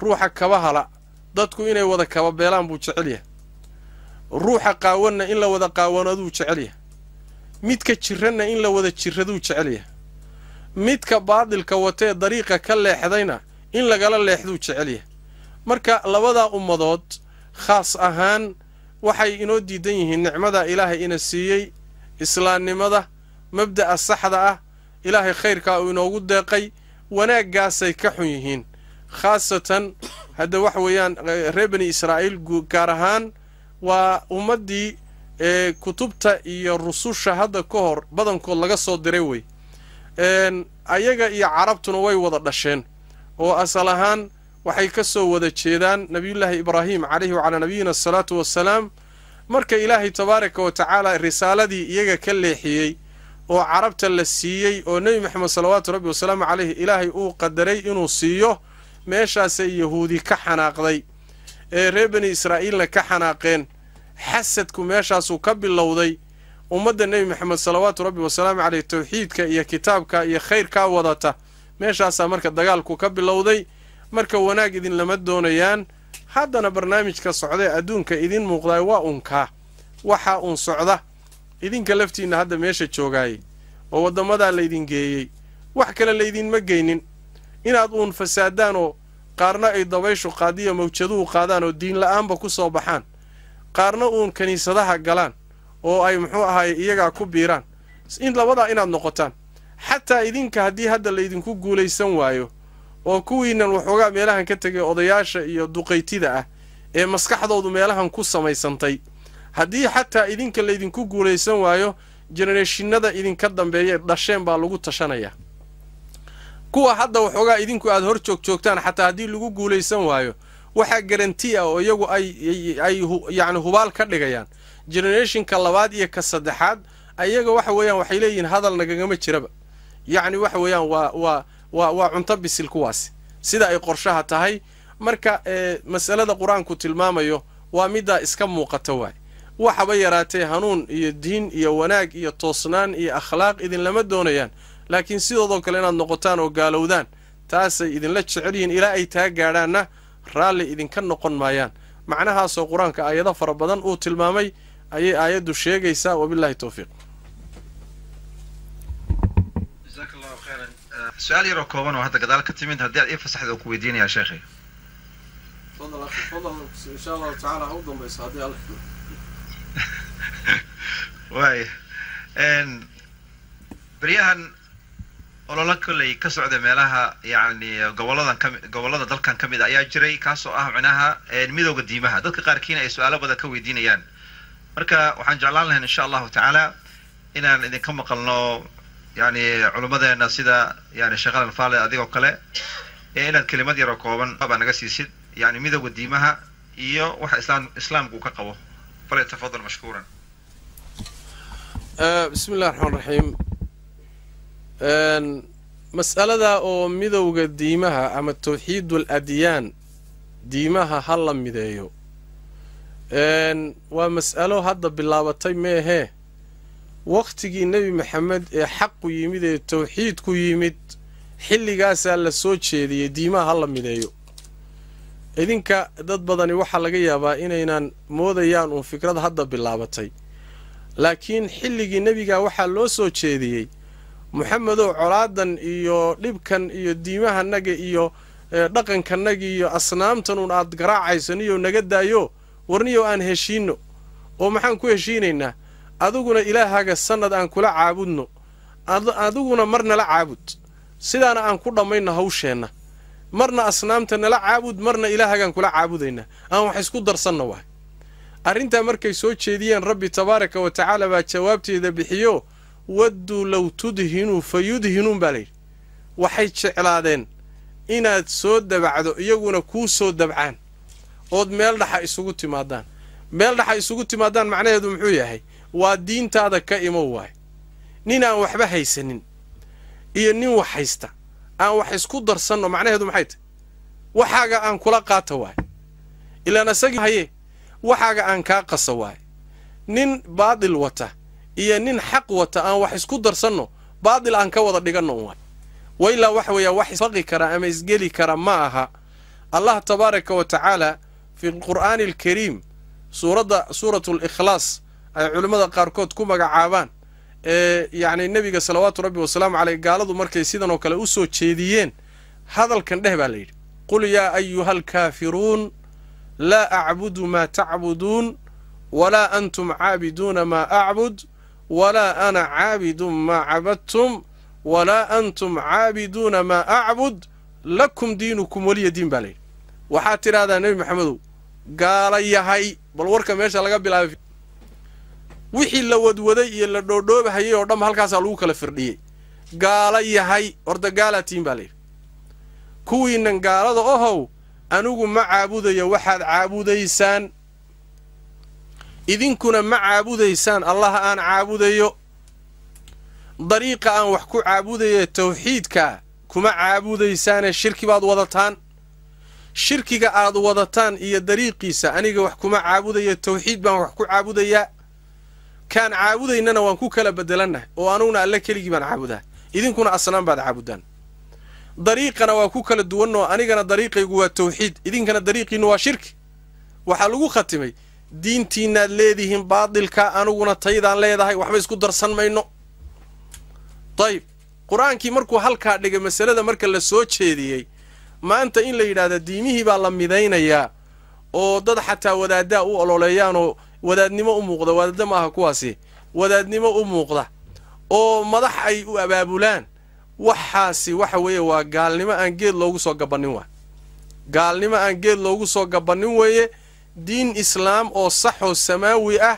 ruuxa kaba hala dadku inay wada kaba beelaan buu jecel yahay, ruuxa qaawanna in la wada qaawanaduu jecel yahay, midka jiranna in la wada jiraduu jecel yahay, midka baadilka watee dariiqa ka leexdayna in lagala leexduu jecel yahay. Marka labadaa ummadood khaas ahaan waxay inoo diidan yihiin nicmada ilaahay ina siiyey, islaamnimada, mabda'a saxda ah, ilaahay khayrkaa uu inoogu deeqay, wanaaggaasay ka xun yihiin. Khaasatan hadda waxa weeyaan reer bani Israa'iil gaar ahaan waa ummaddii ee kutubta iyo rususha hadda ka hor badankood laga soo diray wey. Ayaga iyo carabtuna way wada dhasheen oo asal ahaan waxay ka soo wada jeedaan nabiyullaahi Ibraahim calayhi wacalaa nabiyina asalaatu wassalaam. Marka ilaahay tabaaraka wa tacaala risaaladii iyaga ka leexiyey oo carabta la siiyey oo nebi Maxamed salawaatu rabbi wasalaamu caleyhi ilaahay uu qadaray inuu siiyo, meeshaasay yahuudi ka xanaaqday ee reer bani Israa'iilna ka xanaaqeen. Xasadku meeshaasuu ka bilowday. Ummadda nebi Maxamed salawaatu rabbi wasalaamu caleyh tawxiidka iyo kitaabka iyo khayrkaa wadata, meeshaasaa marka dagaalku ka bilowday. Marka wanaag idin lama doonayaan. Haddana barnaamijka socdae adduunka idin muuqdaay waa unkaa waxaa uun socda. Idinka laftiinna hadda meesha joogaayey oo waddamadaa laydin geeyey, wax kale laydinma geynin, inaad uun fasaadaan oo qaarna ay dabayshu qaadiyo mawjaduhu qaadaan oo diin la'aanba ku soo baxaan, qaarna uun kiniisadaha galaan oo ay muxuu ahaye iyagaa ku biiraan, in labadaa inaad noqotaan. Xataa idinka haddii hadda laydinku guulaysan waayo oo kuwiinan waxoogaa meelahan ka tegay odayaasha iyo duqaytida ah ee maskaxdoodu meelahan ku samaysantay, haddii xataa idinka laydinku guulaysan waayo, genereeshinada idinka dambeeya dhasheen baa lagu tashanayaa. Kuwa hadda waxoogaa idinku aada hor joog joogtaan xataa haddii lagu guulaysan waayo, Waxaa garanti ah oo iyagu ay yacni hubaal ka dhigayaan generationka labaad iyo ka saddexaad, ayaga waxa weeyaan waxay leeyihiin hadal nagagama jiraba. Yacni waxa weeyaan waa cunto bisil kuwaasi, sida ay qorshaha tahay. Marka masalada qur-aanku tilmaamayo waa middaa iska muuqata waay. Waxaba yaraatee hanuun iyo diin iyo wanaag iyo toosnaan iyo akhlaaq idinlama doonayaan, laakiin sidoodoo kale inaad noqotaan oo gaalowdaan taasay idinla jecel yihiin. Ilaa ay taa gaadhaanna raalli idinka noqon maayaan. Macnahaasoo qur-aanka aayado fara badan uu tilmaamay ayay aayaddu sheegaysaa. Wabillahi towfiiq. Jazaak Allahu khayran. Su-aal yaroo kooban oo hadda gadaal ka timid, haddii aad ii fasaxda, oo ku weydiinayaa, sheekhay. Tafadal akhi, tafadal. Insha Allahu tacaala ha u dambayso haddii Alla. Waay beryahan ololo kolley ka socda meelaha, yacni goboladan kami gobollada dalkan ka mid a ayaa jiray, kaasoo ah micnaha midowga diimaha, dadka qaarkiina ay su-aalo badan ka weydiinayaan. Marka waxaan jeclaan lahayn, insha Allahu tacaala, inaan idinka maqalno, yani culummadeena sida yani Sheekh Alan Faale, adigoo kale, ee inaad kelimad yaroo kooban baa naga siisid, yani midowga diimaha iyo waxa islaamku uu ka qabo. Falyatafadal mashkuuran. Bismi illahi raxmaan raxiim. Mas'alada oo midowga diimaha ama tawxiidul adyaan, diimaha ha la mideeyo, waa mas'alo hadda bilaabatay meehee. Wakhtigii Nebi Maxamed ee xaqu yimid ee tawxiidku yimid, xilligaasaa la soo jeediyey diimaha ha la mideeyo. Idinka dad badani waxaa laga yaabaa inaynan moodayaan uun fikrad hadda bilaabatay, laakiin xilligii nebigaa waxaa loo soo jeediyey: Moxamedow, colaadan iyo dhibkan iyo diimahanaga iyo dhaqankanaga iyo asnaamtan uun aad garaacayso, niyow naga daayo, warniyow aan heshiinno. Oo maxaan ku heshiinaynaa? Adiguna Ilaahaaga sannad aan kula caabudno, adiguna mar nala caabud, sidaana aan ku dhammayno hawsheenna. Marna asnaamta nala caabud, marna Ilaahagaan kula caabudaynaa, aan wax isku darsanno waay. Arrintaa markay soo jeediyeen, Rabbi tabaaraka wa tacaala baa jawaabteeda bixiyo. Wadduu low tudhinuu fa yudhinuun baa layidhi. Waxay jeclaadeen inaad soo dabacdo, iyaguna kuu soo dabcaan, ood meel dhaxa isugu timaadaan. Meel dhaxa isugu timaadaan macnaheedu muxuu yahay? Waa diintaada ka imow waay. Nin aan waxba haysanin iyo nin wax haysta aan wax isku darsanno macnaheedu maxay tahy? Waxaaga aan kula qaata waay, ilaan isagii haye, waxaaga aan kaa qasa waay. Nin baadil wata iyo nin xaq wata aan wax isku darsanno, baadil aan ka wada dhiganno un waay. Wailaa waxa weeyaa wax isfaqi kara ama isgeli kara ma aha. Allah tabaaraka wa tacaala fi lqur'aani alkariim, suuradda Suuratu Likhlaas ay culimmada qaarkood ku magacaabaan, ee yacni nebiga salawaatu Rabbi wasalaamu caleyh gaaladu markay sidan oo kale u soo jeediyeen, hadalkan dheh baa la yidhi: Qul yaa ayuha alkaafiruun, laa acbudu maa tacbuduun, walaa antum caabiduuna maa acbud, walaa ana caabidun maa cabadtum, walaa antum caabiduuna maa acbud, lakum diinukum waliya diin baa layidhi. Waxaad tidhahdaa, Nebi Maxamedow, gaala yahay. Bal warka meesha laga bilaabay, wixii la wadwaday iyo la dhoodhoobahayay oo dhan halkaasaa lagu kala firdhiyey. Gaala yahay, horta gaalaa tiin baa layidhi. Kuwiinan gaalada ohow, anigu ma caabudayo waxaad caabudaysaan, idinkuna ma caabudaysaan Allaha aan caabudayo. Dariiqa aan wax ku caabudaye tawxiidkaa kuma caabudaysaane, shirki baad wadataan. Shirkiga aad wadataan iyo dariiqiisa aniga wax kuma caabudayo, tawxiid baan wax ku caabudayaa. Kaan caabudaynana waan ku kala bedelannahay, oo anuguna Alle keligii baan caabudaa, idinkuna asnaam baad caabudaan. Dariiqana waa ku kala duwannoo, anigana dariiqaygu waa tawxiid, idinkana dariiqiinnu waa shirki. Waxaa lagu khatimay: diintiinaad leedihiin baadilka, aniguna taydaan leedahay, waxba isku darsan mayno. Dayib, qur-aankii markuu halkaa dhigay masalada marka la soo jeediyey, maanta in la yidhahda diimihii baa la midaynayaa, oo dad xataa wadaaddaa u ololeeyaanoo wadaadnimo u muuqda, wadaadda ma aha kuwaasi, wadaadnimo u muuqda oo madax ay u abaabulaan, waxaasi waxa weeye waa gaalnimo aan geed loogu soo gabannin. Waa gaalnimo aan geed loogu soo gabannin weeye. Diin islaam oo saxoo samaawi ah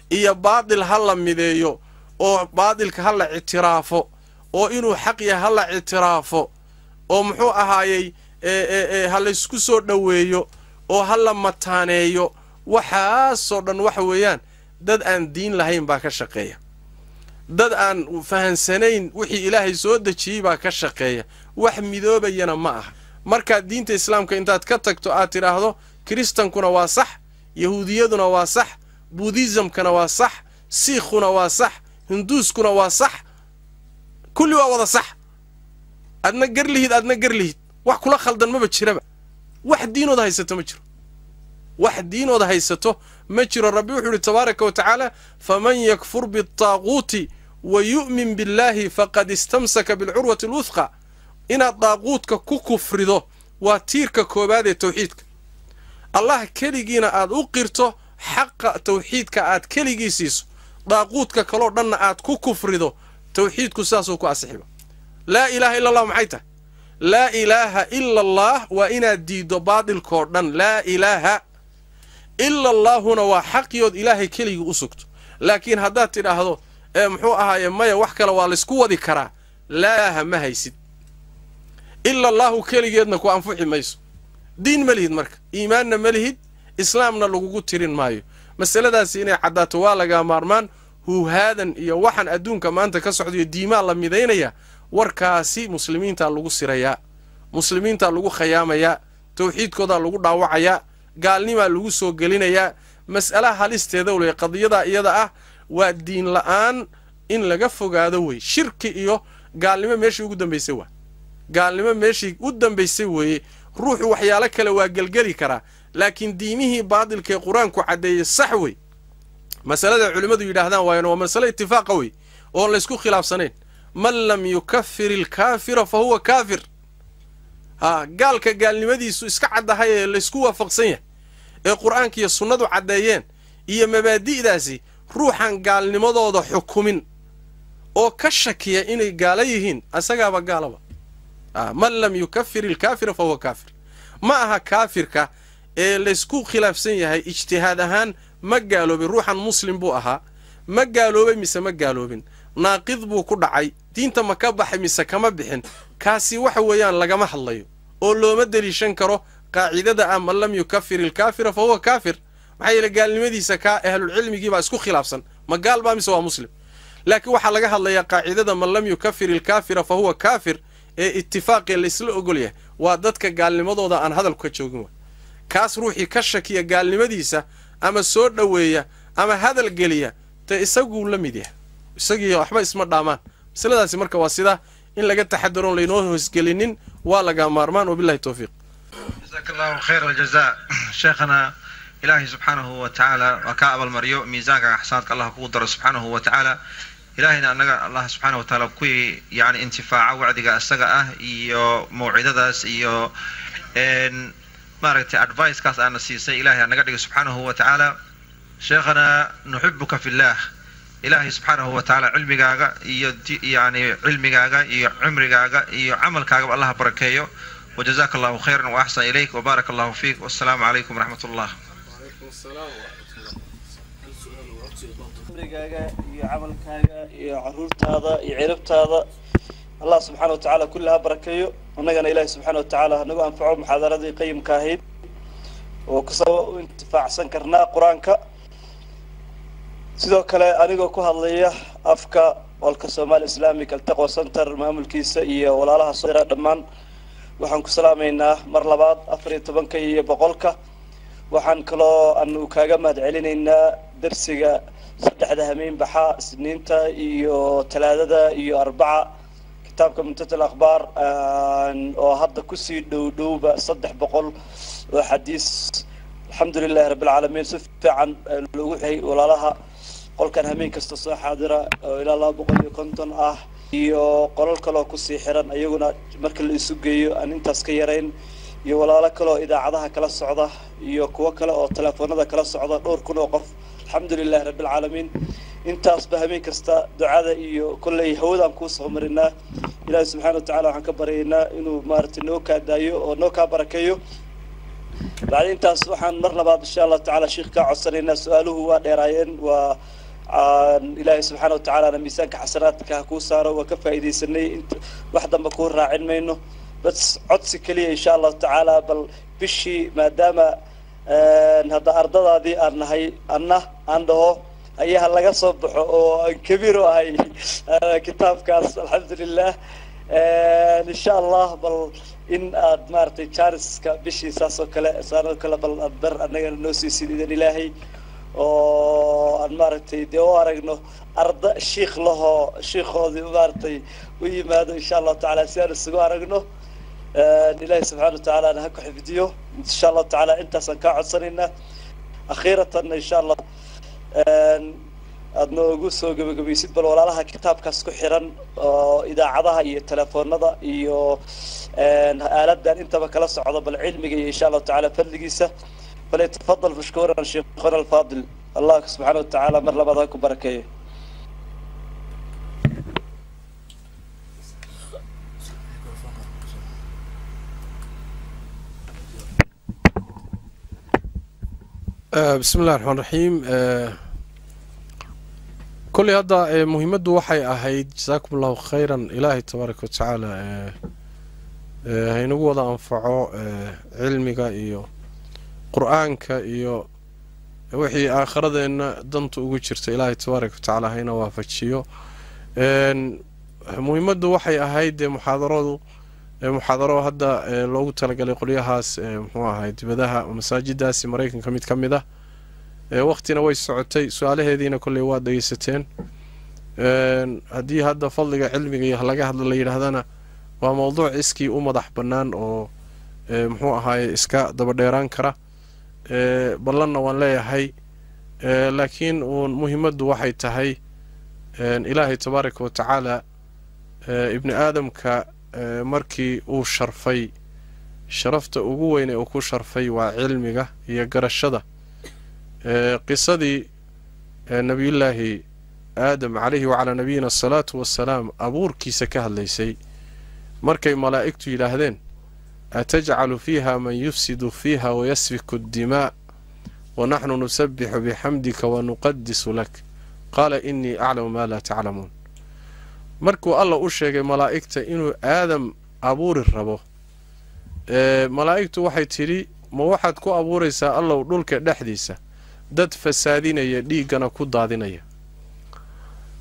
iyo baadil ha la mideeyo, oo baadilka ha la ictiraafo, oo inuu xaq yahay ha la ictiraafo, oo muxuu ahaayey ha laysku soo dhoweeyo, Oo ha la mataaneeyo. Waxaasoo dhan waxa weeyaan dad aan diin lahayn baa ka shaqeeya, dad aan fahansanayn wixii Ilaahay soo dejiyey baa ka shaqeeya. Wax midoobayana ma aha. Markaad diinta islaamka intaad ka tagto aad tidhaahdo kiristankuna waa sax, yahuudiyaduna waa sax, buudhisamkana waa sax, siikhuna waa sax, hinduuskuna waa sax, kulli waa wada sax, adna gar lihid, adna gar lihid, wax kula khaldan maba jiraba. Wax diinooda haysato ma jiro, wax diinooda haysato ma jiro. Rabbi wuxuu yidhi tabaaraka wa tacaala: "Faman yakfur biالtaaquuti wa yu'min biاllaahi faqad istamsaka bilcurwati alwuthqa." Inaad daaquudka ku kufrido waa tiirka koowaad ee tawxiidka. Allah keligiina aad u qirto, xaqa tawxiidka aad keligii siiso, daaquudka kaloo dhanna aad ku kufrido, tawxiidku sidaasuu ku asixiba. Laa ilaaha illa Allah maxay tahay? Laa ilaaha ila Allah waa inaad diiddo baadilkoo dhan. Laa ilaaha ila allaahuna waa xaqiyood Ilaahay keligii u sugto. Laakiin haddaad tidhaahdo ee muxuu ahaaye, maya, wax kale waa laysku wadi karaa, laaha ma haysid, ila allaahu keligeedna ku anfuxi mayso. Diin ma lihid marka, iimaanna ma lihid, islaamna lagugu tirin maayo. Masaladaasi inay caddaato waa lagaa maarmaan. Huuhaadan iyo waxaan adduunka maanta ka socdayo diimaa la midaynaya, warkaasi muslimiintaa lagu sirayaa, muslimiintaa lagu khayaamayaa, tawxiidkoodaa lagu dhaawacayaa, gaalnimaa lagu soo gelinayaa. Mas'alaha halisteeda wey qadiyadaa iyada ah. Waa diin la'aan in laga fogaado wey. Shirki iyo gaalnimo meeshii ugu dambaysay waa gaalnimo meeshii u dambaysay weeye. Ruuxu waxyaalo kale waa gelgeli karaa, laakiin diimihii baadilkaee Qur-aanku caddeeyey sax wey. Masalada culimmadu yidhaahdaan waayana waa masale itifaaqa wey oon laysku khilaafsanayn: "Man lam yukafir ilkaafira fa huwa kaafir." Haa, gaalka gaalnimadiisu iska caddahay ee laysku waafaqsan yahay ee Qur-aanka iyo sunnadu caddeeyeen iyo mabaadi'daasi, ruuxan gaalnimadooda xukumin oo ka shakiya inay gaalo yihiin asagaaba gaalaba. "Man lam yukafir ilkaafira fa huwa kaafir." Ma aha kaafirka ee laysku khilaafsan yahay ijtihaad ahaan ma gaaloobay, ruuxan muslim buu ahaa, ma gaaloobay mise ma gaaloobin, naaqid buu ku dhacay, diinta ma ka baxay mise kama bixin, kaasi waxa weeyaan lagama hadlayo oo looma deliishan karo qaacidada ah "Man lam yukafir ilkaafira fa huwa kaafir". Maxaa yeele gaalnimadiisa kaa ahlulcilmigii baa isku khilaafsan, ma gaal baa mise waa muslim. Laakiin waxaa laga hadlayaa qaacidada "Man lam yukafir ilkaafira fa huwa kaafir" ee itifaaqee laysla ogol yahay waa dadka gaalnimadooda aan hadalku ka joogin. Wa kaas ruuxii ka shakiya gaalnimadiisa ama soo dhoweeya ama hadal geliya, dee isaguu la mid yahay, isagii waxba isma dhaamaan. Masaladaasi marka waa sidaa, in laga taxadaroon laynoo hoosgelinin waa laga maarmaan. Wabillahi towfiiq. Jazaak Allahu khayr aljazaa, sheekhana. Ilaahay subxaanahu wa tacaala waa kaa abaalmariyo, miisaanka xasanaadka Allah kugu daro subxaanahu wa tacaala. Ilaahayna annaga Allah subxaanahu wa tacaala kuwii yani intifaaca wacdiga isaga ah iyo mawcidadaas iyo maaragtay advice-kaas aana siisay, Ilahay anaga dhiga subxaanahu wa tacaala. Sheekhana, nuxibuka fillaah. Ilaahay subxaanahu wa tacaala cilmigaaga iyo yani cilmigaaga iyo cumrigaaga iyo camalkaagaba Allah barakeeyo. Wajazaka Allahu khayran wa axsan ilayk wa baaraka Allahu fiik, wassalaamu calaykum waraxmat ullah. Cumrigaaga iyo camalkaaga iyo caruurtaada iyo ciribtaada Allah subxaana wa tacaala kulli ha barakeeyo. Annagana Ilaahi subxaana wa tacaala hanagu anfaco muxaadaradii qayimka ahayd oo kusoo u intifaacsan karnaa Qur-aanka. Sidoo kale anigoo ku hadlaya afka olka Somali Islamic Altaqwa Center maamulkiisa iyo walaalaha soo dhammaan, waxaan ku salaamaynaa mar labaad 114-ka iyo 100-ka. Waxaan kaloo aanu kaaga mahad celinaynaa darsiga saddexda hameen baxa, Isniinta iyo Talaadada iyo Arbaca, kitaabka Muntada Akhbaar oo hadda kusii dhow dhowba 300 oo xadiis. Alxamdu lilahi rabbi alcaalamiin, si fiican loogu xiyay walaalaha qolkan hameen kasta soo xaadira oo ilaa 250 ah iyo qolal kaloo kusii xiran iyaguna marka la isu geeyo aan intaas ka yarayn, iyo walaalo kale oo idaacadaha kala socda iyo kuwo kale oo telefoonada kala socda, dhowr kun oo qof. Alxamdu lilahi rabbi alcaalamiin, intaasba habeen kasta ducada iyo kolley hawadaan kuu soo marinaa. Ilaahi subxaana wa tacala waxaan ka baryaynaa inuu maaragtay noo kaa daayo oo noo kaa barakeeyo. Bacdi intaas waxaan mar labaad insha Allahu tacala sheikh kaa codsanaynaa, su-aaluhu waa dheeraayeen, waa Ilaahay subxaana wa tacalana miisaanka xasanaadka ha kuu saaro, waa ka faa'iidaysanay, wax dambe kuu raacin mayno, bas codsi keliya insha Allahu tacaala, bal bishii maadaama Hadda ardadaadii aan nahay, anna aan dhaho ayaa laga soo baxo oo aan kabiir u ahay kitaabkaas, alxamdulilah. Insha Allah bal in aad maaragtay jariska bishii saas oo kale saan oo kale bal aad bar annagana noo siisid idan Ilaahay, oo aan maaragtay dee u aragno arda shiikh lahoo shiikhoodii maaragtay u yimaado, insha Allahu tacaala, si aan isugu aragno. Ilaahay subxaana watacaala ha ku xifdiyo, insha Allahu tacaala. Intaasaan kaa codsanaynaa. Akhiiratan, insha Allah, aad noogu soo gebagabaysid bal walaalaha kitaabkaas ku xiran oo idaacadaha iyo telefoonada iyo aaladan intaba kala socda, bal cilmiga iyo insha Allahu tacaala fadligiisa. Falyatafadal mashkuuran sheikhuna alfaadil. Allah subxaana watacaala mar labaad ha ku barakeeyo. Bismi illahi raxmaan raxiim. Kolley hadda muhiimaddu waxay ahayd, jasaakum allahu khayran, Ilaahay tabaaraka watacaala haynagu wada anfaco cilmiga iyo Qur-aanka iyo wixii aakhiradeenna danta ugu jirta. Ilaahay tabaaraka watacaala hayna waafajiyo. Muhiimaddu waxay ahayd dee muxaadaradu muxaadaro hadda loogu talagalay qolyahaas, muxuu ahay, dibadaha masaajidaasi Maraykanka mid ka mid ah. Waqtina way socotay, su-aalaheediina kolley waad dhegeysateen. Haddii hadda fadliga cilmiga iyo laga hadla la yidhaahdana, waa mowduuc iskii u madax bannaan oo, muxuu ahaaye, iska daba dheeraan kara. Ballanna waan leeyahay, laakiin uun muhiimaddu waxay tahay Ilaahay tabaaraka wa tacaala ibni aadamka markii uu sharfay, sharafta ugu weyn ee uu ku sharfay waa cilmiga iyo garashada. Qisadii Nabiyullaahi Aadam calayhi wacalaa nabiyina asalaatu wassalaam abuurkiisa ka hadlaysay, markay malaa'igtu yidhaahdeen: "Atajcalu fiiha man yufsidu fiiha wayasfiku addimaa wanaxnu nusabixu bixamdika wanuqadisu lak?" Qaala: "Inii aclamu maa laa taclamuun." Markuu Alla u sheegay malaa'igta inuu Aadam abuuri rabo, malaa'igtu waxay tidhi: "Ma waxaad ku abuuraysaa, Allow, dhulka dhexdiisa dad fasaadinaya, dhiiggana ku daadinaya?"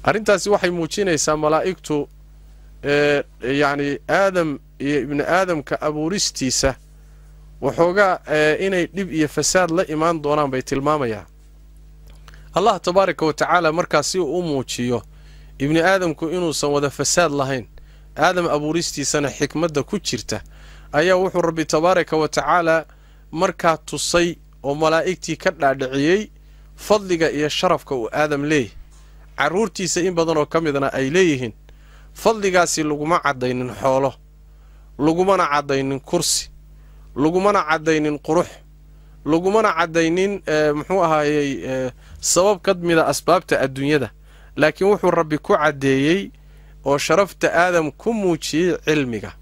Arrintaasi waxay muujinaysaa malaa'igtu, yacni, Aadam iyo ibni aadamka abuuristiisa waxoogaa inay dhib iyo fasaad la imaan doonaan bay tilmaamayaa. Allah tabaaraka wa tacaala markaas si uu u muujiyo ibni aadamku inuusan wada fasaad lahayn, Aadam abuuristiisana xikmadda ku jirta, ayaa wuxuu Rabbi tabaaraka wa tacaala markaa tusay oo malaa'igtii ka dhaadhiciyey fadliga iyo sharafka uu Aadam leeyahy, carruurtiisa in badanoo ka midna ay leeyihiin. Fadligaasi laguma caddaynin xoolo, lagumana caddaynin kursi, lagumana caddaynin qurux, lagumana caddaynin, muxuu ahaayey, sabab ka mida asbaabta adduunyada, laakiin wuxuu Rabbi ku caddeeyey oo sharafta Aadam ku muujiyey cilmiga.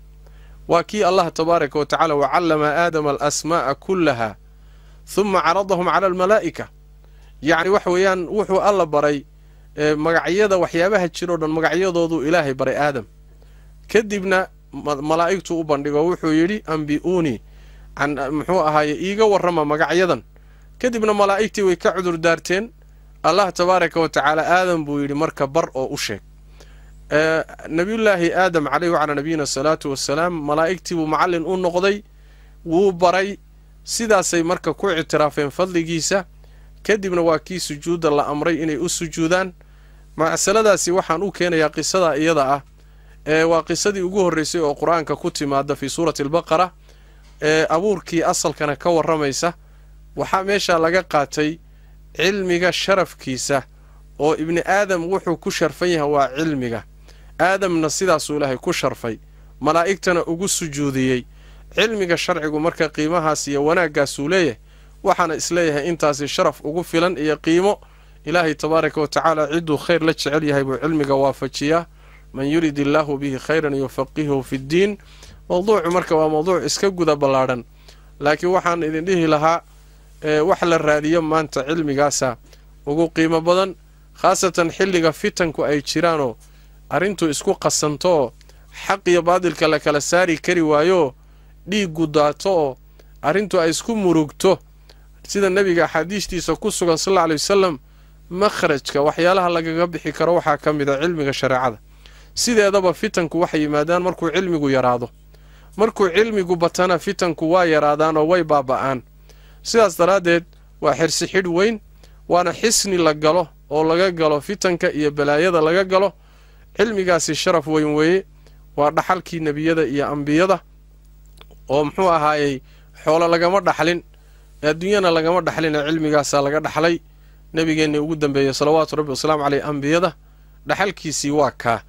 Waa kii Allah tabaaraka wa tacala: "Wacallama Aadama alasmaa'a kullaha huma caradahum cala almalaa'ika." Yacni waxa weeyaan, wuxuu Alla baray magacyada waxyaabaha jiroo dhan, magacyadooduu Ilaahay baray Aadam. Kadibna malaa'igtuu u bandhigo, wuxuu yidhi: "Ambi'uunii can, muxuu ahaaye, iiga warrama magacyadan." Kadibna malaa'igtii way ka cudur daarteen. Allah tabaaraka wa tacaala Aadam buu yidhi: "Marka bar oo u sheeg." Nabiyullaahi Aadam caleyhi wacalaa nabiyina asalaatu wassalaam malaa'igtii buu macallin u noqday, wuu baray. Sidaasay marka ku ictiraafeen fadligiisa. Kadibna waa kii sujuudda la amray inay u sujuudaan. Masaladaasi waxaan u keenayaa qisada iyada ah ee waa qisadii ugu horreysay oo Qur-aanka ku timaada fii suurati Albaqara, ee abuurkii asalkana ka warramaysa. Waxaa meesha laga qaatay cilmiga sharafkiisa, oo ibni aadam wuxuu ku sharfan yahay waa cilmiga. Aadamna sidaasuu Ilaahay ku sharfay, malaa'igtana ugu sujuudiyey. Cilmiga sharcigu marka qiimahaas iyo wanaaggaasuu leeyahay. Waxaana isleeyahay intaasi sharaf ugu filan iyo qiimo. Ilaahay tabaaraka wa tacaala cidduu khayr la jecel yahay buu cilmiga waafajiyaa: "Man yurid illaahu bihi khayran yufaqihuhu fi ddiin." Mawduucu marka waa mawduuc iska guda ballaadhan, laakiin waxaan idin dhihi lahaa wax la raadiyo maanta cilmigaasa ugu qiimo badan, khaasatan xilliga fitanku ay jiraanoo arrintu isku qasanto oo xaq iyo baadilka la kala saari kari waayo, dhiiggu daato oo arrintu ay isku murugto. Sida nebiga axaadiistiisa ku sugan sal alla alay wasalam, makhrajka waxyaalaha lagaga bixi karo waxaa ka mid a cilmiga shareecada. Sideedaba fitanku waxay yimaadaan markuu cilmigu yaraado, markuu cilmigu batana fitanku waa yaraadaan oo way baaba'aan. Sidaas daraaddeed waa xirsi xidh weyn, waana xisni la galo oo laga galo fitanka iyo balaayada laga galo. Cilmigaasi sharaf weyn weeye, waa dhaxalkii nebiyada iyo ambiyada, oo muxuu ahaayey xoolo lagama dhaxlin, adduunyana lagama dhaxlina, cilmigaasaa laga dhaxlay. Nebigeennii ugu dambeeyey salawaatu rabbi wasalaamu caleyh ambiyada dhaxalkiisii waa kaa.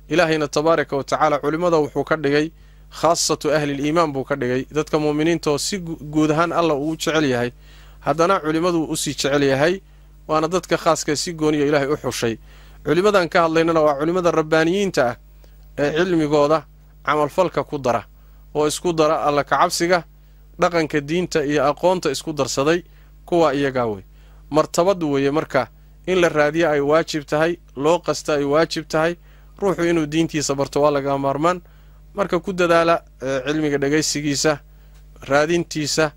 Ilaahayna tabaaraka wa tacaala culimmada wuxuu ka dhigay khaasatu ahliliimaan buu ka dhigay, dadka mu'miniinta oo si guud ahaan alla uu jecel yahay, haddana culimmaduu usii jecel yahay, waana dadka khaaska si gooniya ilaahay u xushay. Culimmadan ka hadlaynana waa culimmada rabbaaniyiinta ah ee cilmigooda camalfalka ku dara oo isku dara alla kacabsiga, dhaqanka diinta iyo aqoonta isku darsaday, kuwa iyagaa wey martabad weeye. Marka in la raadiyo ay waajib tahay, loo qasta ay waajib tahay, ruuxu inuu diintiisa barto waa laga maarmaan. Marka ku dadaala cilmiga dhegaysigiisa, raadintiisa,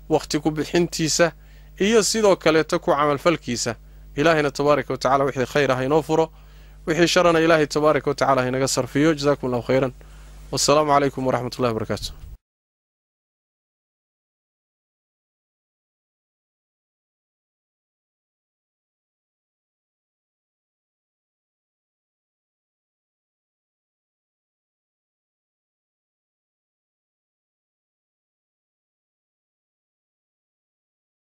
wakhti ku bixintiisa, iyo sidoo kaleeto ku camalfalkiisa. Ilaahayna tabaaraka wa tacala wixii khayr ah inoo furo, wixii sharana Ilaahay tabaaraka wa tacala inaga sarfiyo. Jazakum allahu khayran, wassalaamu calaykum waraxmatullahi wabarakaatu.